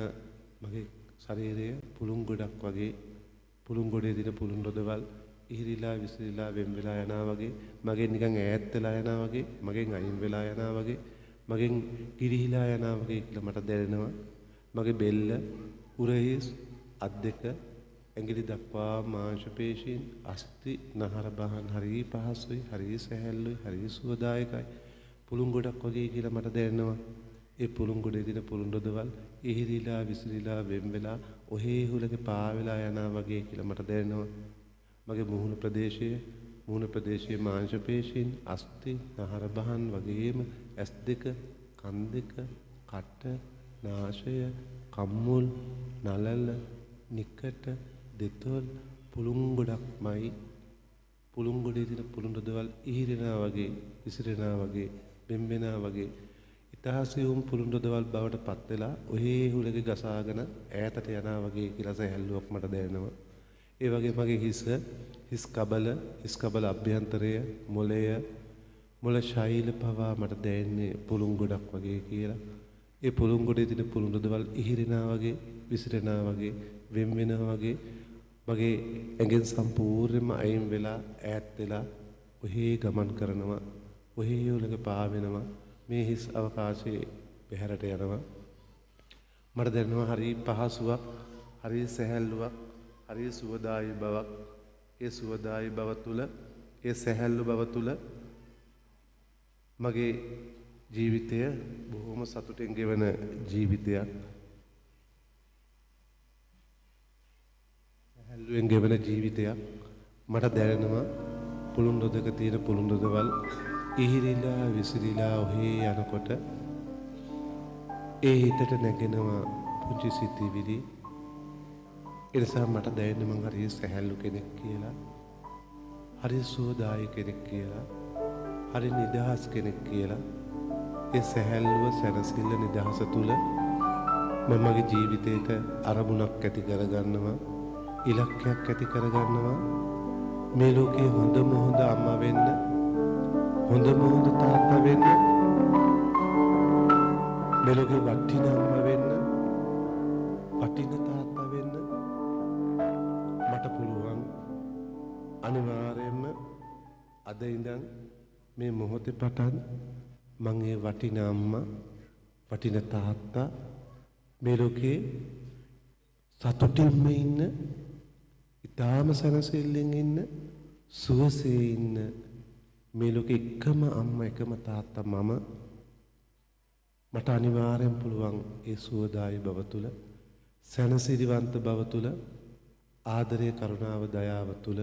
මගේ ශරීරය පුළුන් ගොඩක් වගේ, පුළුන් ගොඩේ තියෙන පුළුන් රොදවල් ඉහිරිලා විසිරිලා වෙන් වෙලා යනවා වගේ, මගෙන් නිකන් ඈත් වෙලා යනවා වගේ, මගෙන් අයින් වෙලා යනවා වගේ, මගෙන් ගිරිහිලා යනවා වගේ කියලා මට දැනෙනවා. මගේ බෙල්ල, උරහිස්, අත් දෙක, ඇඟිලි දක්වා මාංශ පේශීන්, අස්ථි, නහර බහන් හරි පහසුයි, හරි සැහැල්ලුයි, හරි සුවදායකයි. පුළුන් ගොඩක් වගේ කියලා මට දැනෙනවා. ඒ පුළුන් ගොඩේ තියෙන පුළුන් රොදවල් ඉහිරිලා විසිරිලා වෙන් වෙලා ඔහේ හුලගේ පා වෙලා යනවා වගේ කියලා මට දැනෙනවා. මගේ මුහුණ ප්‍රදේශය, මුහුණ ප්‍රදේශයේ මාංශ පේශීන්, අස්ථි, නහර බහන් වගේම ඇස් දෙක, කන් දෙක, කට, නාසය, කම්මුල්, නලල, නිකට, දෙතොල් පුළුන් ගොඩක්මයි. පුළුන් ගොඩේ තියෙන පුළුන් රොදවල් ඉහිරෙනා වගේ, විසිරෙනා වගේ, වෙන් වෙනා වගේ ඉතා සියුම් පුළුන් රොදවල් බවට පත් වෙලා ඔහේ හුලගේ ගසාගෙන ඈතට යනවා වගේ කියලා සැහැල්ලුවක් මට දැනෙනවා. ඒ වගේ මගේ හිස, හිස් කබල, හිස් කබල අභ්‍යන්තරය, මොළය, මොළ ශෛල පවා මට දැනෙන්නේ පුළුන් ගොඩක් වගේ කියලා. ඒ පුළුන් ගොඩේ තියෙන පුළුන් රොදවල් ඉහිරෙනා වගේ, විසිරෙනා වගේ, වෙන් වෙනවා වගේ මගේ ඇඟෙන් සම්පූර්ණයෙන්ම අයින් වෙලා ඈත් වෙලා ඔහේ ගමන් කරනවා, ඔහේ හුලඟ පා වෙනවා, මේ හිස් අවකාශයේ බැහැරට යනවා. මට දැනෙනවා හරි පහසුවක්, හරි සැහැල්ලුවක්, හරි සුවදායි බවක්. ඒ සුවදායි බව තුල, ඒ සැහැල්ලු බව තුල මගේ ජීවිතය බොහොම සතුටින් ගෙවන ජීවිතයක්, සැහැල්ලුවෙන් ගෙවන ජීවිතයක්. මට දැනෙනවා පුළුන් රොදක තියෙන පුළුන් රොදවල් ඉහිරිලා විසිරිලා ඔහේ යනකොට ඒ හිතට නැගෙනවා පුංචි සිතිවිලි. ඒ නිසා මට දැනෙන්නේ මං හරි සැහැල්ලු කෙනෙක් කියලා, හරි සුවදායි කෙනෙක් කියලා, හරි නිදහස් කෙනෙක් කියලා. ඒ සැහැල්ලුව, සැනසෙල්ල, නිදහස තුල මම මගේ ජීවිතේට අරමුණක් ඇති කරගන්නවා, ඉලක්කයක් ඇති කරගන්නවා. මේ ලෝකේ හොඳම හොඳ අම්මා වෙන්න, හොඳම හොඳ තාත්තා වෙන්න, මේ ලෝකේ වටින අම්මා වෙන්න, වටින තාත්තා වෙන්න මට පුළුවන්. අනිවාර්යයෙන්ම අද ඉඳන් මේ මොහොතේ පටන් මං ඒ වටින අම්මා, වටින තාත්තා, මේ ලෝකේ සතුටින්ම ඉන්න, ඉතාම සැනසෙල්ලෙන් ඉන්න, සුවසේ ඉන්න මේ ලෝකේ එකම අම්මා, එකම තාත්තා මම. මට අනිවාර්යෙන් පුළුවන් ඒ සුවදායි බව තුල, සැනසිරිවන්ත බව තුල, ආදරය, කරුණාව, දයාව තුල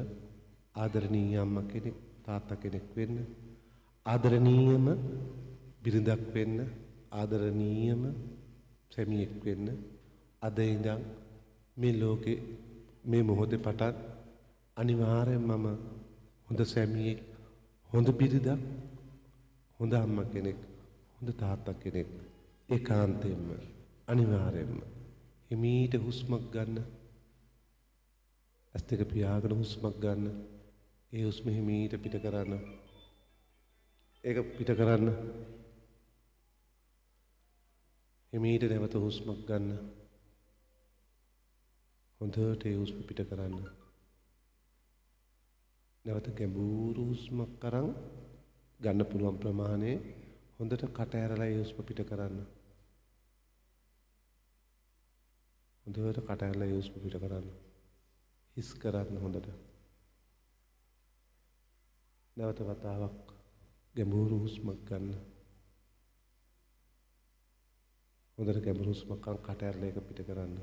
ආදරණීය අම්මා කෙනෙක්, තාත්තා කෙනෙක් වෙන්න, ආදරණීයම බිරිඳක් වෙන්න, ආදරණීයම සැමියෙක් වෙන්න. අද ඉඳන් මේ ලෝකේ මේ මොහොතේ පටන් අනිවාර්යෙන් මම හොඳ සැමියෙක්, හොඳ බිරිඳක්, හොඳ අම්මා කෙනෙක්, හොඳ තාත්තා කෙනෙක් ඒකාන්තයෙන්ම අනිවාර්යෙන්ම. හිමීට හුස්මක් ගන්න, ඇස් දෙක පියාගෙන හුස්මක් ගන්න, ඒ හුස්ම හිමීට පිට කරන්න, ඒක පිට කරන්න, හිමීට නැවත හුස්මක් ගන්න, හොඳට ඒ හුස්ම පිට කරන්න, නැවත ගැඹුරු හුස්මක් අරන් ගන්න පුළුවන් ප්‍රමාණය හොඳට කට ඇරලා ඒ හුස්ම පිට කරන්න, හොඳට කට ඇරලා ඒ හුස්ම පිට කරන්න, හිස් කරන්න හොඳට. නැවත වතාවක් ගැඹුරු හුස්මක් ගන්න, හොඳට ගැඹුරු හුස්මක් අරන් කට ඇරලා ඒක පිට කරන්න.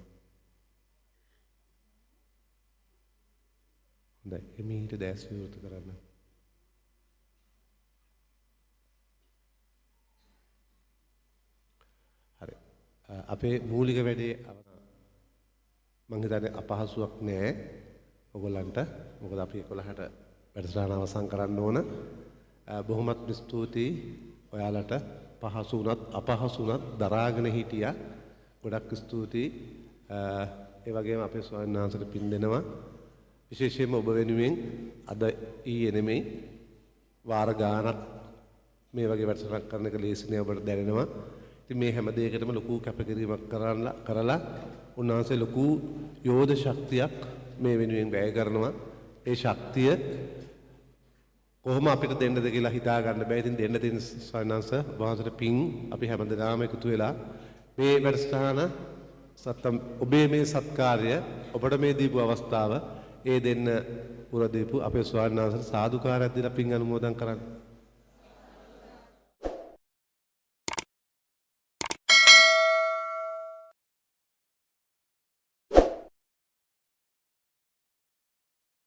හොඳයි, එමීට දැස් විවෘත කරන්න. හරි, අපේ මූලික වැඩේ මං හිතන්නේ අපහසුයක් නෑ ඔයගොල්ලන්ට. මොකද අපි 11ට වැඩසටහන අවසන් කරන්න ඕන. බොහොමත් ස්තුතියි ඔයාලට, පහසු වුණත් අපහසු වුණත් දරාගෙන හිටියා. ගොඩක් ස්තුතියි. ඒ වගේම අපේ ස්වාමීන් වහන්සේට පින් දෙනවා. විශේෂයෙන්ම ඔබ වෙනුවෙන් අද ඊයේ නෙමෙයි වාර ගාණක් මේ වගේ වැඩසටහනක් කරන එක ලේසි නෑ ඔබට දැනෙනවා. ඉතින් මේ හැම දෙයකටම ලොකු කැපකිරීමක් කරලා උන්වහන්සේ ලොකු යෝධ ශක්තියක් මේ වෙනුවෙන් වැය කරනවා. ඒ ශක්තිය කොහොම අපිට දෙන්නද කියලා හිතා ගන්න බෑ. ඉතින් දෙන්න තියෙන ස්වාමීන් වහන්සේට පිං අපි හැමදෙනාම එකතු වෙලා මේ වැඩසටහන සත්තම් ඔබේ මේ සත්කාරය ඔබට මේ දීපු අවස්ථාව ඒ දෙන්න පුර දීපු අපේ ස්වාමීන් වහන්සේට සාදුකාරයක් දීලා පිං අනුමෝදන් කරන්න.